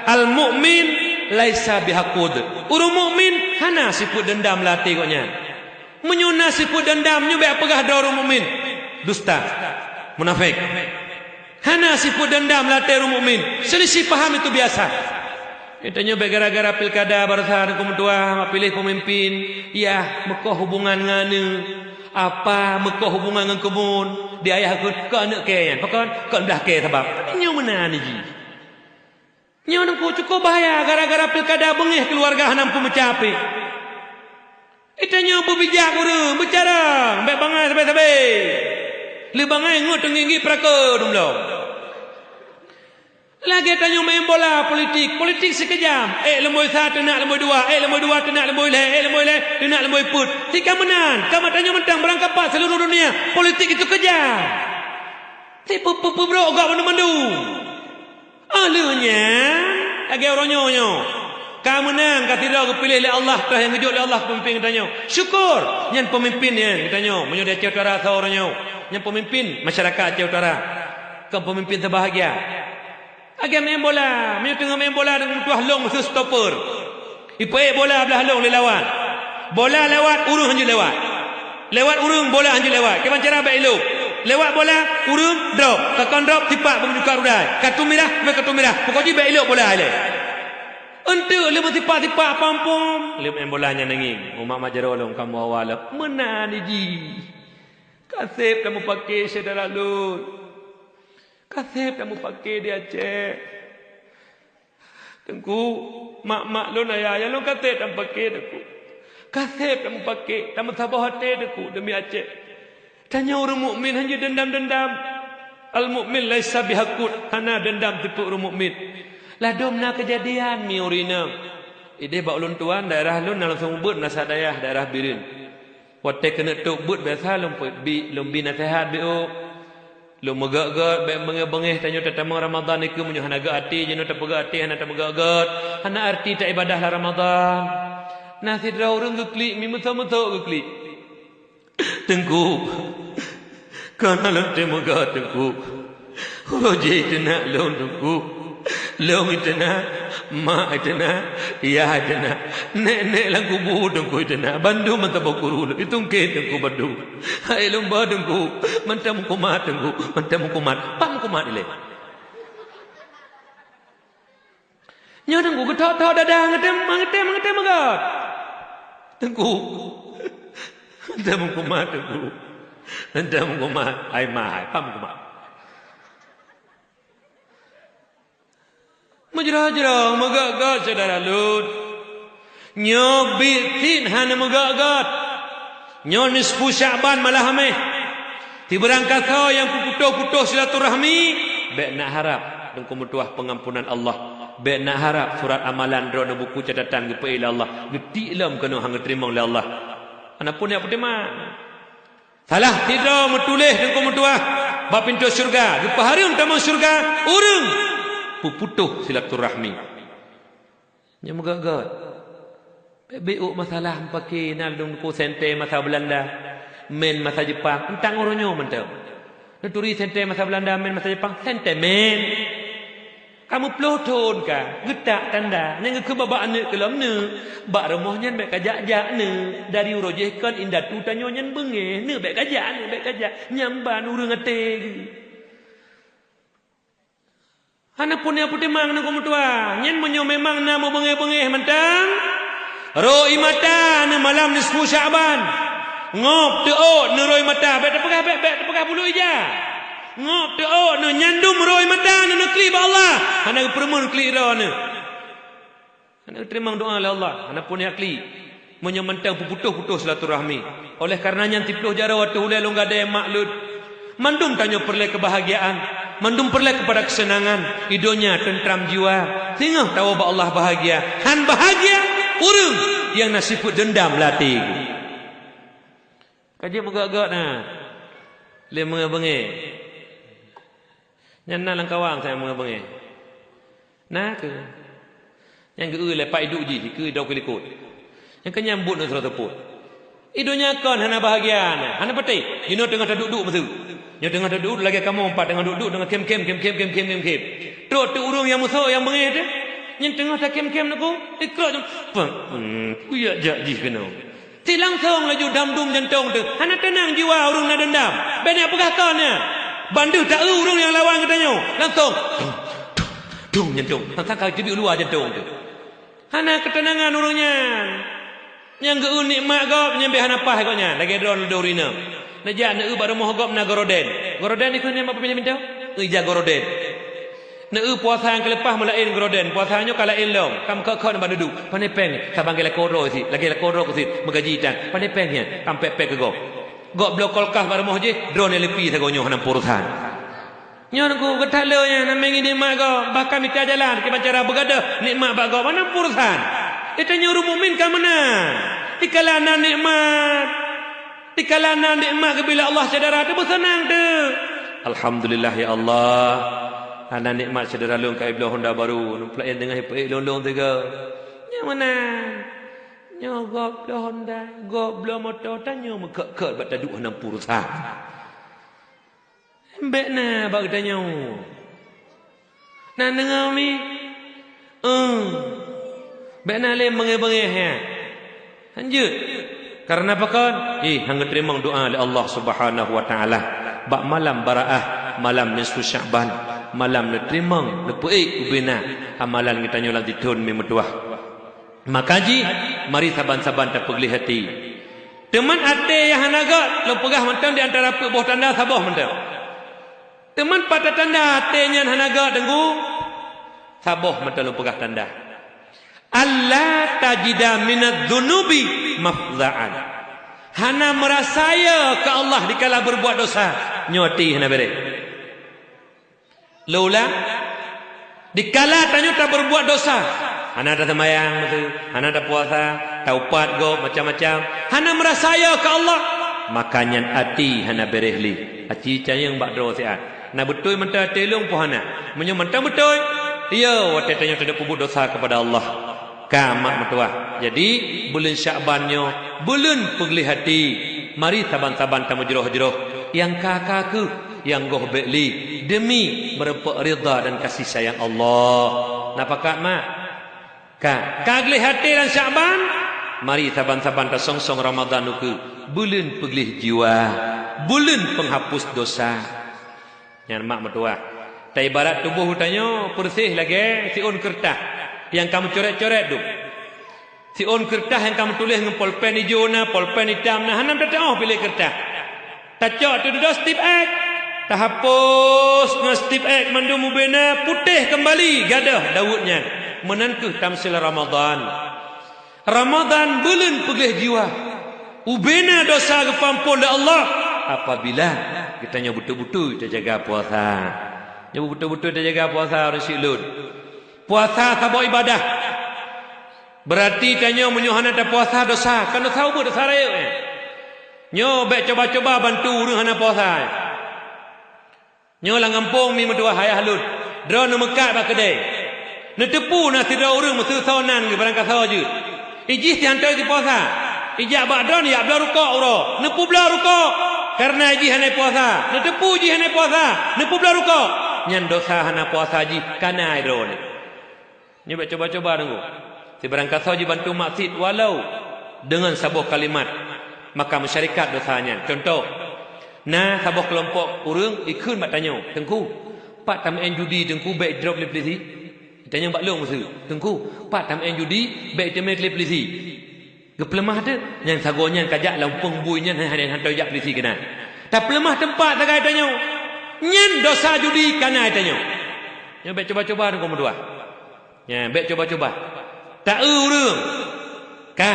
"Al-mu'min laisa bihakud." Ureuëng mukmin hana sifeuet deundam lam até gobnyan. Meunyoe na sifeuet deundam, nyoe bék peugah droe ureuëng mukmin. Dusta. Munafék. Hana sifeuet deundam lam até ureuëng mukmin. Selisih paham itu biasa. Geutanyoe bék gara-gara pilkada baroesa teungku meutuah, mak piléh peumimpin, yah, meukoh hubungan ngon aneuk. Apa meukoh hubungan ngon keumuen? Di ayah kheun, "Keu aneuk kèe nyan." Pakon? "Keu blah kèe sabab." Tapi nyoe meunan jih. Nyoe teungku cukup bahaya gara-gara pilkada beungéh keuluwarga hana meupeumeucapé. Geutanyoe beubijak ureuëng, beucarông, bék bangai sabé-sabé. Lé bangai ngon teungginggi peurako dumlom. Lagée tanyoe main bola politik, politik sikeujam. Ék lumboi sa teunak lumboi dua, ék lumboi dua teunak lumboi lhée, ék lumboi lhée teunak lumboi peuet. Sika meunan, ka meutanyoe mantong beurangkapat seuluruh dunia, politik itu keujam. Sipeubrok gob mandum-mandum. Óh lheueh nyan, lagée uroe nyoe nyoe, ka meunang, ka sidroe geupiléh lé Allah, toh nyang geujok lé Allah peumimpin geutanyoe. Syukur, nyan peumimpin nyan geutanyoe. Meunyoe di Aceh Utara soe uroe nyoe, nyan peumimpin masyarakat Aceh Utara. Kon peumimpin teubahagia. Lagée main bola, meunyoe teungoh main bola, teungoh meutuah lông meuseue stoper. Ipeuék bola blah lông lé lawan. Bola lewat, ureuëng hanjeuet lewat. Lewat ureuëng, bola hanjeuet lewat. Kiban cara bék ilok. Lewat bola, ureuëng drop. Ka kon drop, tipak beumeujuka rudai. Kartu mirah, leubeh kartu mirah. Pokok jih bék ilok bola ilée. Enteuk lé meusipak-sipak pampom. Lé main bola nyan nanging. Umat majaroe lôn kamoe awai lom. Meunan jih. Ka sép tameupaké syedara lôn. Ka sép tameupaké di Aceh. Teungku, mak-mak lôn, ayah-ayah lôn ka sép tameupaké, Teungku. Ka sép tameupaké, tameusaboh até, Teungku, deumi Aceh. Tanyoe ureuëng mukmin hanjeuet deundam-deundam. Al-mukmin laisa bihakud, hana deundam tipe ureuëng mukmin. Ladôm na keujadian mi ureuëng inong. Idéh bak ulôn tuan, daerah lôn na langsong beuet, na sa dayah, daerah Bireuen. Watée keuneuk tôb beuet biasa lôn peubi, lôn bi naseuhat beu. Lôn meugét-gét, bék beungéh-beungéh tanyoe tatamong Ramadhan nikeue, meunyoe hana gét até, jinoe tapeugét até hana tameugét-gét, hana arti taibadah lam Ramadhan. Na sidroe ureuëng geuklik, mi meuso-meuso geuklik. Teungku, kana lôn teumeugét, Teungku. Uroe jih teunak lôn, Teungku. Lôn teunak, mak teunak, yah teunak, nék-nék lam kubu Teungku teunak, bandum mantong boh kuru lôn itungké Teungku bandum. Hai lôn ba Teungku, mantong meukumat Teungku, mantong meukumat, pat meukumat ilée. Nyoe Teungku geuthok-thok dada ngeutém, ngeutém, ngeutém meugot. Teungku, mantong meukumat Teungku, mantong meukumat, hai ma, hai pat meukumat. Meujroh-jroh, meugét-gét syedara lôn. Nyoe biet cit hana meugét-gét. Nyoe nisfu Syakban malam Hamèh. Tibeurang kasoe nyang peuputôh-putôh silaturahmi, bék na harab Teungku meutuah peungampunan Allah. Bék na harab surat amalan droeneuh buku catatan geupeu-ék lé Allah. Geutik lom keunoe han geuteurimong lé Allah. Hana pun nyang peutimang. Salah sidroe meutuléh teungku meutuah bak pintoe syeuruga, geupeuhareuem tamong syeuruga ureuëng peuputôh silaturahmi. Nyan meugét-gét. Bék-bék ôk masalah meupaké na ladôm teungku sentée masa Beulanda, mén masa Jeupang, eunteuk uroe nyoe mantong. Neuturi sentée masa Beulanda, mén masa Jeupang, sentée mén. Ka meuploh thon ka, geutak tanda, nyang geukheun bak aneuk keu lom neuk, bak rumoh nyan bék kajak-jak neuk, dari uroe jih kon indatu tanyoe nyan beungéh, neuk bék kajak, neuk bék kajak, nyan ban ureuëng até geuh. Hana pun nyang peutimang teungku meutuah, nyan meunyoe memang na meubeungéh-beungéh mantong, rhoi mata neuh malam nisfu Sya'ban, ngob teuôt neuh rhoi mata, bék teupeugah, bék, bék teupeugah bulut ija. Ngob teuôt neuh, nyan dum rhoi mata neuh neuklik bak Allah, hana geupeureumeun klik droeneuh. Hana geuteurimong doá lé Allah, hana pun jak klik. Meunyoe mantong peuputôh-putôh silaturahmi. Oleh kareuna nyan, siploh jaroe ateueh ulée lôn gadée mak lôn. Mandum tanyoe peureulée keubahagiaan, mandum peureulée keupada keuseunangan, i donya teunteram jiwa, singoh tawoe bak Allah bahagia. Han bahagia ureuëng nyang na sifeuet deundam lam até geuh. Ka jeuet meugét-gét na lé beungéh-beungéh. Nyan na lam kawang nyang beungéh-beungéh. Na kheueh. Nyang geu-eu lé pat iduek jih, ikeue idong keu likot. Nyang keu nyan buet ngon sidroe seupôt. I donya kon hana bahagia na, hana patéh. Jinoe teungoh taduek-duek miseue. Nyoe teungoh taduek lagée kamoe pat teungoh duek-duek teungoh khém-khém, khém-khém, khém-khém, khém-khém. Trok teuk ureuëng nyang meusok nyang beungéh teuh. Nyan teungoh takhém-khém teungku, ikrok jih. Pang, hmm, kuyak jak jih keunoe. Ti langsong laju dam dum jantong teuh. Hana teunang jiwa ureuëng na deundam. Bék na peugah kon nyan. Ban deuh ta-eu ureuëng nyang lawan geutanyoe. Langsong. Dung, dung, dung jantong. Sang-sang ka teubiet luwa jantong teuh. Hana keuteunangan ureuëng nyan. Nyang geu-eu nikmat gob, nyan bék hana paih gobnyan. Lagée droe leudôh rineueng. Neujak neu-eu bak rumoh gob na goroden. Goroden ikheun nyan bak peumiléh mintong? Ija goroden. Neu-eu puasa nyang keuleupah meulaén goroden, puasa nyoe ka laén lom, ka meukot-kot nibak dudoe. Pane péng, saban lagée lakoe droe sit, lagée lakoe droe keusit, meugaji tan. Pane péng nyan, ka pek-pek keu gob. Gob bloe kulkas bak rumoh jih, droeneuh leupie sagoe nyoe hana peurusan. Nyoe teungku geutak le nyan, nameng nikmat gob, bahkan mita jalan kiban cara beugadôh nikmat bak gob, hana peurusan. Geutanyoe ureuëng mukmin ka meunan. Dikala na nikmat, Dikala na nikmat geubri lé Allah syedara, teubeuseunang teuk. Alhamdulillah ya Allah. Hana nikmat syedara lôn ka ibloe honda baru, lôn peulaén teungoh ipeuék lôn-lôn sigoe. Nyang meunan. Nyoe gob bloe honda, gob bloe moto, tanyoe meukot-kot bak taduek hana peurusan. Bék na bak geutanyoe. Na deungoe mi? Eh. Bék na lé beungéh-beungéh nyan. Hanjeuet. Kareuna pakon? Ih, han geuteurimong doá lé Allah Subhanahu wa Taala. Bak malam Baraah, malam nisfu Sya'ban, malam neuteurimong, neupeuék ubena amalan geutanyoe lam sithon mi meutuwah. Maka jih, mari saban-saban tapeugleh até. Teuma até nyang hana gét, lôn peugah mantong di antara peuet boh tanda saboh mantong. Teuma pat tanda até nyan hana gét, Teungku? Saboh mantong lôn peugah tanda. Alla tajida minadz dzunubi mafza'an. Hana meurasa yo keu Allah dikala beureubuat dosa. Nyoe até hana béreh. Lôn ulang, dikala tanyoe tabeureubuat dosa, hana taseumayang miseue, hana tapuasa, taupat gob macam-macam, hana meurasa yo keu Allah, maka nyan até hana béreh lé. Aci cayeueng bak droe siat. Na beutôi mantong até lôn peu hana? Meunyoe mantong beutôi, yo watée tanyoe taneuk peubuet dosa keupada Allah. Ka mak meutuwah. Jadi, buleuen Syakban nyoe buleuen peugleh até. Mari saban-saban tameujroh-jroh. Nyang ka-ka kheueh, nyang goh bék lé, deumi meureumpok ridha dan kasih sayang Allah. Na pakat mak? Ka. Ka gleh até lam Syakban? Mari saban-saban tasong-song Ramadhan ukeue. Buleuen peugleh jiwa. Buleuen penghapus dosa. Nyan mak meutuwah. Taibarat tuboh geutanyoe peureuseh lagée siôn keureutah nyang ka meucoret-coret dum. Siôn keureutah nyang ka meutuléh ngon polpen ijo na, polpen itam na, hana teutoh piléh keureutah. Tacok teududoe Steve X, tahapus ngon Steve X mandum ubena putéh keumbali gadôh daweuet nyan. Meunan kheueh tamsil Ramadhan. Ramadhan buleuen peugleh jiwa. Ubena dosa geupeuampon lé Allah apabila geutanyoe beutôi-beutôi tajaga puasa. Nyoe beutôi-beutôi tajaga puasa ureuëng syik lôn. Puasa saboh ibadah. Beurati tanyoe meunyoe hana tapuasa dosa, kan dosa ubeut, dosa rayeuk nyan. Nyoe bék cuba-cuba bantu ureuëng hana puasa. Nyoe lam gampông mi meutuah ayah lôn, droe neumeukat bak keudè. Neuteupeue na sidroe ureuëng meuseusoe nan geuh barangkasoe jeuet. Ijih sihantô jipuasa. Ijak bak droe neujak bloe rukok uroe. Neupeubloe rukok. Kareuna ijih hana puasa. Neuteupeue jih hana puasa. Neupeubloe rukok. Nyan dosa hana puasa jih kana droe nyoe. Nyoe bék cuba-cuba deungoe. Sibarangkasoe jibantu maksiet walau deungon saboh kalimat, maka meusyarikat dosa nyan. Cuntoh, na saboh keulompok ureuëng ikheun bak tanyoe, "Teungku, pat tameu'en judi Teungku bék jidrob lé peulisi?" Itanyong bak lôn meuseu, "Teungku, pat tameu'en judi bék iteumé lé peulisi?" Geupeuleumah teuk, nyang sagoe nyan kajak lam peung bui nyan hana hantô jak peulisi keunan. Tapeuleumah teumpat sagai tanyoe. Nyan dosa judi kana tanyoe. Nyoe bék cuba-cuba deungoe meutuah. Nyan, bék cuba-cuba. Ta-eu ureuëng. Ka.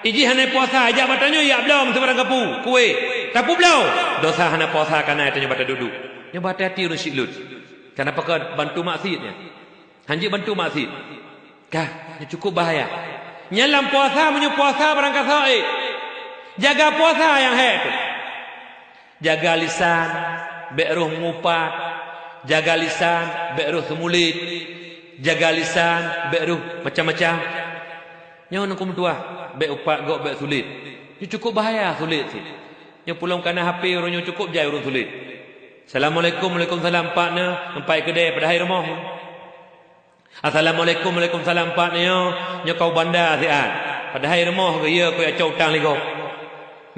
Ijih hana puasa, ijak bak tanyoe, ijak bloe meusebarang kapu, kueh. Tapeubloe. Dosa hana puasa kana tanyoe bak taduek-duek. Nyoe bak hati-hati ureuëng syiek lôn. Kana pakat bantu maksiet nyan. Hanjeuet bantu maksiet. Ka, nyoe cukup bahaya. Nyan lam puasa, meunyoe puasa barangkasoe. Jaga puasa nyang hék tu. Jaga lisan, bék roh mupat. Jaga lisan, bék roh seumulit. Jaga lisan, bék roh macam-macam. Nyoe neukeumeudua, bék upat gob, bék sulet. Nyoe cukup bahaya sulet sih. Nyoe pulom kana H P ureuëng nyoe cukup jai ureuëng sulet. Assalamualaikum, waalaikumsalam, pat nyoe, empat keudè padahai rumoh. Assalamualaikum, waalaikumsalam, pat nyoe, nyoe kau banda siat. Padahai rumoh geuh, iya kujak cok utang lé gob.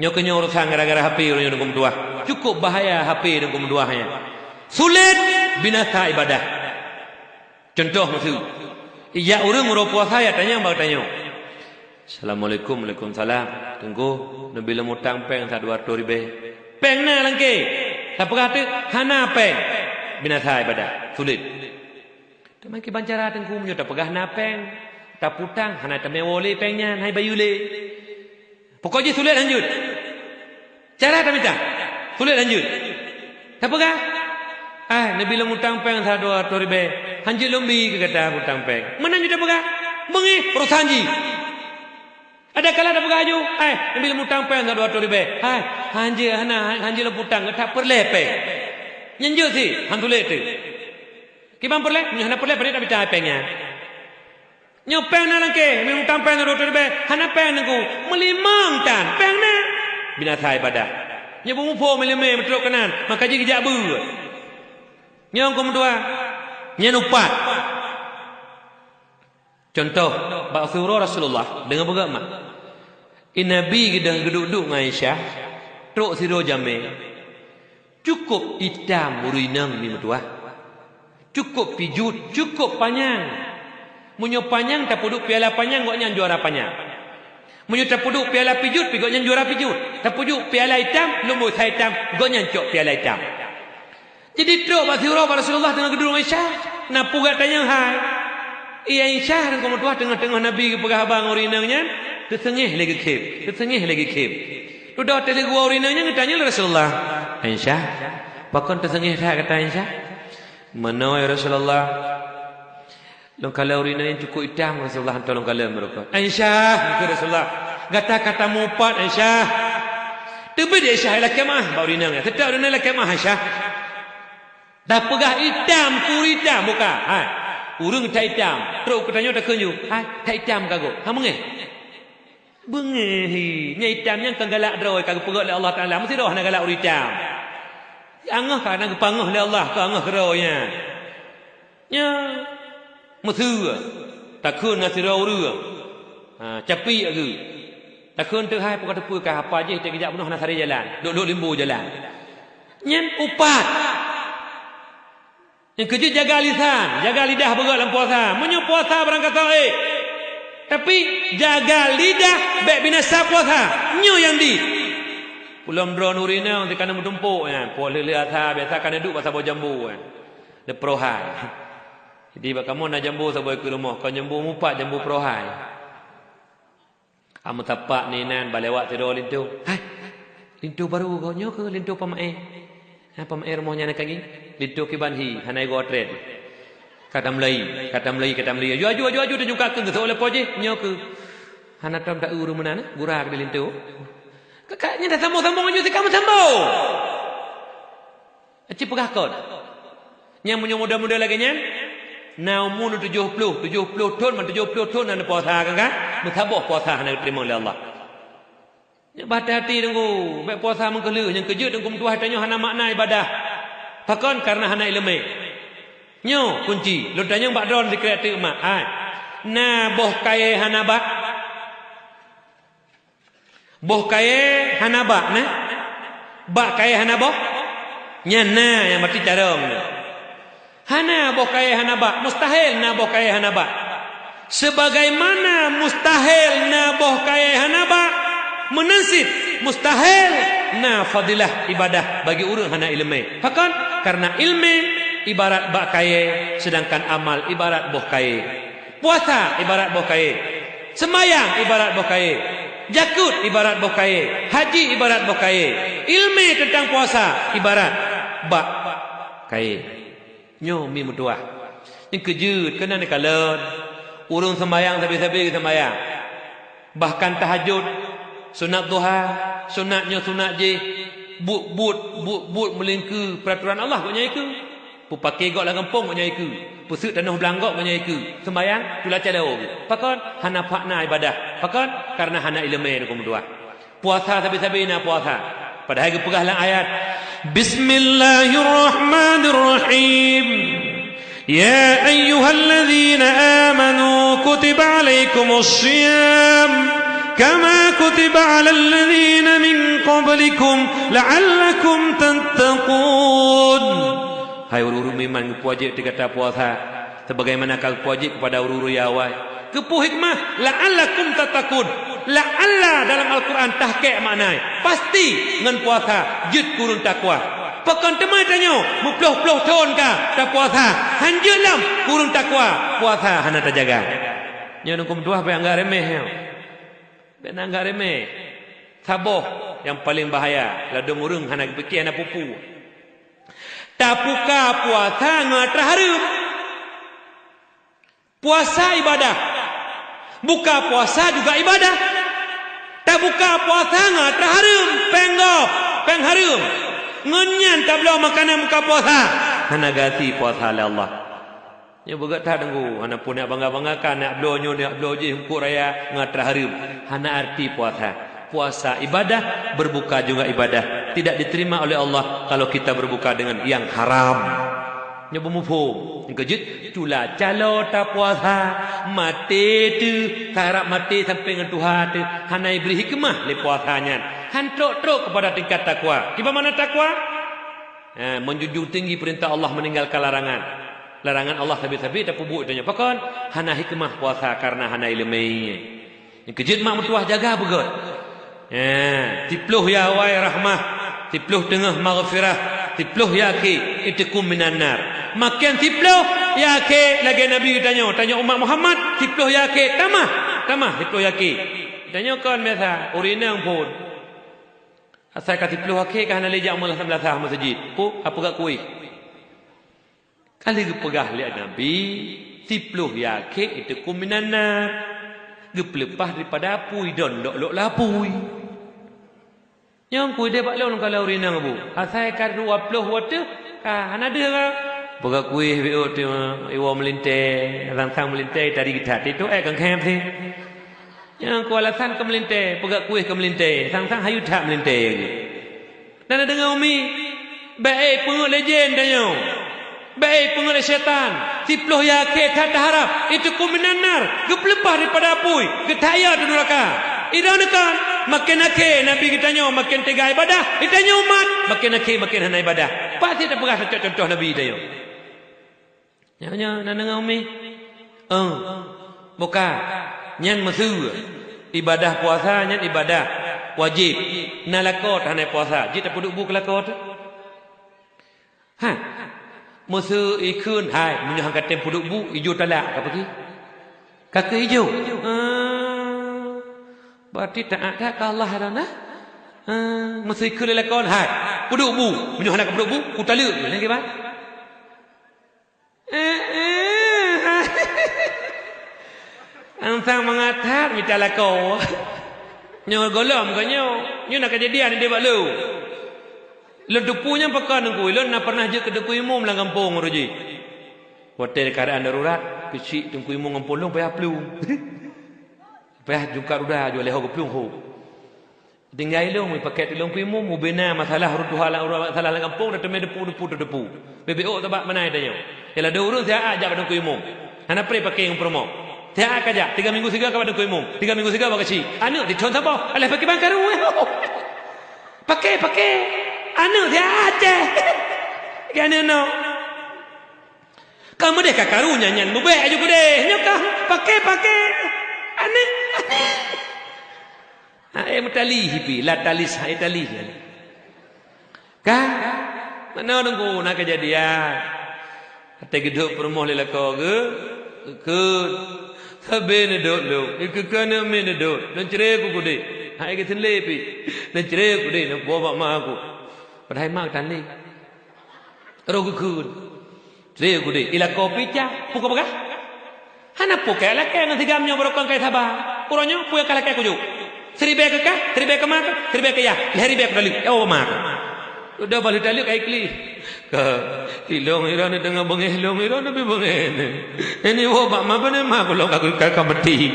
Nyoe keuh nyoe urusan gara-gara H P ureuëng nyoe deungon meutuah. Cukup bahaya H P deungon meutuah nyan. Sulet binasa ibadah. Cuntoh meuseu. Ijak ureuëng uroe puasa ya tanyong bak tanyoe. Assalamualaikum, waalaikumsalam. Teungku, neubi lôn utang péng sa dua ratus ribèe. Péng na langkée. Tapeugah teuk hana péng. Binasa ibadah. Sulet. Teuma kiban cara Teungku meunyoe tapeugah na péng, taputang hana tamé woe lé péng nyan, hai bayeue lé. Pokok jih sulet hanjeuet. Cara tamita, sulet hanjeuet. Tapeugah, "Ai, neubi lôn utang péng sa dua ratus ribèe, hanjeuet lôn bi keu gata utang péng." Meunan jih tapeugah, beungéh urosan jih. Ada kala tapeugah laju, "Hai, neubi lôn utang péng sa dua ratus ribèe. Hai, hanjeuet hana, hanjeuet lôn putang, that peureulèe péng." Nyan jeuet sih, han sulet teuk. Kiban peureulèe, meunyoe hana peureulèe, padum tamita péng nyan. Nyoe péng na langkée, meunyoe utang péng sa dua ratus ribèe, hana péng Teungku. Meulimong tan, péng na. Binasa ibadah. Nyoe beumuphom ileumèe meutrok keunan, maka jih geujak beuet. Nyoe keu meutuah, nyan upat. Cuntoh, bak siuroe Rasulullah deungon beugét mak. I Nabi geudong geuduek-duek ngon Aisyah, trok sidroe jamé. Cukup itam ureuëng inong mi meutuah. Cukup pijuet, cukup panyang. Meunyoe panyang tapeuduek piala panyang, gobnyan juara panyang. Meunyoe tapeuduek piala pijuet, pi gobnyan juara pijuet. Tapeuduek piala itam, lumbôi sa itam, gobnyan cok piala itam. Jadi trok bak siuroe bak Rasulullah teungoh geuduek ngon Aisyah, na peugah tanyong hai. Iya Aisyah, deungon meutuah teungoh-teungoh Nabi geupeugah haba ngon ureuëng inong nyan, teuseungéh lé geukhém, teuseungéh lé geukhém. Dudoe teuleuguwa ureuëng inong nyan geutanyong lé Rasulullah, "Aisyah, pakon teuseungéh that gata Aisyah?" "Meunoe ya Rasulullah, lôn kalon ureuëng inong nyan cukup itam Rasulullah, hantom lôn kalon meureuka." "Aisyah," kheun Rasulullah, "gata ka tamupat Aisyah." Teubiet Aisyah lakée meu'ah bak ureuëng inong nyan. Teutap ureuëng inong lakée meu'ah Aisyah. Tapeugah itam, puri itam buka. Hai, ureuëng that itam. Trok keu tanyoe takheun ju. Hai, that itam ka gob. Ha meungéh. Beungéh hi. Nyang itam nyan ka galak droe ka geupeugét lé Allah Taala. Meusidroe hana galak ureuëng itam. Angoh ka na geupangoh lé Allah, ka angoh keudroe nyan. Nya, meuseu. Takheun na sidroe ureuëng. Ha, capi lagée. Takheun teuhai peue ka teupeu ka apa jih teukeujak bunoe hana sari jalan. Dok-dok limbu jalan. Nyan upat. Nyang keujeuet jaga lisan, jaga lidah beugét lam puasa. Meunyoe puasa barangkasoe, tapi jaga lidah bék binasa puasa. Nyoe nyang di. Pulom droe nuri nang teuka na meutumpok nyan. Poh lheueh-lheueh asa biasa ka neuduek bak saboh jambu nyan. Neuprohai. Jadi bak kamoe na jambu saboh keue rumoh, kon jambu mupat, jambu prohai. Ameusapat ni nan balewat sidroe linto. Hai, linto baru goe nyoe keu linto pamae. Ha, pamae rumoh nyan ka ngieng. Linto kiban hi, hana igoe tren. Ka tamlai, ka tamlai, ka tamlai. Aju, aju, aju, aju, tajungka keu geusok leupah jih, nyoe keu. Hana tom ta-eu ureuëng meunan, gura keu linto. Kakak nyan dah sambong-sambong nyoe, si kamoe sambong. Aci peugah kon. Nyang meunyoe muda-muda lagée nyan, na umu tujoh ploh, tujoh ploh thon, man tujoh ploh thon na neupuasa kan, kan? Meusaboh puasa hana geuteurimong lé Allah. Nyoe bah hati-hati Teungku, bék puasa meukeuleuh, nyang keujeuet Teungku meutuah tanyoe hana makna ibadah. Pakon? Karena hana iéleumé. Nyoe kunci, lôn tanyong bak droeneuh sikrék teuk mak, hai. Na boh kayée hana bak? Boh kayée hana bak, nah? Bak kayée hana boh? Nyan na nyang berarti carông nyoe. Hana boh kayée hana bak, mustahil na boh kayée hana bak. Sebagaimana mustahil na boh kayée hana bak, meunan cit mustahil na fadilah ibadah bagi ureuëng hana iéleumé. Pakon? Karena iéleumé ibarat bak kayée, sedangkan amal ibarat boh kayée. Puasa ibarat boh kayée. Seumayang ibarat boh kayée. Jakeuet ibarat boh kayée. Haji ibarat boh kayée. Iéleumé teuntang puasa ibarat bak kayée. Nyoe mi meutuah. Nyang keujeuet keunan kalon. Ureuëng seumayang sabe-sabe geuseumayang. Bahkan tahajud, sunat duha, sunat nyoe sunat jih, buet-buet, buet-buet meulingkeue peuraturan Allah gobnyan ikeue. Peupake gok lam gampông gobnyan ikeue. Peuseuek tanoh blang gok gobnyan ikeue. Seumayang tula calo. Pakon? Hana pakna ibadah. Pakon? Karena hana iéleumé Teungku meutuah. Puasa sabe-sabe na puasa. Padahai geupeugah lam ayat, "Bismillahirrahmanirrahim. Ya ayyuhalladzina amanu kutiba alaikumus shiyam kama kutiba alal ladzina min qablikum la'allakum tattaqun." Hai ureuëng-ureuëng meuiman, geupeuwajéb teuh gata puasa, sebagaimana ka geupeuwajéb kepada ureuëng-ureuëng nyang awai. Keupeue hikmah? La'allakum tattaqun. La'alla dalam Al-Quran tahkik makna, pasti ngon puasa jeuet keu ureuëng takwa. Pakon teuma tanyoe meuploh-ploh thon ka tapuasa, han jeuet lom keu ureuëng takwa, puasa hana tajaga. Nyoe Teungku meutuah bék anggap remeh nyoe. Bék na anggap remeh. Saboh nyang paleng bahaya, ladôm ureuëng hana geupike, hana pupu. Tapuka puasa ngon atra hareuem. Puasa ibadah. Buka puasa juga ibadah. Tabuka puasa ngon atra hareuem, péng gob, péng hareuem. Ngon nyan tabloe makanan buka puasa. Hana gasi puasa lé Allah. Nyoe beugét that Teungku, hana peue neubangga-banggakan neubloe nyoe neubloe jih eungkôt raya ngon atra hareuem. Hana arti puasa. Puasa ibadah, berbuka juga ibadah. Tidak diterima oleh Allah kalau kita berbuka dengan yang haram. Nyoe beumuphom. Nyang keujeuet, tula calo tapuasa, maté teuh, karab maté sampoe ngon tuha teuh, hana ibri hikmah lé puasa nyan. Han trok-trok kepada tingkat takwa. Kiban makna takwa? Ha, menjunjung tinggi perintah Allah, meninggalkan larangan. Larangan Allah sabe-sabe tapeubuet tanyoe. Pakon? Hana hikmah puasa karena hana iéleumé. Nyang keujeuet mak meutuah jaga beugét. Ya, siploh ya awai rahmah, siploh teungoh maghfirah, siploh ya akhé itqum minan nar. Maken siploh ya akhé lagée Nabi geutanyoe, tanyoe umat Muhammad, siploh ya akhé tamah, tamah siploh ya akhé. Tanyoe kon biasa, ureuëng inong phon. Asai ka siploh akhé ka hana lé jak meulasah-lasah meuseujid. Peue? Ka peugah kueh. Ka lheueh geupeugah lé Nabi, siploh ya akhé itqum minan nar. Geupeuleupah daripada apui, don lok-lok lam apui. Nyang kuideh bak lôn ka lheueh ureuëng inong bu. Asai ka dua ploh watée, ka hana deuh ka. Peugah kueh biôh tu, iwoe meulintée, sang-sang meulintée tari geutat. Itu eh kang khem sih. Nyang keu alasan keu meulintée, peugah kueh keu meulintée, sang-sang hayeu that meulintée. Dan na deungoe umi, bék peungeut lé jén tanyoe. Bék peungeut lé syaitan. Siploh ya akhé that taharab, itqum minan nar, geupeuleupah daripada apui, geutaya di neuraka. Idong neukan, maken akhé Nabi geutanyoe maken teuga ibadah, geutanyoe umat maken akhé maken hana ibadah. Pat sit tapeugah tacok cuntoh Nabi tanyoe. Nyoe, nyoe na deungoe umi? Oh, buka. Nyan meuseu. Ibadah puasa nyan ibadah wajéb. Na lakoe teuh hana puasa, jeuet tapeuduek bu keu lakoe teuh? Ha. Meuseu ikheun, hai, meunyoe han katem peuduek bu, ijo talak ka peugi. Ka keu ijo. Ah. Berarti taat that keu Allah dah nah. Ah, meuseu ikheun lé lakoe, hai, peuduek bu. Meunyoe hana kapeuduek bu, kutaleuek. Nyan kiban? Eh, eh. Sang-sang mangat that mita lakoe. Nyoe gohlom ka nyoe, nyoe na keujadian di bak lôn. Lôn teupeu nyang pakon Teungku, lôn na pernah jeuet keu Teungku Imum lam gampông uroe jih. Watèe keuadaan darurat, keuchik Teungku Imum ngon Po Lôn payah plueng. Payah jungkat ruda, jeuet lé ho geuplueng ho. Tinggai lôn, meupaket lôn Teungku Imum, ubena masalah, ureueng tuha lam, ureueng masalah lam gampông, dah teumé depu, depu, depu. Bebek ôk tabak meunan tanyoe. Yalah, dua ureueng siat jak bak Teungku Imum. Hana preh paké ngon peurumoh. Siat ka jak, tiga minggu sigoe ka bak Teungku Imum, tiga minggu sigoe bak keuchik. Aneuk di thon saboh, alah paké bang karu. Paké, paké. Aneuk siat Aceh. Paké aneuk no. Ka meudeh ka karu nyan, nyan beubèk aju keudeh. Nyoe ka paké, paké. Aneuk, aneuk. Hai meutali hipi, la talis, hai talis. Ka? Meunoe Teungku na keujadian. Watèe geudhôt peurumoh lé lakoe geuh, geukheun. Sabé neudhôt lôn, geukheun keuneuk miet neudhôt, lôn cre ku keudeh. Hai geuseulee pih, lôn cre ku keudeh, lôn puwoe bak ma ku. Padahai ma geutanlé. Roh geukheun. Cre ku keudeh, i lakoe pih cah, peue kapeugah? Hana peue kah lakèe ngon si Gam nyoe barokon kah saba. Uroe nyoe peue nyang kah lakèe kujok? Siribèe keu kah, siribèe keu ma kah, siribèe keu yah, lhèe ribèe keu taleuek. Oh, ma kah. Udah bah lheueh taleuek ai klik. Ka, ilôn iran deungon beungèh, ilôn iran leubeh beungèh. Ini woe bak ma beuneuma kulôn ka, ka, ka meuti.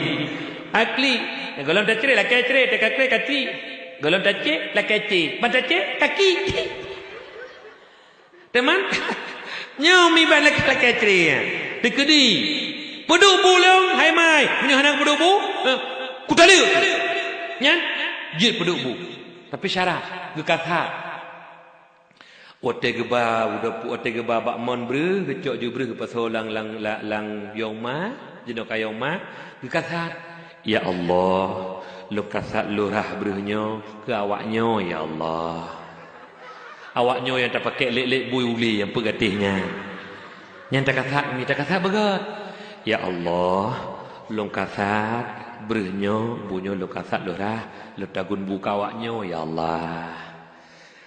Ai klik. Gohlom tacre lakèe cre, teuka cre ka cik. Gohlom tacek lakèe cek, ban tacek kaki. Teuma, nyoe miban lakèe-lakèe cre nyan. Teukeudi. Peuduek bu lôn, hai mai. Meunyoe hana peuduek bu, eh, kutaleuek. Nyan, jeuet peuduek bu. Tapi syarat, geukasat. Watèe geuba, watèe geuba bak mon breuh, geucok ju breuh geupasoe lam, lam, lam, lam yong ma, jinoe ka yong ma, geukasat. Ya Allah, lôn kasat lurah breuh nyoe keu awak nyoe, ya Allah. Awak nyoe nyang tapakèk lét-lét bui ulèe nyang peuet gatéh nyan. Nyan takasat mi, takasat beugöt. Ya Allah, lôn kasat breuh nyoe, bu nyoe lôn kasat lurah, lôn tagun bu keu awak nyoe, ya Allah.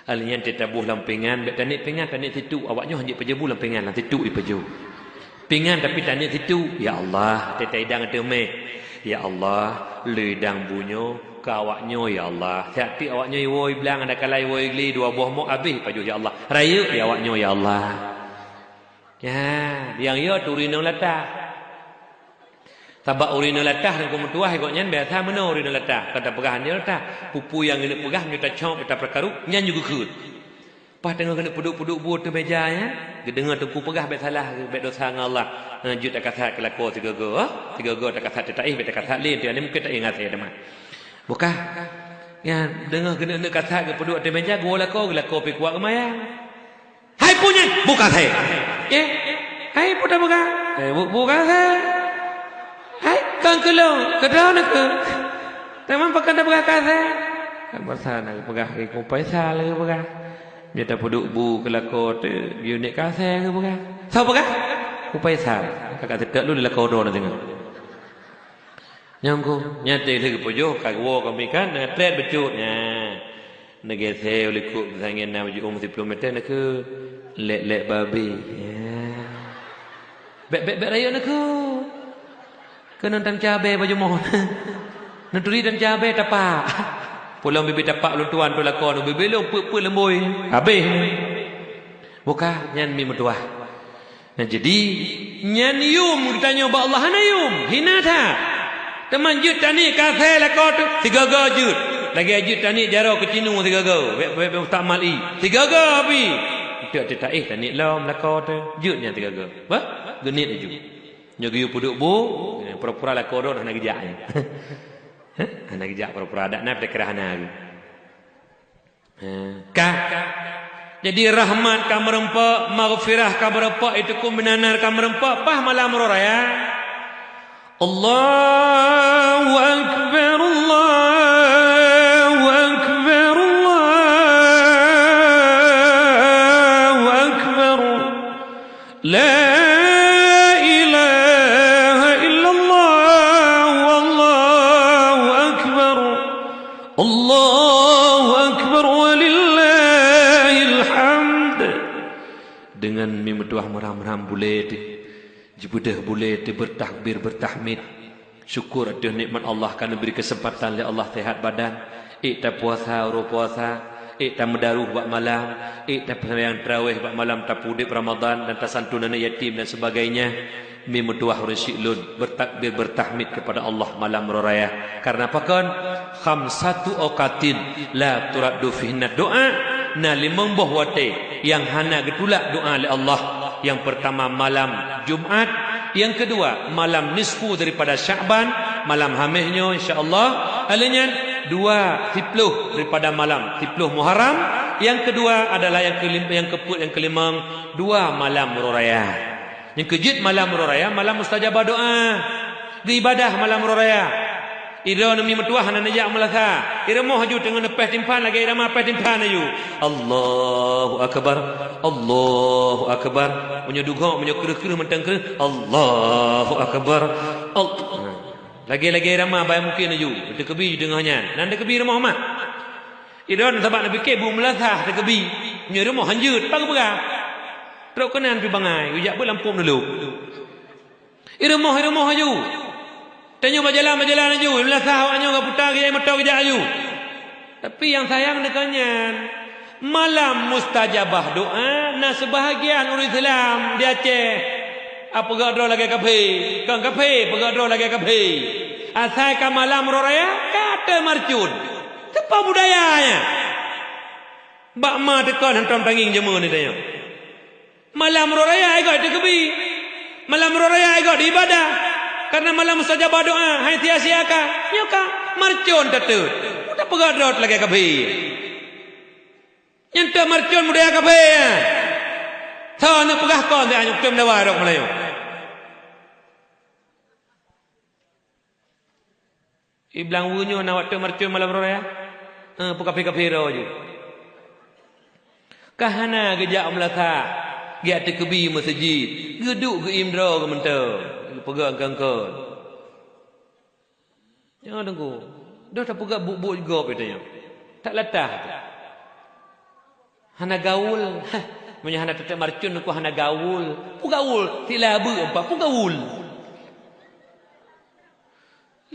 Alèh nyan teutabôh lam pingan, bèk tanek pingan, tanek situk. Awak nyoe hanjeuet pajoh bu lam pingan, lam situk ipajoh. Pingan tapi tanek situk. Ya Allah, teuta idang teumé. Ya Allah, lheueh idang bu nyoe keu awak nyoe, ya Allah. Siat teuk awak nyoe iwoe iblang, ada kala iwoe igle, dua boh mok habéh ipajoh, ya Allah. Rayeuk lé awak nyoe, ya Allah. Ya, nyang yo turi nong latah. Sabab ureueng inong latah nyang ka meutuwah gobnyan biasa meunoe ureueng inong latah, ka tapeugah nyoe latah. Peue-peue nyang geuneuk peugah meunyoe tacok, tapeukaru, nyan ju geukheun. Paih teungoh geuneuk peuduek-peuduek bu ateueh meuja nyan, geudeungoe teungku peugah bèk salah, bèk dosa ngon Allah. Eh, jeuet takasat keu lakoe sigoe-goe, sigoe-goe takasat teuh taéh, bèk takasat lé, teuh nyan mungken taéh ngasé teuma. Bukah, nyan deungoh geuneuk-neuk kasat geupeuduek ateueh meuja, geuwoe lakoe, lakoe pih kuat geumayang. Hai peue nyan? Bu kasé. Eh? Hai peue tapeugah? Eh, bu, bu kasé. Hai, kon keu lôn, keudroe neukheun. Teuma pakon tapeugah kasé? Kan masa na geupeugah, eh, ku Faisal geupeugah. Meunyoe tapeuduek bu keu lakoe teuh, geuyue niet kasé geupeugah. Soe peugah? Ku Faisal. Ka, ka teutot lôn di lakoe droeneuh teungoh. Nyang ku, nyan teuh lheueh geupajoh, ka geuwoe kami kan, na trét bacut. Nyan. Neugeuseue u likot, misalnya na jiôh siploh meter, neukheun, lek-lek babi. Ya. Bèk, bèk, bèk rayeuk neukheun. Keuneuk tan cabe bak jumoh. Neuturi tan cabe tapak. Pulang bibi tapak lôn tuan tu lakoe, bibi lôn peuet-peuet leumbôi. Habéh. Bukah nyan mi meutuwah. Nah, jadi, nyan yum geutanyoe bak Allah hana yum, hina that. Teuma jeuet taniet kasé lakoe teuh, sigoe-goe jeuet. Lagèe jeuet taniet jaroe keucinu sigoe-goe, bèk, bèk, bèk musta'mal ie. Sigoe-goe pih. Eunteuk teuh taéh taniet lom lakoe teuh, jeuet nyan sigoe-goe. Bah, geuniet laju. Nyoe geuyue peuduek bu, eh, pura-pura lakoe droeneuh hana geujak nyan. Hah? Hana geujak pura-pura, dak na pih takira hana. Ka. Jadi rahmat ka meureumpok, maghfirah ka meureumpok, itu ku meunanar ka meureumpok, paih malam uroe raya. Allahu Akbar, Allahu Akbar, Allahu Akbar. La ilaha illallah, wallahu akbar. Allahu akbar walillahil hamd. Deungon mi meutuwah meuram-ram bulèe teuh, jibeudôh bulèe teuh, beutakbir, beutahmid. Syukur ateueh nikmat Allah ka neubri keuseumpatan lé Allah sehat badan. Ék tapuasa uroe puasa, ék tameudaroh bak malam, ék tapeusambayang tarawih bak malam, tapeudeb Ramadan dan tasantu aneuk yatim dan sebagainya. Mi meutuwah ureuëng syiek lôn, bertakbir, bertahmid kepada Allah malam uroe raya. Karena pakon? Khamsatu awqatin la turaddu fihinna doa. Na limong boh watée nyang hana geutulak doa lé Allah. Yang pertama malam Jumat, yang kedua malam nisfu daripada Syakban, malam Haméh nyoe insya Allah. Aleuh nyan dua siploh daripada malam siploh Muharram. Yang kedua adalah yang kelim-, yang keupeuet, yang kelimong, dua malam uroe raya. Nyang keujeuet malam uroe raya, malam mustajabah doa. Geuibadah malam uroe raya. Idroe neumi meutuwah hana neujak meulasa. Irumoh aju teungoh neupéh timphan lagée irama péh timphan aju. Allahu akbar. Allahu akbar. Meunyoe dugok, meunyoe kreueh-kreueh mantong kreueh. Allahu akbar. Al-, lagée-lagée irama bai mungken aju. Teukeubi teungoh nyan. Nan teukeubi irumoh mak. Idroe sabab neupike bu meulasa teukeubi. Meunyoe irumoh hanjeuet, pageue peugah. Trok keunan pi bangai, ujak beu lampôh neulok. Irumoh-irumoh aju. Tanyoe bajalan-bajalan aju, meulasa awak nyoe geuputa geujak moto geujak aju. Tapi nyang sayang deungon nyan, malam mustajabah doa na seubahagian ureuëng Islam di Aceh. A peugah droe lagée kafé, kon kafé peugah droe lagée kafé. Asai ka malam uroe raya, ka ateueh marcon. Teupa budaya nyan. Bak ma teukon hantom tangieng jameun tanyoe. Malam uroe raya ai gob teukeubi. Malam uroe raya ai gob diibadah. Karena malam mustajabah doa, hai sia-sia ka. Nyoe ka marcon teuteuet. Udah peugah droe lagée kafé. Nyan teuh marcon budaya kafé. Soe neuk peugah kon teuh anyok tem dawa rok Meulayu. Iblang weue nyoe na watée marcon malam uroe raya? Eh, peukafé-kafé droe ju. Ka hana geujak meulasa, geujak teukeubi meuseujid, geuduek geuiem droe geuh mantong, geupeugah engkon-engkon. Nyoe deungoe, doh tapeugah buet-buet gob itu nyoe. Tak latah. Hana gaul. Meunyoe hana teuteuek marcon, nyoe hana gaul. Peue gaul? Sila beuet empat, peue gaul?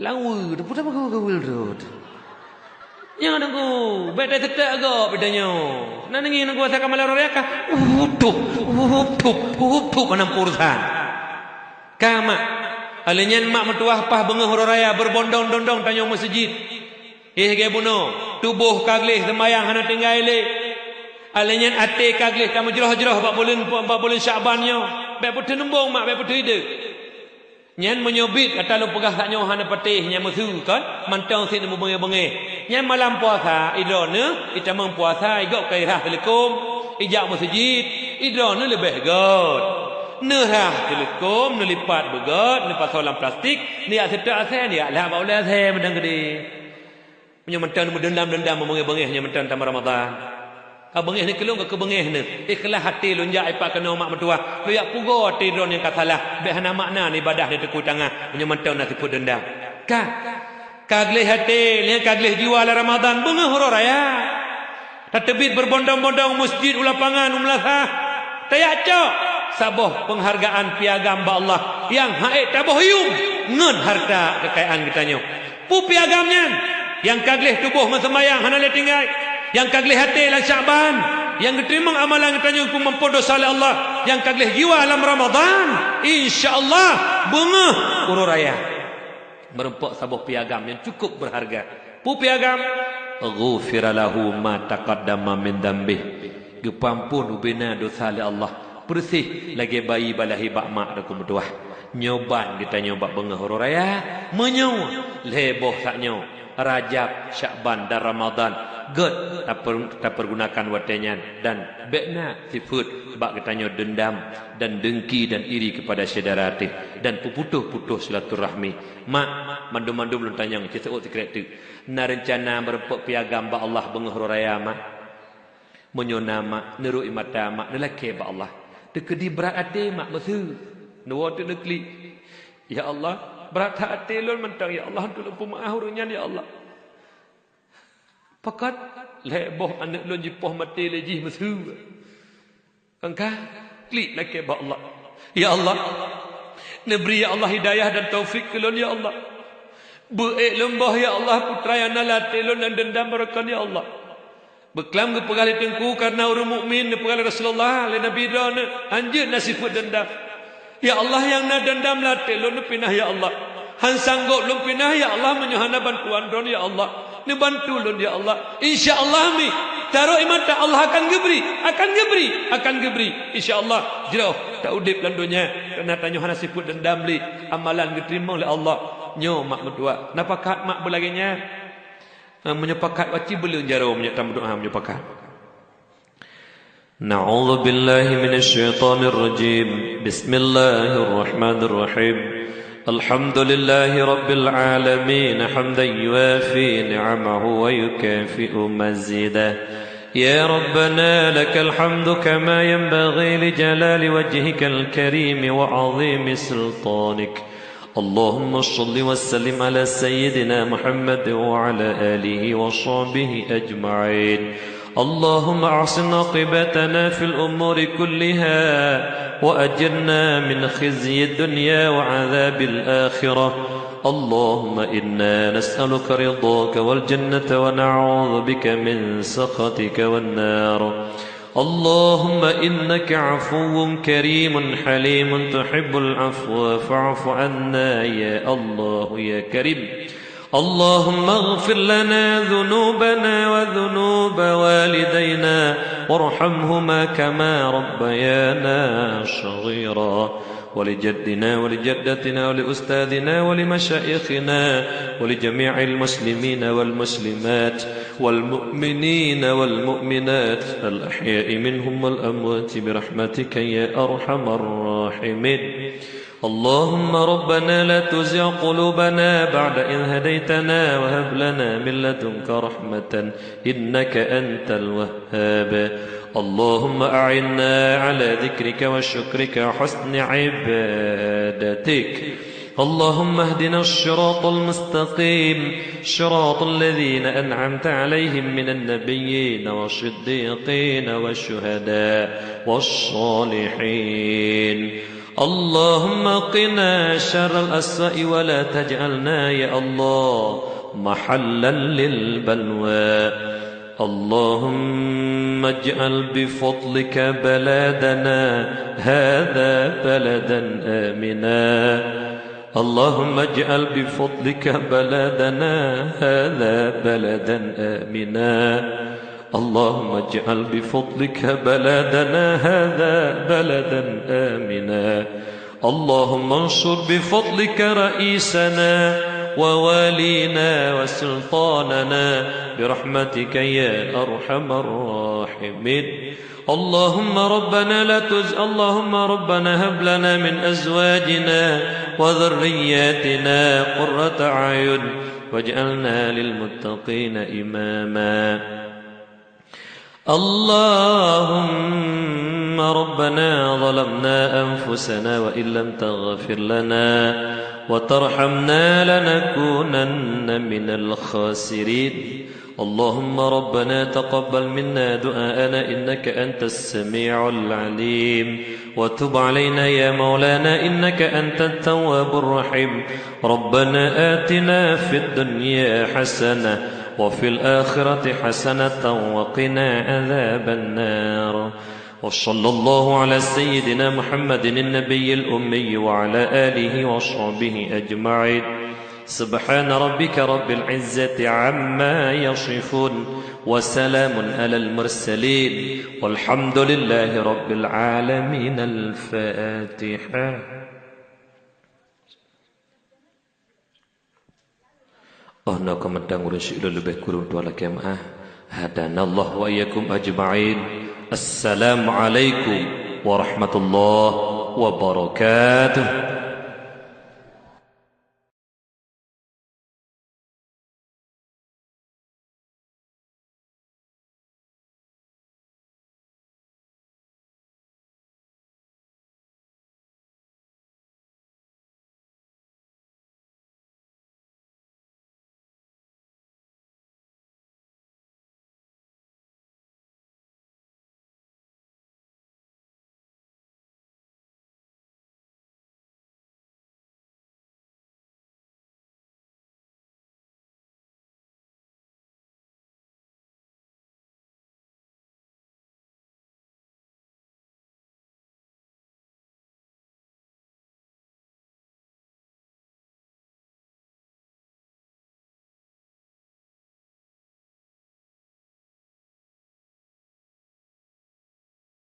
Laweue, peue gaul-gaul rot? Nyoe deungoe, bék taseutôt gob ita nyoe. Na neungieng deungoe asai ka malam uroe raya ka. Uhup, tup, uhup, tup, uhup, tup, meunan peurusan. Ka mak. Aleuh nyan mak meutuwah paih beungoh uroe raya beubondong-dondong tanyoe meuseujid. Éh, lagée bunoe, tuboh ka gleh seumayang hana tinggai lé. Aleuh nyan até ka gleh ka meujroh-jroh bak buleuen, bak buleuen Syakban nyoe. Bék peuteunembong mak, bék peuteudeuek. Nyan meunyoe biet ata lôn peugah sak nyoe hana patéh nyan meusu kon, mantong sit meubeungéh-beungéh. Nyan malam puasa, idroeneuh itamong puasa, igob ka irhah teuleukom, ijak meuseujid, idroeneuh leubeh göt. Neurhah teuleukom, neulipat beugöt, neupasoe lam plastik, neujak seutôt asèe, neujak lhah bak ulèe asèe meudang keudéh. Meunyoe mantong meudeundam-deundam, meubeungéh-beungéh, nyoe mantong tamah Ramadhan. Ka beungéh neuh keu lôn, ka keubeungéh neuh. Ikhlaih até lôn jak ipak keunoe mak meutuwah. Lôn jak pugoe até droeneuh nyang ka salah. Bék hana makna ibadah di teukui tangah, meunyoe mantong na sifeuet deundam. Ka, ka gleh até, lheueh ka gleh jiwa lam Ramadhan, beungéh uroe raya. Tateubiet beubondong-bondong u meuseujid, u lapangan, u meulasah. Tajak cok saboh peunghargaan piagam bak Allah nyang han ék taboh yuem ngon hareuta keukayaan geutanyoe. Peue piagam nyan? Nyang ka gleh tuboh ngon seumayang hana lé tinggai, nyang ka gleh até lam Syakban, nyang geuteurimong amalan geutanyoe geupeumampôh desya lé Allah, nyang ka gleh jiwa lam Ramadhan, insya Allah beungéh uroe raya. Meureumpok saboh piagam nyang cukup beurharga. Peue piagam? Ghufira lahu ma taqaddama min dzanbih. Geupeuamphon ubena desya lé Allah. Peureuseh lagée bayi ban lahé bak mak teungku meutuwah. Nyoe ban geutanyoe bak beungéh uroe raya, meunyoe lhée boh sak nyoe, Rajab, Syakban dan Ramadhan, gét taper-, tapeurgunakan watée nyan dan bék na sifeuet bak geutanyoe deundam dan dengki dan iri keupada syedara teuh dan peuputôh-putôh silaturahmi. Mak, mandum-mandum lôn tanyong, cit seuôt sikrek teuk. Na reuncana meureumpok piagam bak Allah beungéh uroe raya, mak? Meunyoe na mak, neurok ie mata mak, neulakée bak Allah. Teukeudi brat até mak meusu. Neuwoe teuk neuklik. Ya Allah, brat that até lôn mantong, ya Allah, hantom lôn peumeu'ah ureuëng nyan, ya Allah. Pakat lhée boh aneuëk lôn jipoh maté lé jih meusu. Angka klik lakée bak Allah. Ya Allah, neubri ya Allah hidayah dan taufik keu lôn ya Allah. Beu ék lôn boh, ya Allah, putra nyang na lam até lôn nyang deundam beurakon, ya Allah. Beuklam geupeugah lé Teungku, kareuna ureuëng mukmin, neupeugah lé Rasulullah, lé Nabi droeneuh, hanjeuet na sifeuet deundam. Ya Allah, nyang na deundam lam até lôn neupinah, ya Allah. Han sanggob lôn pinah, ya Allah, meunyoe hana bantuan droeneuh, ya Allah. Neubantu lôn, ya Allah. Insya Allah, mi, taroh iman ta, Allah akan geubri, akan geubri, akan geubri. Insya Allah, jroh ta udeb lam donya, kareuna tanyoe hana sifeuet deundam lé, amalan geuteurimong lé Allah. Nyoe mak meutuah, na pakat mak beulagée nyan? Ha, meunyoe pakat, baca beuleuen jaroe meunyoe tameudoá meunyoe pakat. أعوذ بالله من الشيطان الرجيم. بسم الله الرحمن الرحيم. الحمد لله رب العالمين، حمدا يوافي نعمه ويكافئ مزيده. يا ربنا، لك الحمد كما ينبغي لجلال وجهك الكريم وعظيم سلطانك. اللهم صل وسلم على سيدنا محمد وعلى آله وصحبه أجمعين. اللهم أحسن عاقبتنا في الأمور كلها، وأجرنا من خزي الدنيا وعذاب الآخرة. اللهم إنا نسألك رضاك والجنة، ونعوذ بك من سخطك والنار. اللهم إنك عفو كريم حليم تحب العفو فاعف عنا يا الله يا كريم. اللهم اغفر لنا ذنوبنا وذنوب والدينا وارحمهما كما ربيانا صغيرا. ولجدنا ولجدتنا ولأستاذنا ولمشايخنا ولجميع المسلمين والمسلمات والمؤمنين والمؤمنات الأحياء منهم والأموات برحمتك يا أرحم الراحمين. اللهم ربنا لا تزغ قلوبنا بعد إذ هديتنا وهب لنا من لدنك رحمة إنك أنت الوهاب. اللهم أعنا على ذكرك وشكرك وحسن عبادتك. اللهم اهدنا الصراط المستقيم، صراط الذين أنعمت عليهم من النبيين والصديقين والشهداء والصالحين. اللهم قنا شر الأسوأ ولا تجعلنا يا الله محلا للبلوى. اللهم اجعل بفضلك بلدنا هذا بلدا آمنا. اللهم اجعل بفضلك بلدنا هذا بلدا آمنا. اللهم اجعل بفضلك بلدنا هذا بلدا آمنا. اللهم انصر بفضلك رئيسنا ووالينا وسلطاننا برحمتك يا أرحم الراحمين. اللهم ربنا لا تز-، اللهم ربنا هب لنا من أزواجنا وذرياتنا قرة أعين واجعلنا للمتقين إماما. اللهم ربنا ظلمنا أنفسنا وإن لم تغفر لنا وترحمنا لنكونن من الخاسرين. اللهم ربنا تقبل منا دعاءنا إنك أنت السميع العليم وتب علينا يا مولانا إنك أنت التواب الرحيم. ربنا آتنا في الدنيا حسنة وفي الآخرة حسنة وقنا عذاب النار. وصلى الله على سيدنا محمد النبي الأمي وعلى آله وصحبه أجمعين. سبحان ربك رب العزة عما يصفون وسلام على المرسلين والحمد لله رب العالمين. الفاتحة. Oh, na ka mantong ureuëng syik lôn leubeh kureueng tuan lakée meu'ah. Hadanallahu wa iyyakum ajma'in. Assalamualaikum warahmatullahi wabarakatuh.